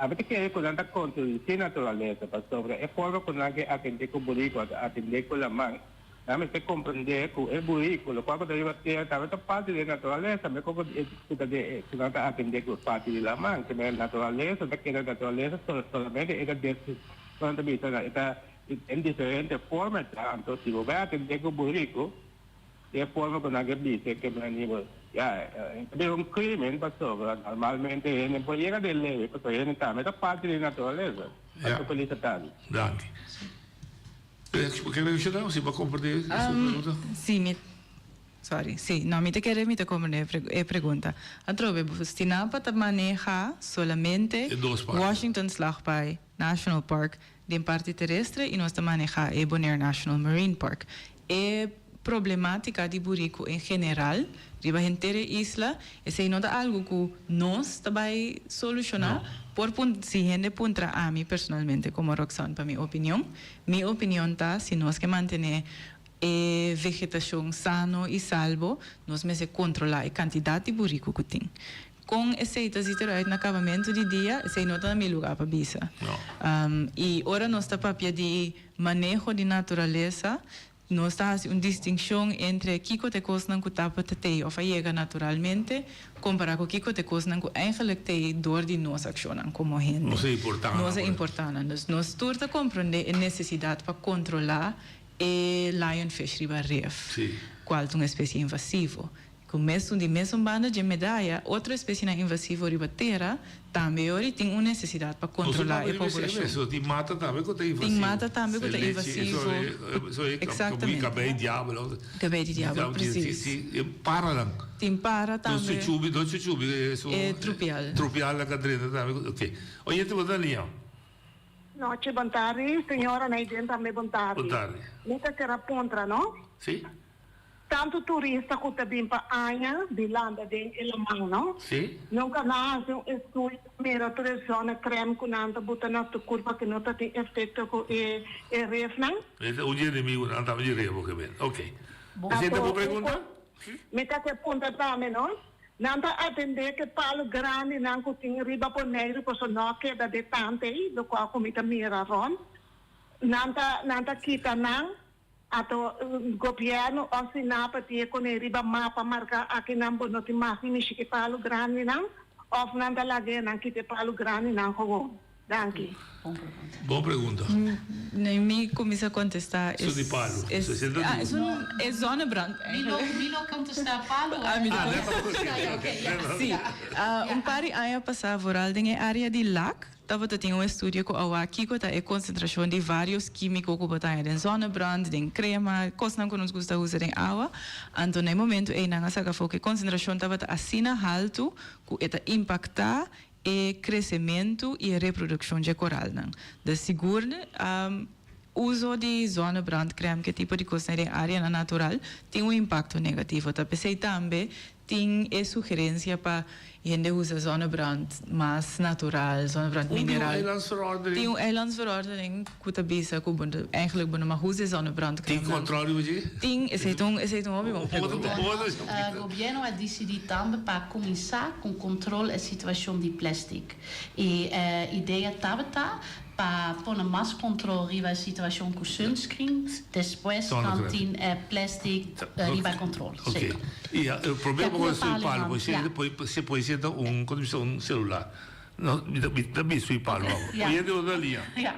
ami ta kere ku nan ta kontradisí naturalesa pasobra e forma ku nan ke atendé ku buriku a atendé ku laman, Nan mester comprende cu e burico, locual cu ta riba tera, tambe ta parti di e naturalesa, mejor cu e cu ta den e cu nan ta atende cu parti di laman. Te manera naturalesa ta keda naturalesa, solamente e ta des, cu nan ta bisa na, e ta en diferente forma e ta. Anto si bo bay atende cu burico den e forma cu nan ke bisa ke manera bo, ya, e ta bira un crimen pasobra normalmente hende por yega den ley pasobra hende tambe ta parti di naturalesa. Ya. Pasobra feliz tardi. Danki. Bo ke reacciona si bo a comprende su pregunta? Si, mi, sorry, si, no, mi ta kere mi ta comprende e pregunta. Atrobe, Stinapa ta maneha solamente E dos parke. Washington Slagbaai National Park den parti terestre y nos ta maneha e Bonaire National Marine Park. E problematica di buriku en general riba henter e isla, esey no ta algo cu nos ta bay soluciona. Por pun, si hende puntra ami personalmente como Roxanne pa mi opinion, mi opinion ta si nos ke mantene e vegetacion sano y salbo, nos mester controla e cantidad di buriku cu tin. Con esey ta zit eruit na cabamento di dia, esey no ta na mi lugar pa bisa. Y ora nos ta papia di maneho di naturalesa, Nos ta hasi un distinkshon entre kiko ta e kosnan ku tabata t'ei òf a yega naturalmente, kompará ku kiko ta e kosnan ku eigenlijk t'ei dor di nos akshonnan komo hende. Nos a importá nan. Nos a importá nan. Dus nos tur ta komprondé e nesesidat pa kontrolá e lionfish riba ref, kual ta un espesie invasivo. Ku mesun di mesun banda dje medaya, otro espesienan invasivo riba tera tambe yori tin un nesesidat pa kontrolá e populashon. Tin mata tambe ku ta invasivo. Tin mata tambe ku ta invasivo. Eksaktamente. Kabei diabel. Kabei di diabel, presis. Paranan. Tin para tambe. Dos chuchubi, dos chuchubi. E trupial. Trupial nan ka drenta tambe. Ok. Oyente bo ta liña. Nochi bon tardi, señora Naiden tambe bon tardi. Bon tardi. Mi ta kere puntra, no? Si. Tantu turista ku ta bin pa aña di landa den e laman, no? Sí. Nunka nan a hasi un estudio pa mira tur e zonnekrèm ku nan ta buta na su kurpa ku no ta tin efekto ku e e refnan? E ta un di enemigunan tambe di ref bo ke ben. Ok. Esei ta bo pregunta? Mi ta ke puntra tambe, no? Nan ta atendé ku e palu grandinan ku tin riba Boneiru pasobra no a keda de tante ei, lokual ku mi ta mira rònt. Nan ta nan ta kita nan. Ato gobierno of Stinapa tin e kone riba mapa marka aki nan bo no tin mas ni mishi ki palu grandi nan of nan ta laga nan kita e palu grandi nan gewoon. Danki. Bon pregunta. Nee, mi cuminsa contesta es. Su di palu. Es, ah, es un, es zonnebrand eigenlijk. Mi lo contesta palu. Ah, mi ta contesta. Si. Un par di aña pasa vooral den e area di Lac, Tabata tin un estudio ku a wak kiko ta e konsentrashon di vários kímiko ku bo ta haña den zonnebrand, den krema, kosnan ku nos gusta usa den awa. Anto na e momentu ei nan a saka afó ku e konsentrashon tabata asina haltu ku e ta impaktá e kresementu i e reprodukshon dje koralnan. Dus sigur uso di zonnebrand, krèm, ke tipo di kosnan den áreanan natural tin un impakto negativo. Ta p'esei tambe Tin e sugerencia pa hende usa zonnebrand mas natural, zonnebrand mineral. Un di un eilandsverordening. Tin un eilandsverordening cu ta bisa cu bo eigenlijk bo no mag usa e zonnebrand Tin control riba dje? Tin, esey ta un esey ta un hopi bon pregunta. Gobierno a dicidi tambe pa cuminsa cu control e situacion di plastic. E idea tabata Pa pone mas control riba e situacion cu sunscreen, despues nan tin e plastic riba e control. Ok. Y e problema cu e palo, bo si poi senta un, como ta bisa, un celular. No, mi ta bisa e palo awo. Oye di otro liña. Ya.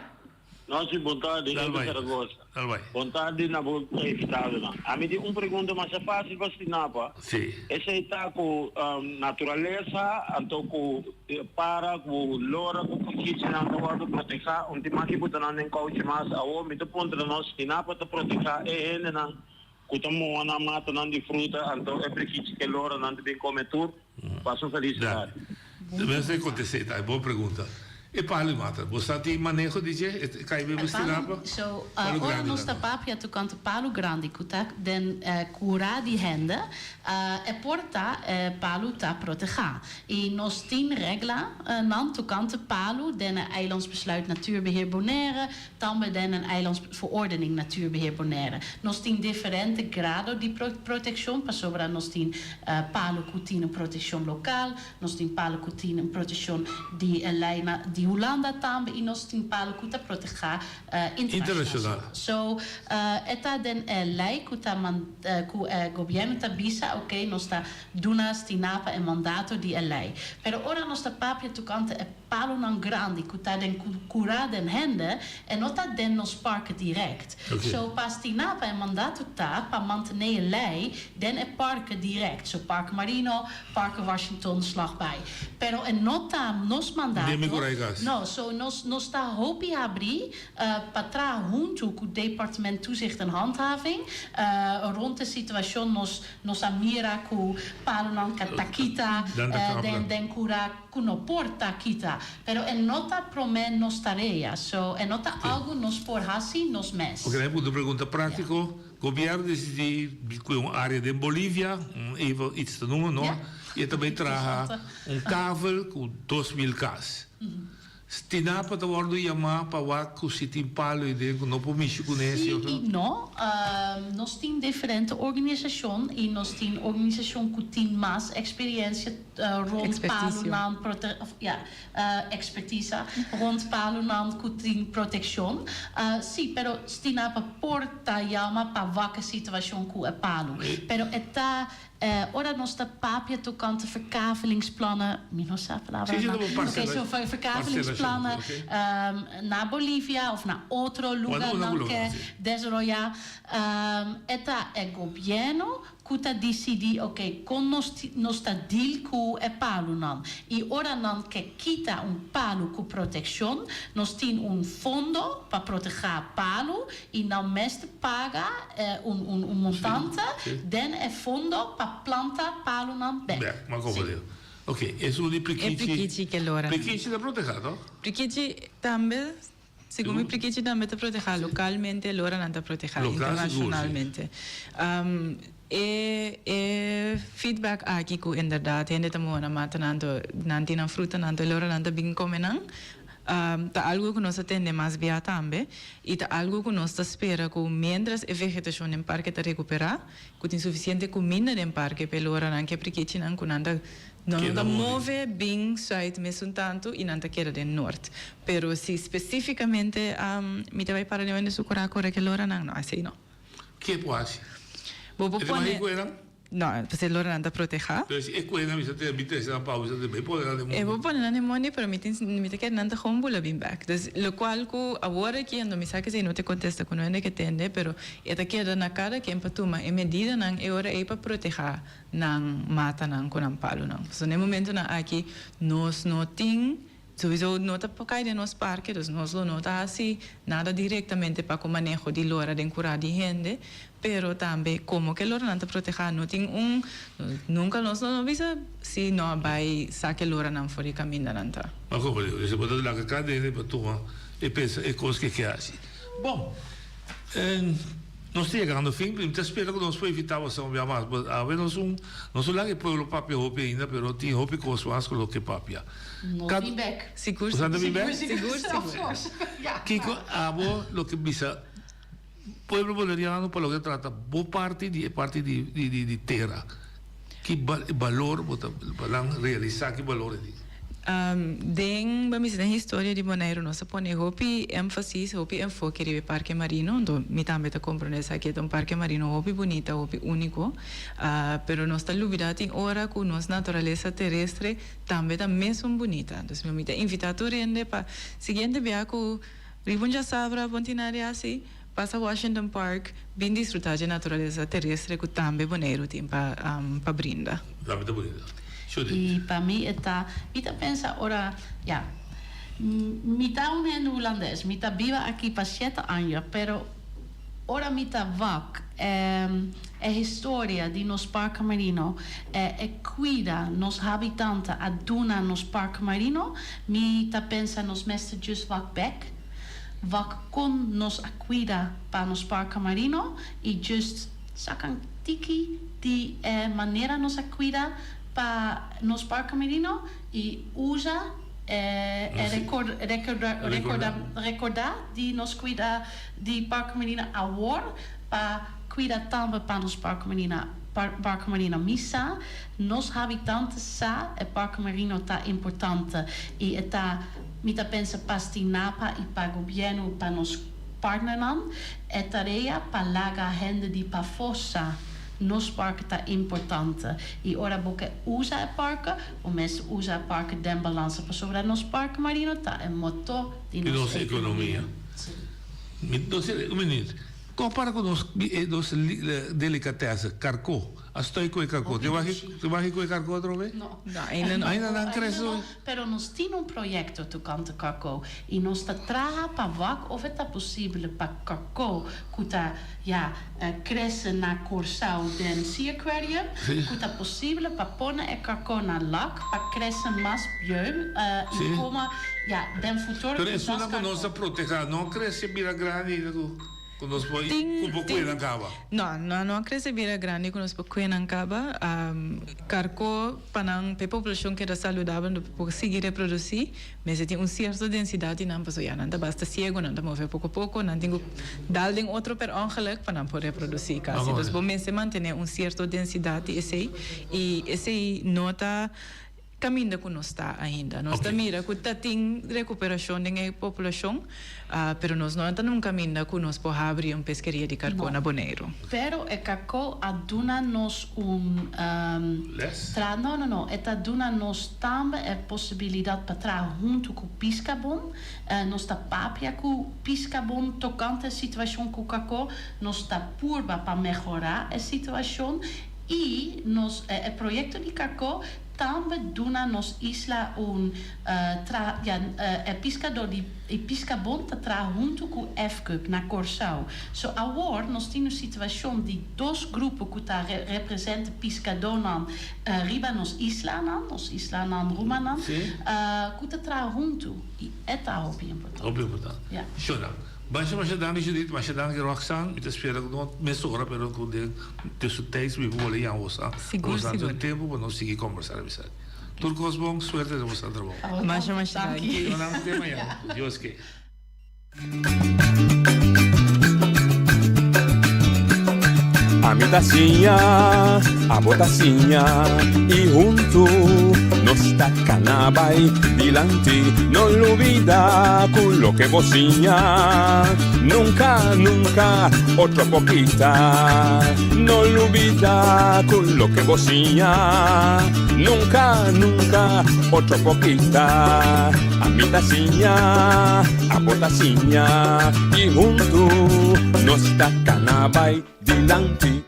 No, si, bon tardi, Dal Edu bai. Zaragoza. Dal bai. Bon tardi na bo invitadonan. Ami tin un pregunta masha fácil pa Stinapa. Si. Esei ta ku naturalesa anto ku para ku lora ku kuchichinan ta wòrdu protehá. Un tin maki buta nan den kouchi mas. Awor mi ta puntra nos, Stinapa ta protehá e hendenan ku ta moha nan matanan di fruta anto e prikichi ku e loranan ta bin kome tur? Pasa un felis tardi. Mester contest'é ta e bon pregunta. E palu i mata, bo sa tin maneho di dje? E kai bebe stinapa? So, Palu ora grandi nos ta nan. papia tocante palu grandi cu ta den cura di hende, e por ta e palu ta proteha. Y nos tin regla nan tocante palu den e Eilandsbesluit Natuurbeheer Bonaire, Tambe den een Eilandsverordening Natuurbeheer Bonaire. Nos tin diferente grado di proteccion pasobra nos tin palo cu tin un proteccion local, nos tin palo cu tin un proteccion di e ley di Hulanda tambe y nos tin palo cu ta proteha internacional. So e ta den e ley cu ta cu e gobierno ta bisa ok nos ta duna Stinapa e mandato di e ley. Pero ora nos ta papia tocante e Palonan grandi ku ta den kurá den hende e no ta den nos parke dirèkt. So pa Stinapa e mandato ta pa mantené e lei den e parke dirèkt, so Parke Marino, Parke Washington, Slagbaai. Pero e no ta nos mandato, no, so nos nos ta hopi habrí pa traha huntu ku Departement Toezicht en Handhaving rond e situashon. Nos nos a mira ku palonan ta kita den den kurá. Ku no por ta kita, pero e no ta promé nos tarea, so e no ta algu nos por hasi nos mes. Oke, un pregunta práktiko. Gobièrnu disidí di kue un área den Bolivia, un even iets te noemen, no? I e ta bai traha un kavel ku 2000 kas. Stinapa ta wòrdu yamá pa wak ku si tin palu ei den ku no por mishi kuné, Sí si òf i no? no. Nos tin diferente organisashon i nos tin organisashon ku tin mas eksperiensia rond Ekspertisio. palunan prote of ja, ekspertisa rond palunan ku tin protekshon. Sí, pero Stinapa por ta yama pa wak e situashon ku e palu. Pero e ta Ora nos ta papia tokante verkavelingsplannen, mi no sa palabra Sí, sí, na, no, oké, so verkavelingsplannen na Bolivia of na otro lugarnan ke desaroyá, e ta e gobièrnu ku ta disidí, oké, kon nos nos ta deal ku e palunan. I ora nan ke kita un palu ku protekshon, nos tin un fondo pa protehá palu i nan mester paga un un montante den e fondo pa planta palunan bek. Bek, ma como di. Ok, esun di prikichi. E prikichi ke lora. Prikichi ta proteha, to? Prikichi tambe, segun mi prikichi tambe ta proteha localmente, loranan ta proteha internacionalmente. E e feedback aki cu inderdaad hende ta muha nan matanan to nan tin nan frutanan to e loranan ta bin come nan. Ta algu ku nos ta tende mas bia tambe i ta algu ku nos ta spera ku miéntras e vegetashon den parke ta rekuperá, ku tin sufisiente kuminda den parke pa e loranan ku e prikichinan ku nan ta no ta move bin sùit mesun tantu i nan ta keda den nort. Pero si spesífikamente mi ta bai para den wende su kura kore ku e loranan, no, esei no. Ke por hasi? Bo por E ta pone. mahi ku enan? No, pasobra e loranan ta protehá. Pero si e ku enan bisa te mi trese nan pa bo bisa te bai pone nan den E mondi. por pone nan den mondi, pero mi tin mi ta kere nan ta gewoon bula bin bèk. Dus lokual ku awor aki anto mi sa ke esei no ta e kontesta ku no hende ke tende, pero e ta keda na kada ken pa tuma e medidanan e ora ei pa protehá nan matanan ku nan palunan. Pasobra na e momentunan aki nos no tin. Souiso no ta por kai den nos parke, dus nos lo no ta hasi nada direktamente pa ku maneho di lora den kurá di hende, pero tambe komo ke loranan ta protehá no tin un, nunka nos lo no bisa si no a bai sa ke loranan for di kamindanan ta. Ma komo digo, esei bo ta laga kada hende pa tuma e pensa e kos ke ke hasi. Bon, nos ta yegando fin, mi ta spera ku nos por evitá boso un bia mas, awe nos un, nos un laga e pueblo papia hopi ainda, pero tin hopi kos mas ku lo ke papia. Nos bin bek. Sigur, Boso ta bin bek? sigur, sigur. Kiko abo lo ke bisa pueblo boleriano pa loke ta trata bo parti di e parti di di di tera? Ki balor bo ta pa nan realisa ki balor e tin? Den bo mester den historia di Boneiru nos a pone hopi énfasis, hopi enfoke riba e parke marino, anto mi tambe ta komprende esaki e ta un parke marino hopi bunita, hopi úniko, pero nos ta lubida tin ora ku nos naturalesa terestre tambe ta mesun bunita. Dus mi ta invitá tur hende pa siguiente bia ku. Riba un djasabra bon tin área asi, pasa Washington Park, bin disfrutá dje naturalesa terestre ku tambe Boneiru tin pa pa brinda. Tambe ta bunita. Judith. I pa mi e ta, mi ta pensa ora, ya, mi ta un hende hulandes, mi ta biba aki pa shete aña, pero ora mi ta wak e e historia di nos Parke Marino, e e kuida nos habitante a duna nos Parke Marino, Mi ta pensa nos mester just wak bek, wak kon nos a kuida pa nos parke marino i just saka un tiki di e manera nos a kuida pa nos parke marino i usa e e rekorda rekorda di nos kuida di parke marino awor pa kuida tambe pa nos parke marina parke marino. Mi sa Nos habitante sa e parke marino ta importante y e ta, mi ta pensa pa Stinapa y pa gobierno pa nos partnernan, e tarea pa laga hende di pafó sa nos parke ta importante y ora bo ke usa e parke, bo mester usa e parke den balansa pasobra nos parke marino ta e motor di nos economia. Mi, un minuut. Compara cu nos, nos delicatessen, Carco. A stoi cu e carco. Te wak te wak cu e carco atrobe? No. No, ainda no. Ainda nan crece. No, pero nos tin un proyecto tocante carco y nos ta traha pa wak of e ta posible pa carco cu ta, ja, crece na Corsou den Sea Aquarium, cu ta posible pa pone e carco na Lac pa crece mas bieu y come, ja, den futuro Pero kisas esunnan cu nos carco. ta proteha no crece bira grandi ainda cu. Ku nos por Tin, ku por tin. kue nan kaba. No, no, no a krese bira grandi ku nos por kue nan kaba. Karkó pa nan, pa e poblashon keda saludabel, no por sigui reprodusí, mester tin un sierto densidat di nan pasobra ya nan ta basta siego, nan ta move poko poko, nan tin ku dal den otro per ongeluk pa nan por reprodusí kasi. Dus bo mester mantené un sierto densidat di esei i esei no ta. Kaminda ku nos ta ainda. Nos ta mira ku ta tin rekuperashon den e populashon, pero nos no ta na un kaminda ku nos por habri un peskeria di karkó na Boneiru. Pero e karkó a duna nos un Les? Tra, no, no, no. E ta duna nos tambe e posibilidat pa traha huntu ku Piskabon. Nos ta papia ku Piskabon tokante e situashon ku karkó. Nos ta purba pa mehorá e situashon i nos e proyekto di karkó Tambe duna nos isla un tra ya e piskadó di e piskabon ta traha huntu ku FCUB na Kòrsou. So awor nos tin un situashon di dos grupo ku ta represente piskadónan riba nos islanan, nos islanan rumannan, ku ta traha huntu i e ta hopi importante. Hopi importante. Ya. Shona. Masha masha danki Judith, masha danki Roxanne, mi ta spera ku no mesora pero ku den den su tijds mi por bolbe yama boso Sigur, boso antes sigur. un tempo pa nos sigui kombersá riba esaki. Tur kos bon, suerte den boso trabou. Masha masha danki. Shona, te mañana, ku Dios ke. Ami ta siña, abo ta siña y huntu nos ta cana bay dilanti. No lubida cu loke bo siña nunca, nunca otro por kita. No lubida cu loke bo siña nunca, nunca otro por kita. Ami ta siña, abo ta siña y huntu nos ta cana bay dilanti.